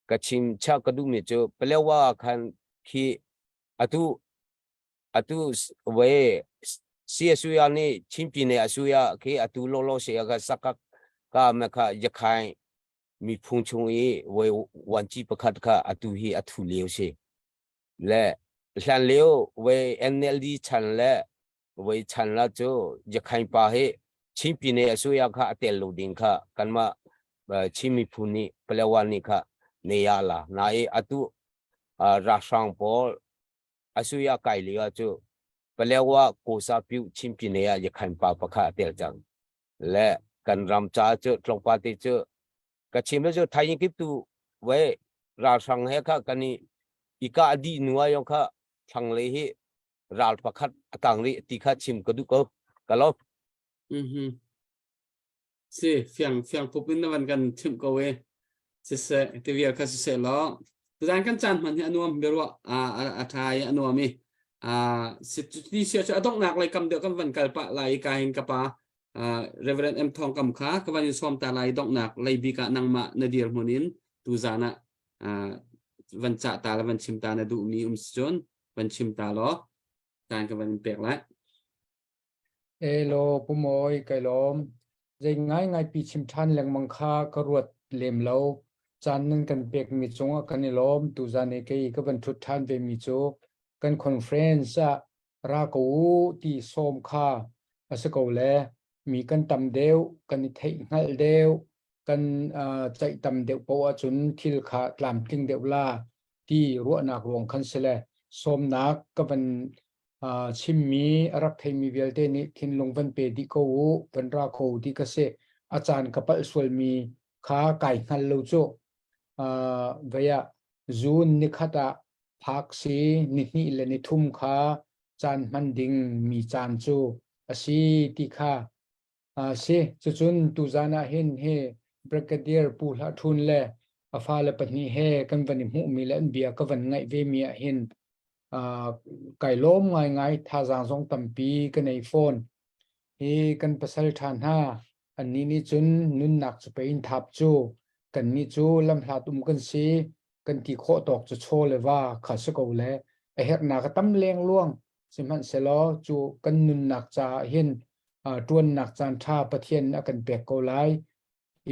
ka chim cha ka duhmi cu Palewa khan khi atu atu we CSU nih Chinpi ne asuya khi atu lolo se ka sakak ka me kha yakhai miphung chung i we wanci pakhat kha atu hi athu lio si le hlan lio we NLD chan le voi chan la cu Yakhain pa hi Chin Pyine asuya kha a tel lo ding kha kanmah Chin miphun nih Palawan nih kha ne ya la na i atu ralhrang pawl asuya kai lio ah cu Palawa Kosa Pyu Chin Pyine ah Yakhain pa pakhat a tel cang le kan ram ca cu tlawngpa te cu ka chim le cu thaing kip tu we ralhrang he kha kan i ika adi nu ah yong kha thlanglei hi ral pakhat a tang rih ti kha chim ka duh ko ka lawm Mhm. Si fiang fiang pup in na van kan chimh ko e siseh ti vial kha siseh law tuzan kan caan hman hi a nuam biaruah a a a tha i a nuam i a si ti sia cu a donghnak lei kam deuh kan van kal pah lai i ka hin ka pa Reverend M Thong Kam kha ka van in sawm ta lai donghnak lei bik ah nangmah na dir hmun in tuzan ah van cah ta le van chim ta na duhmi um si cun van chim ta law caan ka van in pek lai. Elo pumawi kai lawm. Zei ngai ngai pi chim ṭhan lengmang kha ka ruat lem lo. Caan nan kan pekmi cungah kan i lawm. Tuzan i kei ka van ṭhut ṭhan ve mi cu kan conference ah ra ko u ti sawm kha a si ko le. Mi kan tam deuh, kan i theih hngalh deuh, kan ceih tam deuh poah ahcun thil kha tlamtling deuh la ti ruahnak ruang khan si le sawmnak ka van chimmi a rak theimi vialte nih thinlung van pe dih ko u, van ra ko ti ka si. A caan ka palh sualmi kha kai hngal lo cu. Vei ah zun nikhat ah phak si nihnih le nithum kha caan hman ding mi caan cu a si ti kha si. Cucun tuzan ah hin hi Brigadier Pu Hlah Ṭhun le a fale pahnih he kan van i hmuhmi le an bia ka van ngaih ve mi ah hin kai lawm ngaingai thazaang zong tampi ka nei fawn. Hi kan pasal ṭha hna annih nih cun nunnak cu pei in thap cu kannih cu lamhlat um kan si kan ti khawh tawk cu chaw le va kha si ko le a herhnak a tam lengluang sihmanhsehlaw cu kan nunnak caah hin ṭuannak caan ṭha Pathian a kan pek ko lai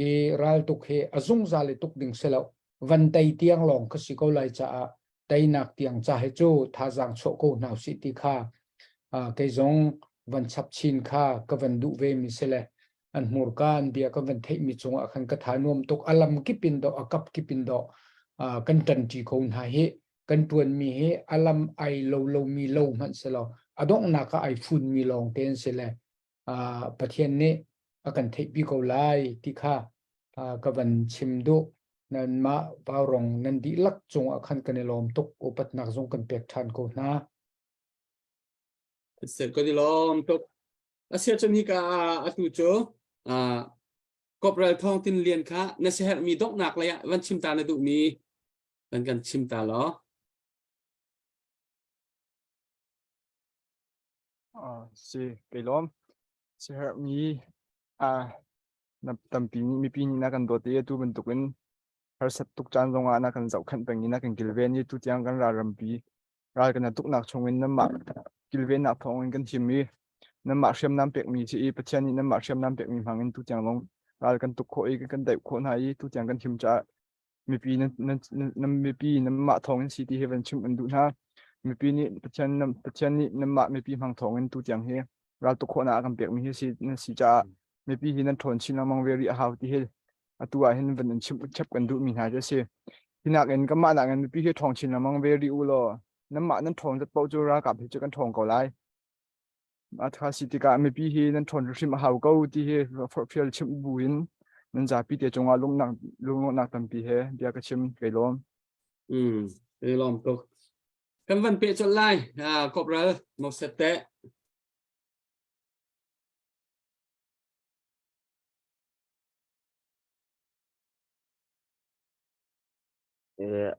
i raltuk hi a zungzal i tuk ding si lo van tei tiang lawng kha si ko lai caah teinak tiang ca hi cu thazaang chuah ko hna usih ti kha kei zong van chap chin kha ka van duh ve mi si le an hmurka an bia kan van theih mi cungah khan ka tha nuam tuk a lam kip in dawh a kap kip in dawh kan ṭanṭi ko hna hi kan ṭuan mi hi a lam ai lo lo mi lo hmanh si lo a donghnak ah ai fun mi lawng te an si le Pathian nih a kan theihpi ko lai ti kha ka van chim duh. Nanmah Vaurong nan dihlak cungah khan kan i lawm tuk. Upatnak zong kan pek ṭhan ko hna. Kan i lawm tuk. Asiahcun hika atu cu Corporal Thawng Tin Lian kha na siaherhmi donghnak lei ah van chim ta na duhmi van kan chim ta law. Si, kei lawm. Siaherhmi na tampi nih mipi nih na kan dawt i atu bantukin harsat tuk caan zongah na kan zohkhenh peng i na kan kilven i tutiang kan ralrampi ral kan tuknak chungin nanmah kilvennak thawngin kan him i nanmah hriamnam pekmi si i Pathian nih nanmah hriamnam pekmi hmangin tutiang zong ral kan tuk khawh i kan daih khawh hna i tutiang kan him caah mipi nan nan nan mipi nanmah thawngin si ti hi van chimh an duh hna. Mipi nih Pathian nan Pathian nih nanmah mipi hmang thawngin tu tiang hi raltuk khawhnak a kan pekmi hi si nan si caah mipi hi nan ṭhawn chin lengmang ve rih a hau ti hi atu ah hin van in chimh chap kan duhmi hna cu a si. Hi nakin kanmah nakin mipi hi ṭhawng chin lengmang ve rih u law nanmah nan ṭhawn zat paoh cu ralkap hi cu kan ṭhawng ko lai. A ṭha si tikah mipi hi nan ṭhawn hrimhrim a hau ko ti hi forhfial chimh bu in nan zapi te cungah lungnak lunglawmhnak tampi he bia ka chim kai lawm. Mm, kai lawm tuk. Kan van peh colh lai. Corporal Moses te.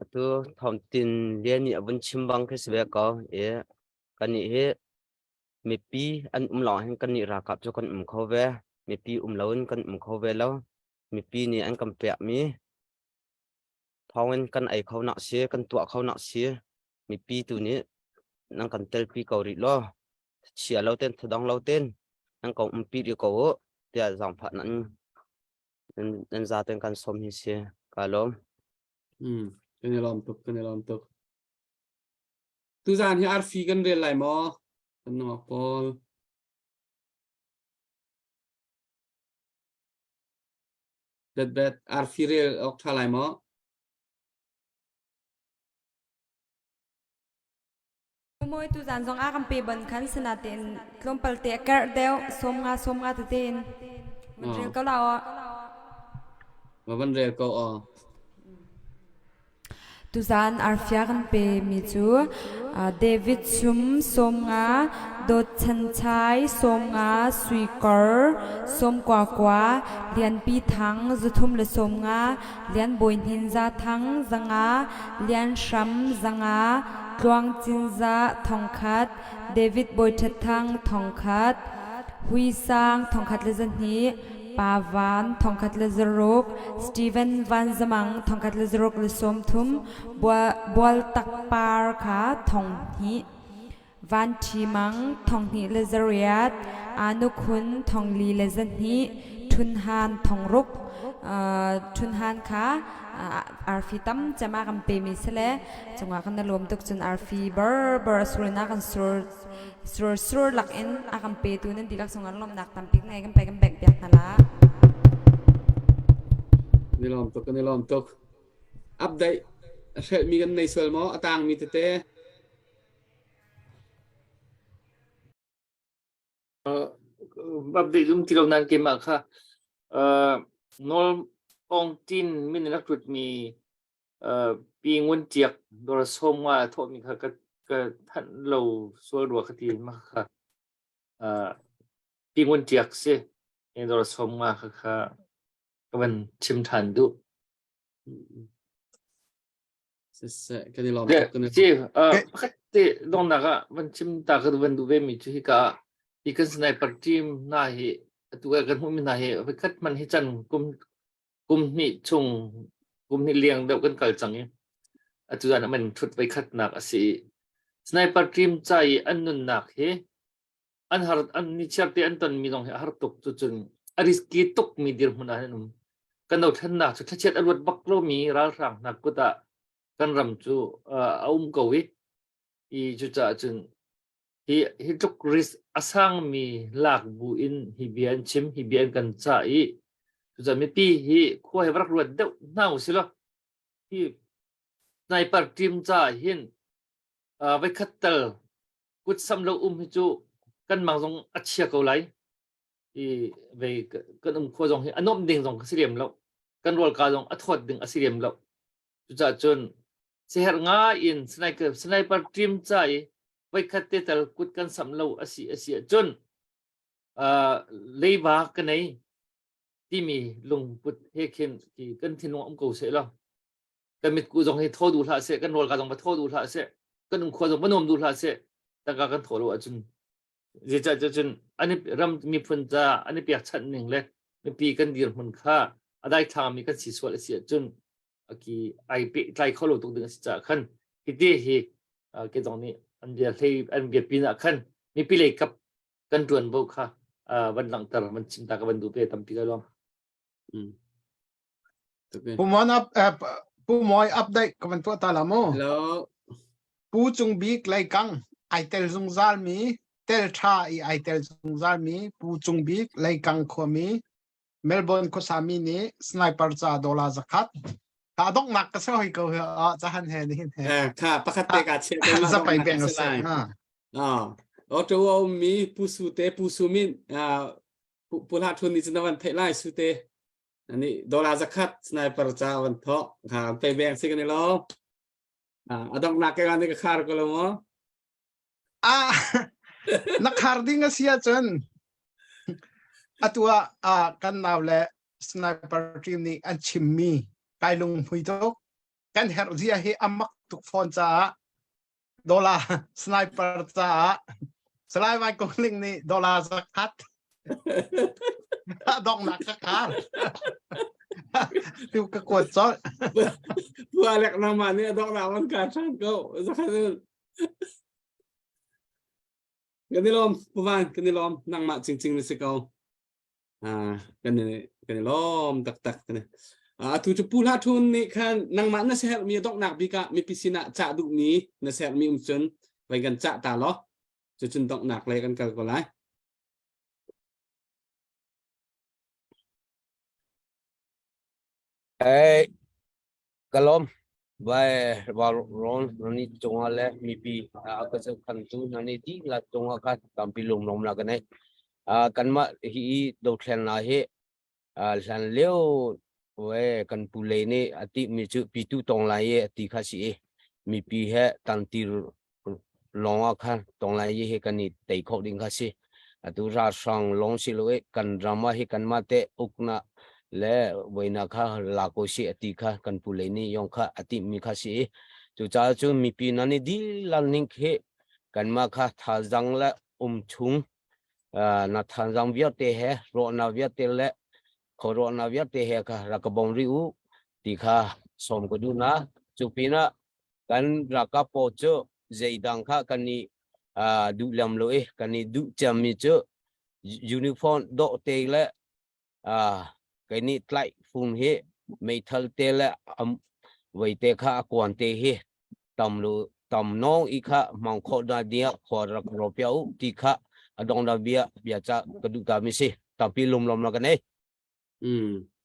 Atu Thawng Tin Lian nih a vun chim bang khi si ve ko. Kannih hi mipi an um lawng hin kannih ralkap cu kan um kho ve. Mipi um loin kan um kho ve lo. Mipi nih an kan pekmi thawngin kan ei kho nak si, kan tuah kho nak si. Mipi tu nih nan kan telpi ko rih law chia lo ten thadong lo ten nan ko umpi rih ko u tiah zaangfah nan nan zaten kan som hi si. Ka lawm. Mm, kan i lawm tuk, kan i lawm tuk. Tuzaan hi arfi kan rel lai maw? Kan nungak pawl. Bet bet arfi rel awk ṭha lai maw? Mawi tuzaan zong a kan pe ban khan sinatein tlawmpal te a kerh deuh 50 50 tete in van rel ko la aw. Van rel ko aw. Tuzaan arfia kan pemi cu David Sum 50, Dawt Chan Chai 50, Sui Kor 99, Lianpi Thang 350, Lian Bawi Hnin Za Thang 500, Lian Hram 500, Tluang Cin Za 1000, David Bawi Ṭhat Thang 1000, Hui Sang 1200, Pa Van 1006, Steven Van Zamang 1030, Bualtak Par kha 2000, Van Ṭhi Mang 2008, Anu Khun 42, Ṭhun Han 6000. Ṭhun Han kha arfi tam cem a kan pemi si le cungah kan i lawm tuk cun arfi bar bar a sur in a kan sur sur sur lak in a kan petu nan dihlak cungah lawmhnak tampi ngei kan pe kan bengh piak hna la. Kan i lawm tuk kan i lawm tuk. Update a hrelhmi kan nei sual maw a tangmi tete? Update um ti lo nain keimah kha nawl Aung Tin min in a ṭutmi Pi Ngun Ṭiak dawr sawm nga a thawhmi kha ka ka thanh lo sual rua ka ti mah kha Pi Ngun Ṭiak si dawr sawm nga kha kha ka van chim ṭhan duh. Siseh, kan i lawm tuk. Kan i Ci, pakhat te dongnak ah van chim ta ka van duh ve mi cu hika ah hi kan sniper team hna hi atu ah kan hmuhmi hna hi voikhat hmanh hi can kum kum hnih chung kum hnih liang deuh kan kal cang i atu zan ah man thut voikhatnak a si i sniper team ca i an nunnak hi an har an nichiar te an tonmi zong hi a har tuk cucun a risky tuk mi dirhmun ah an um kan dothlennak cu thlachiat a luat bak lomi ralhrang hna kut ah kan ram cu a um ko i i cucaah cun hi hi tluk risk a sangmi lak bu in hi bia an chim hi bia an kan cah i cucaah mipi hi khua hi rak ruat deuh hna usih law hi sniper team caah hin voikhat tal kut sam lo um hi cu kan mang zong a chia ko lai i vei kan um khua zong hi a nuamh ding zong ka si lem lo kan rawlka zong a thawt ding a si lem lo cucaah cun seher ngai in sniper sniper team ca i voikhat te tal kut kan sam lo a si a si ahcun leiba ka nei timi lungput he khin kan thinlung um ko seh law kan mitku zong hi thaw duh hlah seh kan rawlka zong va thaw duh hlah seh kan umkhua zong va nuam duh hlah seh tangka kan thaw lo ahcun zeicah cun an ram miphun ca an i pekchanh ning le mipi kan dirhmun kha a daithlangmi kan si sual a si ahcun aki ai pehtlai kho lo tuk ding a si caah khan hiti hi ke zong nih an bia hlei an bia pin ah khan mipi lei kap kan tuanvo kha van langhter van chim ta ka van duh pe tampi ka lawm. Pu Mon up Pu Moi update ka van tuah ta la mu. Hello. Pu Cung Bik Leikang ai tel zungzal mi tel tha i ai tel zungzal mi Pu Cung Bik Leikang khuami Melbourne khuasami nih sniper ca dollar zakhat ta donghnak ka se hoi ko he a cahan he ni hin he kha pakhat te ka che te ma zapai beng a se ha ah Ottawa ummi Pu Su te Pu Su Min Pu Hla Thun ni cun na van theih lai Su te ani dollar zakhat sniper ca van thok ha pe beng si kan i lo a donghnak ke ni ka khar ko lo mo ah na khar ding a si ahcun atu ah kan nau le sniper team nih an chimmi kai lung hmui tuk kan herh zia hi amak tuk fawn caah dollar sniper caah Salai Vai Kong Ling nih dollar zakhat donghnak ka khar tu ka kuat colh Tu alek nama nih a donghnak man ka ṭhan ko zakhat kan i lawm Pu Van kan i lawm nangmah cingcing na si ko kan i kan i lawm taktak kan i atu cu Pu Hla Thun nih khan nangmah na siaherhmi a donghnak bik ah mipi sinah cah duhmi na siaherhmi um cun vai kan cah ta law cucun donghnak lei kan kal ko lai. Ei, ka lawm. Vai va ron nani cungah le mipi a ka khan tu nani di la cungah khan tampi lunglawm la kan ei. Kanmah hi dothlen na hi hlan lio we kan pu le nih a ti mi cu pitu tong lai i a ti kha si i mipi he tangti lawng ah khan tong lai i hi kan i tei kho ding kha si atu ralhrang lawng si lo i kan ram ah hi kanmah te ukna le voina kha la ko si a ti kha kan pu le nih yong kha a ti mi kha si i cucaah cun mipi nan i dilan ning khi kanmah kha thazang le um chung na thanzang vialte he rawhnak vialte le khuaruahnak vialte he kha rak ka bawm rih u ti kha sawm ka duh na cu pinah kan ralkap pawl cu zeidang kha kan i duh lem lo i kan i duh ciammi cu uniform dawh te le. Kei nih tlaih fung hi meithal te le vei te kha a kuan te hi tam lu tam nong i kha mang kho da dia khua rak ro pia u ti kha adong da bia bia cha ka du ta mi si tampi lum lom la ka nei.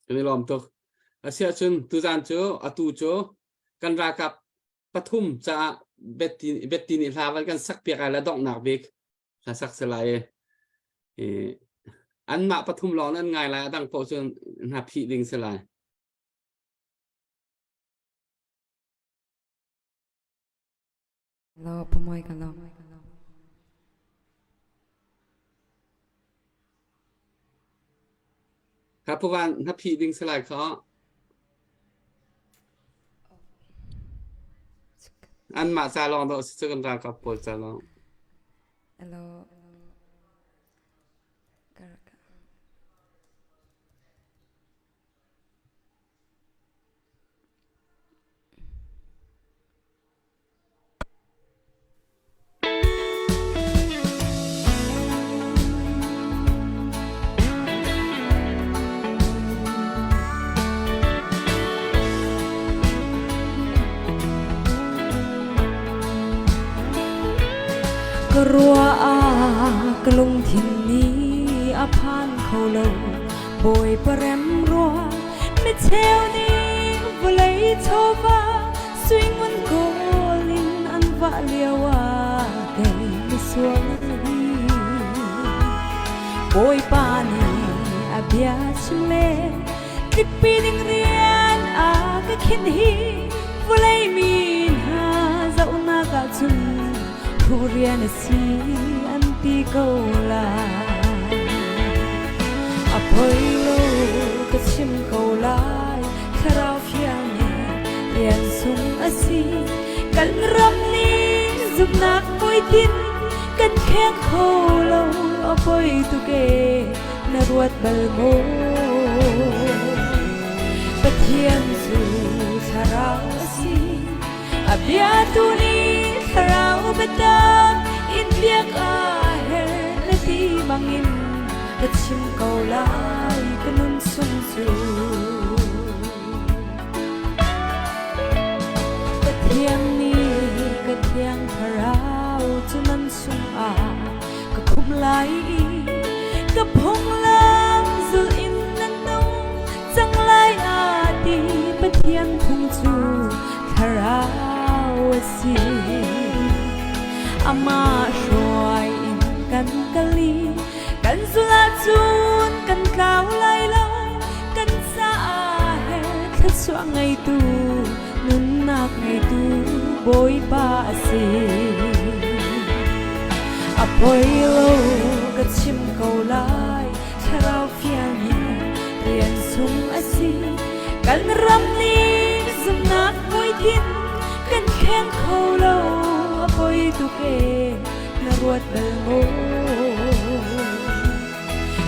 Kan i lawm tuk. Asiah cun tuzan cu atu cu kan ralkap pathum caah betti betti nih hla van kan sak piak ai la donghnak bik hla sak se lai i anmah pathum lawng nan ngai lai, adang paoh cu hna phih ding si lai. Lo pamoy ka lo. Ka puvan na phih ding si lai kha. Anmah ca lawng dawh si cu, kan ralkap pawl ca lawng. Hello. Ka ruah ah ka lungthin nih a phan kho lo, Bawipa rem rua mi cheu nih vawlei chawva suingun kawl in an vah lio ah kei misual hi Bawipa nih a bia chim le tlikpi ding rian a ka khin hi vawlei mi hna zohnak ah cun thu rian a si an ti ko lai. A poi lo, ka chim ko lai, thlarau fiang nih rian sung a si. Kan ram nih zumhnak hmuitinh kan kheng kho lo, a poi tuk e, na ruat bal maw? Pathian cu thlarau a si, a bia tu nih thlarau biatak in biak a herh na ti bangin ka chim ko lai ka nun chung cu. Pathian nih ka thiang thlarau cu nan chungah ka khumh lai i ka phunglam zulh in nan nung cang lai a ti. Pathian phung cu thlarau a si, amah hruai in kan kal i kan zulh ahcun kan tlau lai lo. Kan caah he thluachuah ngeitu, nunnak ngeitu Bawipa a si. A poi lo, ka chim ko lai, thlarau fiang in rian sung a si. Kan ram nih zumhnak hmuitinh kan kheng kho lo, a poi tuk e, na ruat bal maw?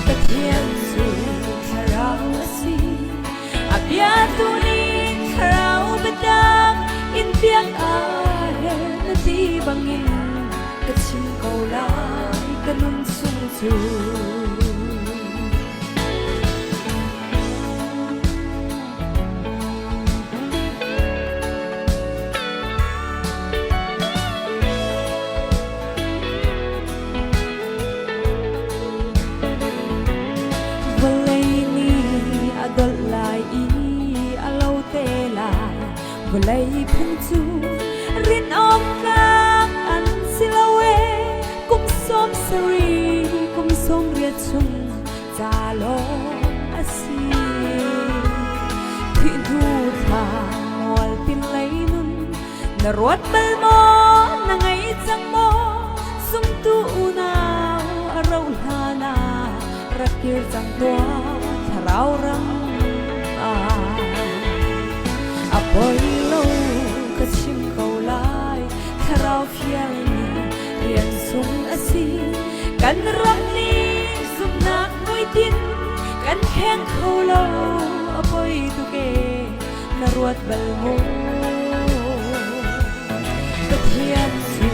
Pathian cu thlarau a si, a bia tu nih thlarau biatak in biak a herh na ti bangin ka chim ko lai ka nun chung cu. Vawlei nih a dolh lai i a lo te lai. Vawlei phung cu rin awk tlak an si lo e. Kum 70, kum 80 chung ca lawng a si. Thih hnu thla mual pin lei nun na ruat bal maw, na ngei cang maw? Zumtu unau, a rauh hlan ah rak kir cang tuah thlarau ram ah. A poi lo, ka chim ko lai, thlarau fial nih rian sung a si. Kan ram nih zumhnak hmuitinh kan kheng kho lo, a poi tuk e, na ruat bal maw? Pathian cu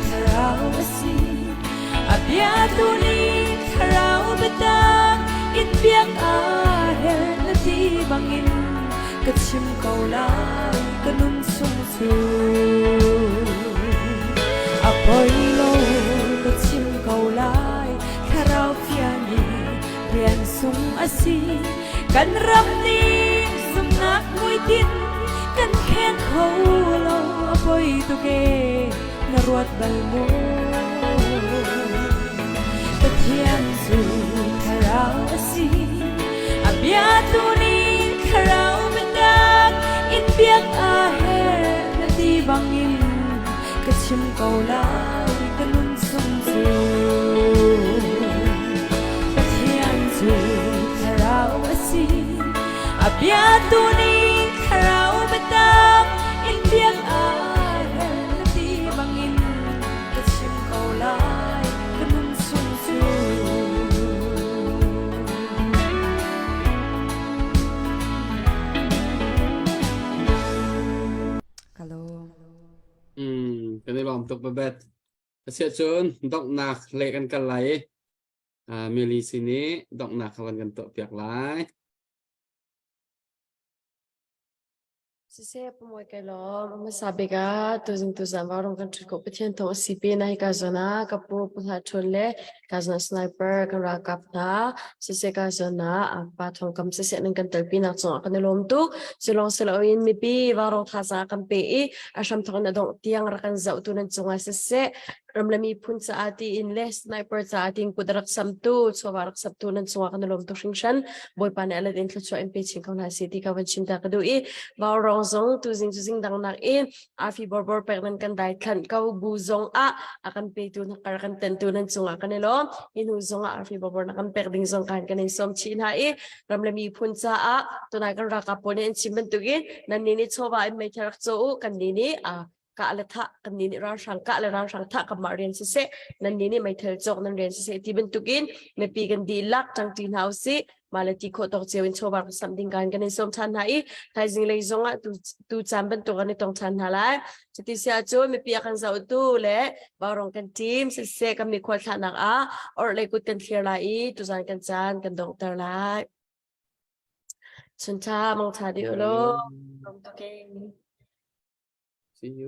thlarau a si, a bia tu nih thlarau biatak in biak a herh. chim ko lai ka nun chung cu. A poi lo ka chim ko lai thlarau fian i rian sung a si kan ram nih zumhnak hmuitinh kan khen kho lo a poi tuk e na ruat bal maw Pathian cu thlarau a si a bia tu nih thlarau biatak in biak a herh na ti bangin ka chim ko lai ka nun chung cu Pathian cu thlarau a si a bia tu nih thlarau biatak in biak a herh na ti bangin ka chim ko lai ka nun chung cu. Ka lawm. Mm, kan i lawm tuk babet. Asiahcun donghnak le kan kal lai i uh, Mili sin i donghnak kha van kan tuah piak lai. Siseh pumawi kai lawm. Hmasa bik ah tuzing tuzan vaurawng kan ṭhut ko Pathian thawng a si pin ah hika zawn ah ka pu Pu Hla Ṭhun le ka zawn ah sniper kan ralkap hna siseh ka zawn ah pa thawng kam siseh nan kan telpi nak cungah kan i lawm tuk. Culawng si loin mipi vaurawng thazaang kan pe i a hramthawk in a dongh tiang rak kan zohtu nan cungah siseh ram le miphun caah tiin le sniper caah tiin kut rak samtu chawva rak saptu nan cungah kan i lawm tuk hringhran bawipa nih a let in thluachuah in pe chin ko hna seh ti ka van chim ta ka duh i vaurawng zong tuzing cuzing dang nak in arfi borbor pek nan kan dai thlanh ko bu zong ah a kan petu na kar kan tentu nan cungah kan i lawm hi hnu zong ah arfi borbor na kan pek ding zong kan kan in sawm chih hna i ram le miphun caah tunai kan ralkap pawl nih an chim bantukin nan nih nih chawva in meithal rak caw u kan nih nih kah le thah kan nih nih ralhrang kah le ralhrang thah kanmah rian siseh nan nih nih meithal cawk nan rian siseh ti bantukin mipi kan dihlak ṭangṭi hna usih mah le ti khawh tawk cio in chawva kan samh ding kan kan in sawm ṭhan hna i thaizing lei zongah tu tu caan bantuk an i tong ṭhan hna lai cuti si ahcun mipi a kan zohtu le vaurawng kan team siseh kan mikhual thlahnak ah orhlei kut kan thlir lai i tuzan kan caan kan donghter lai Chuncha mangtha dih u law. See you.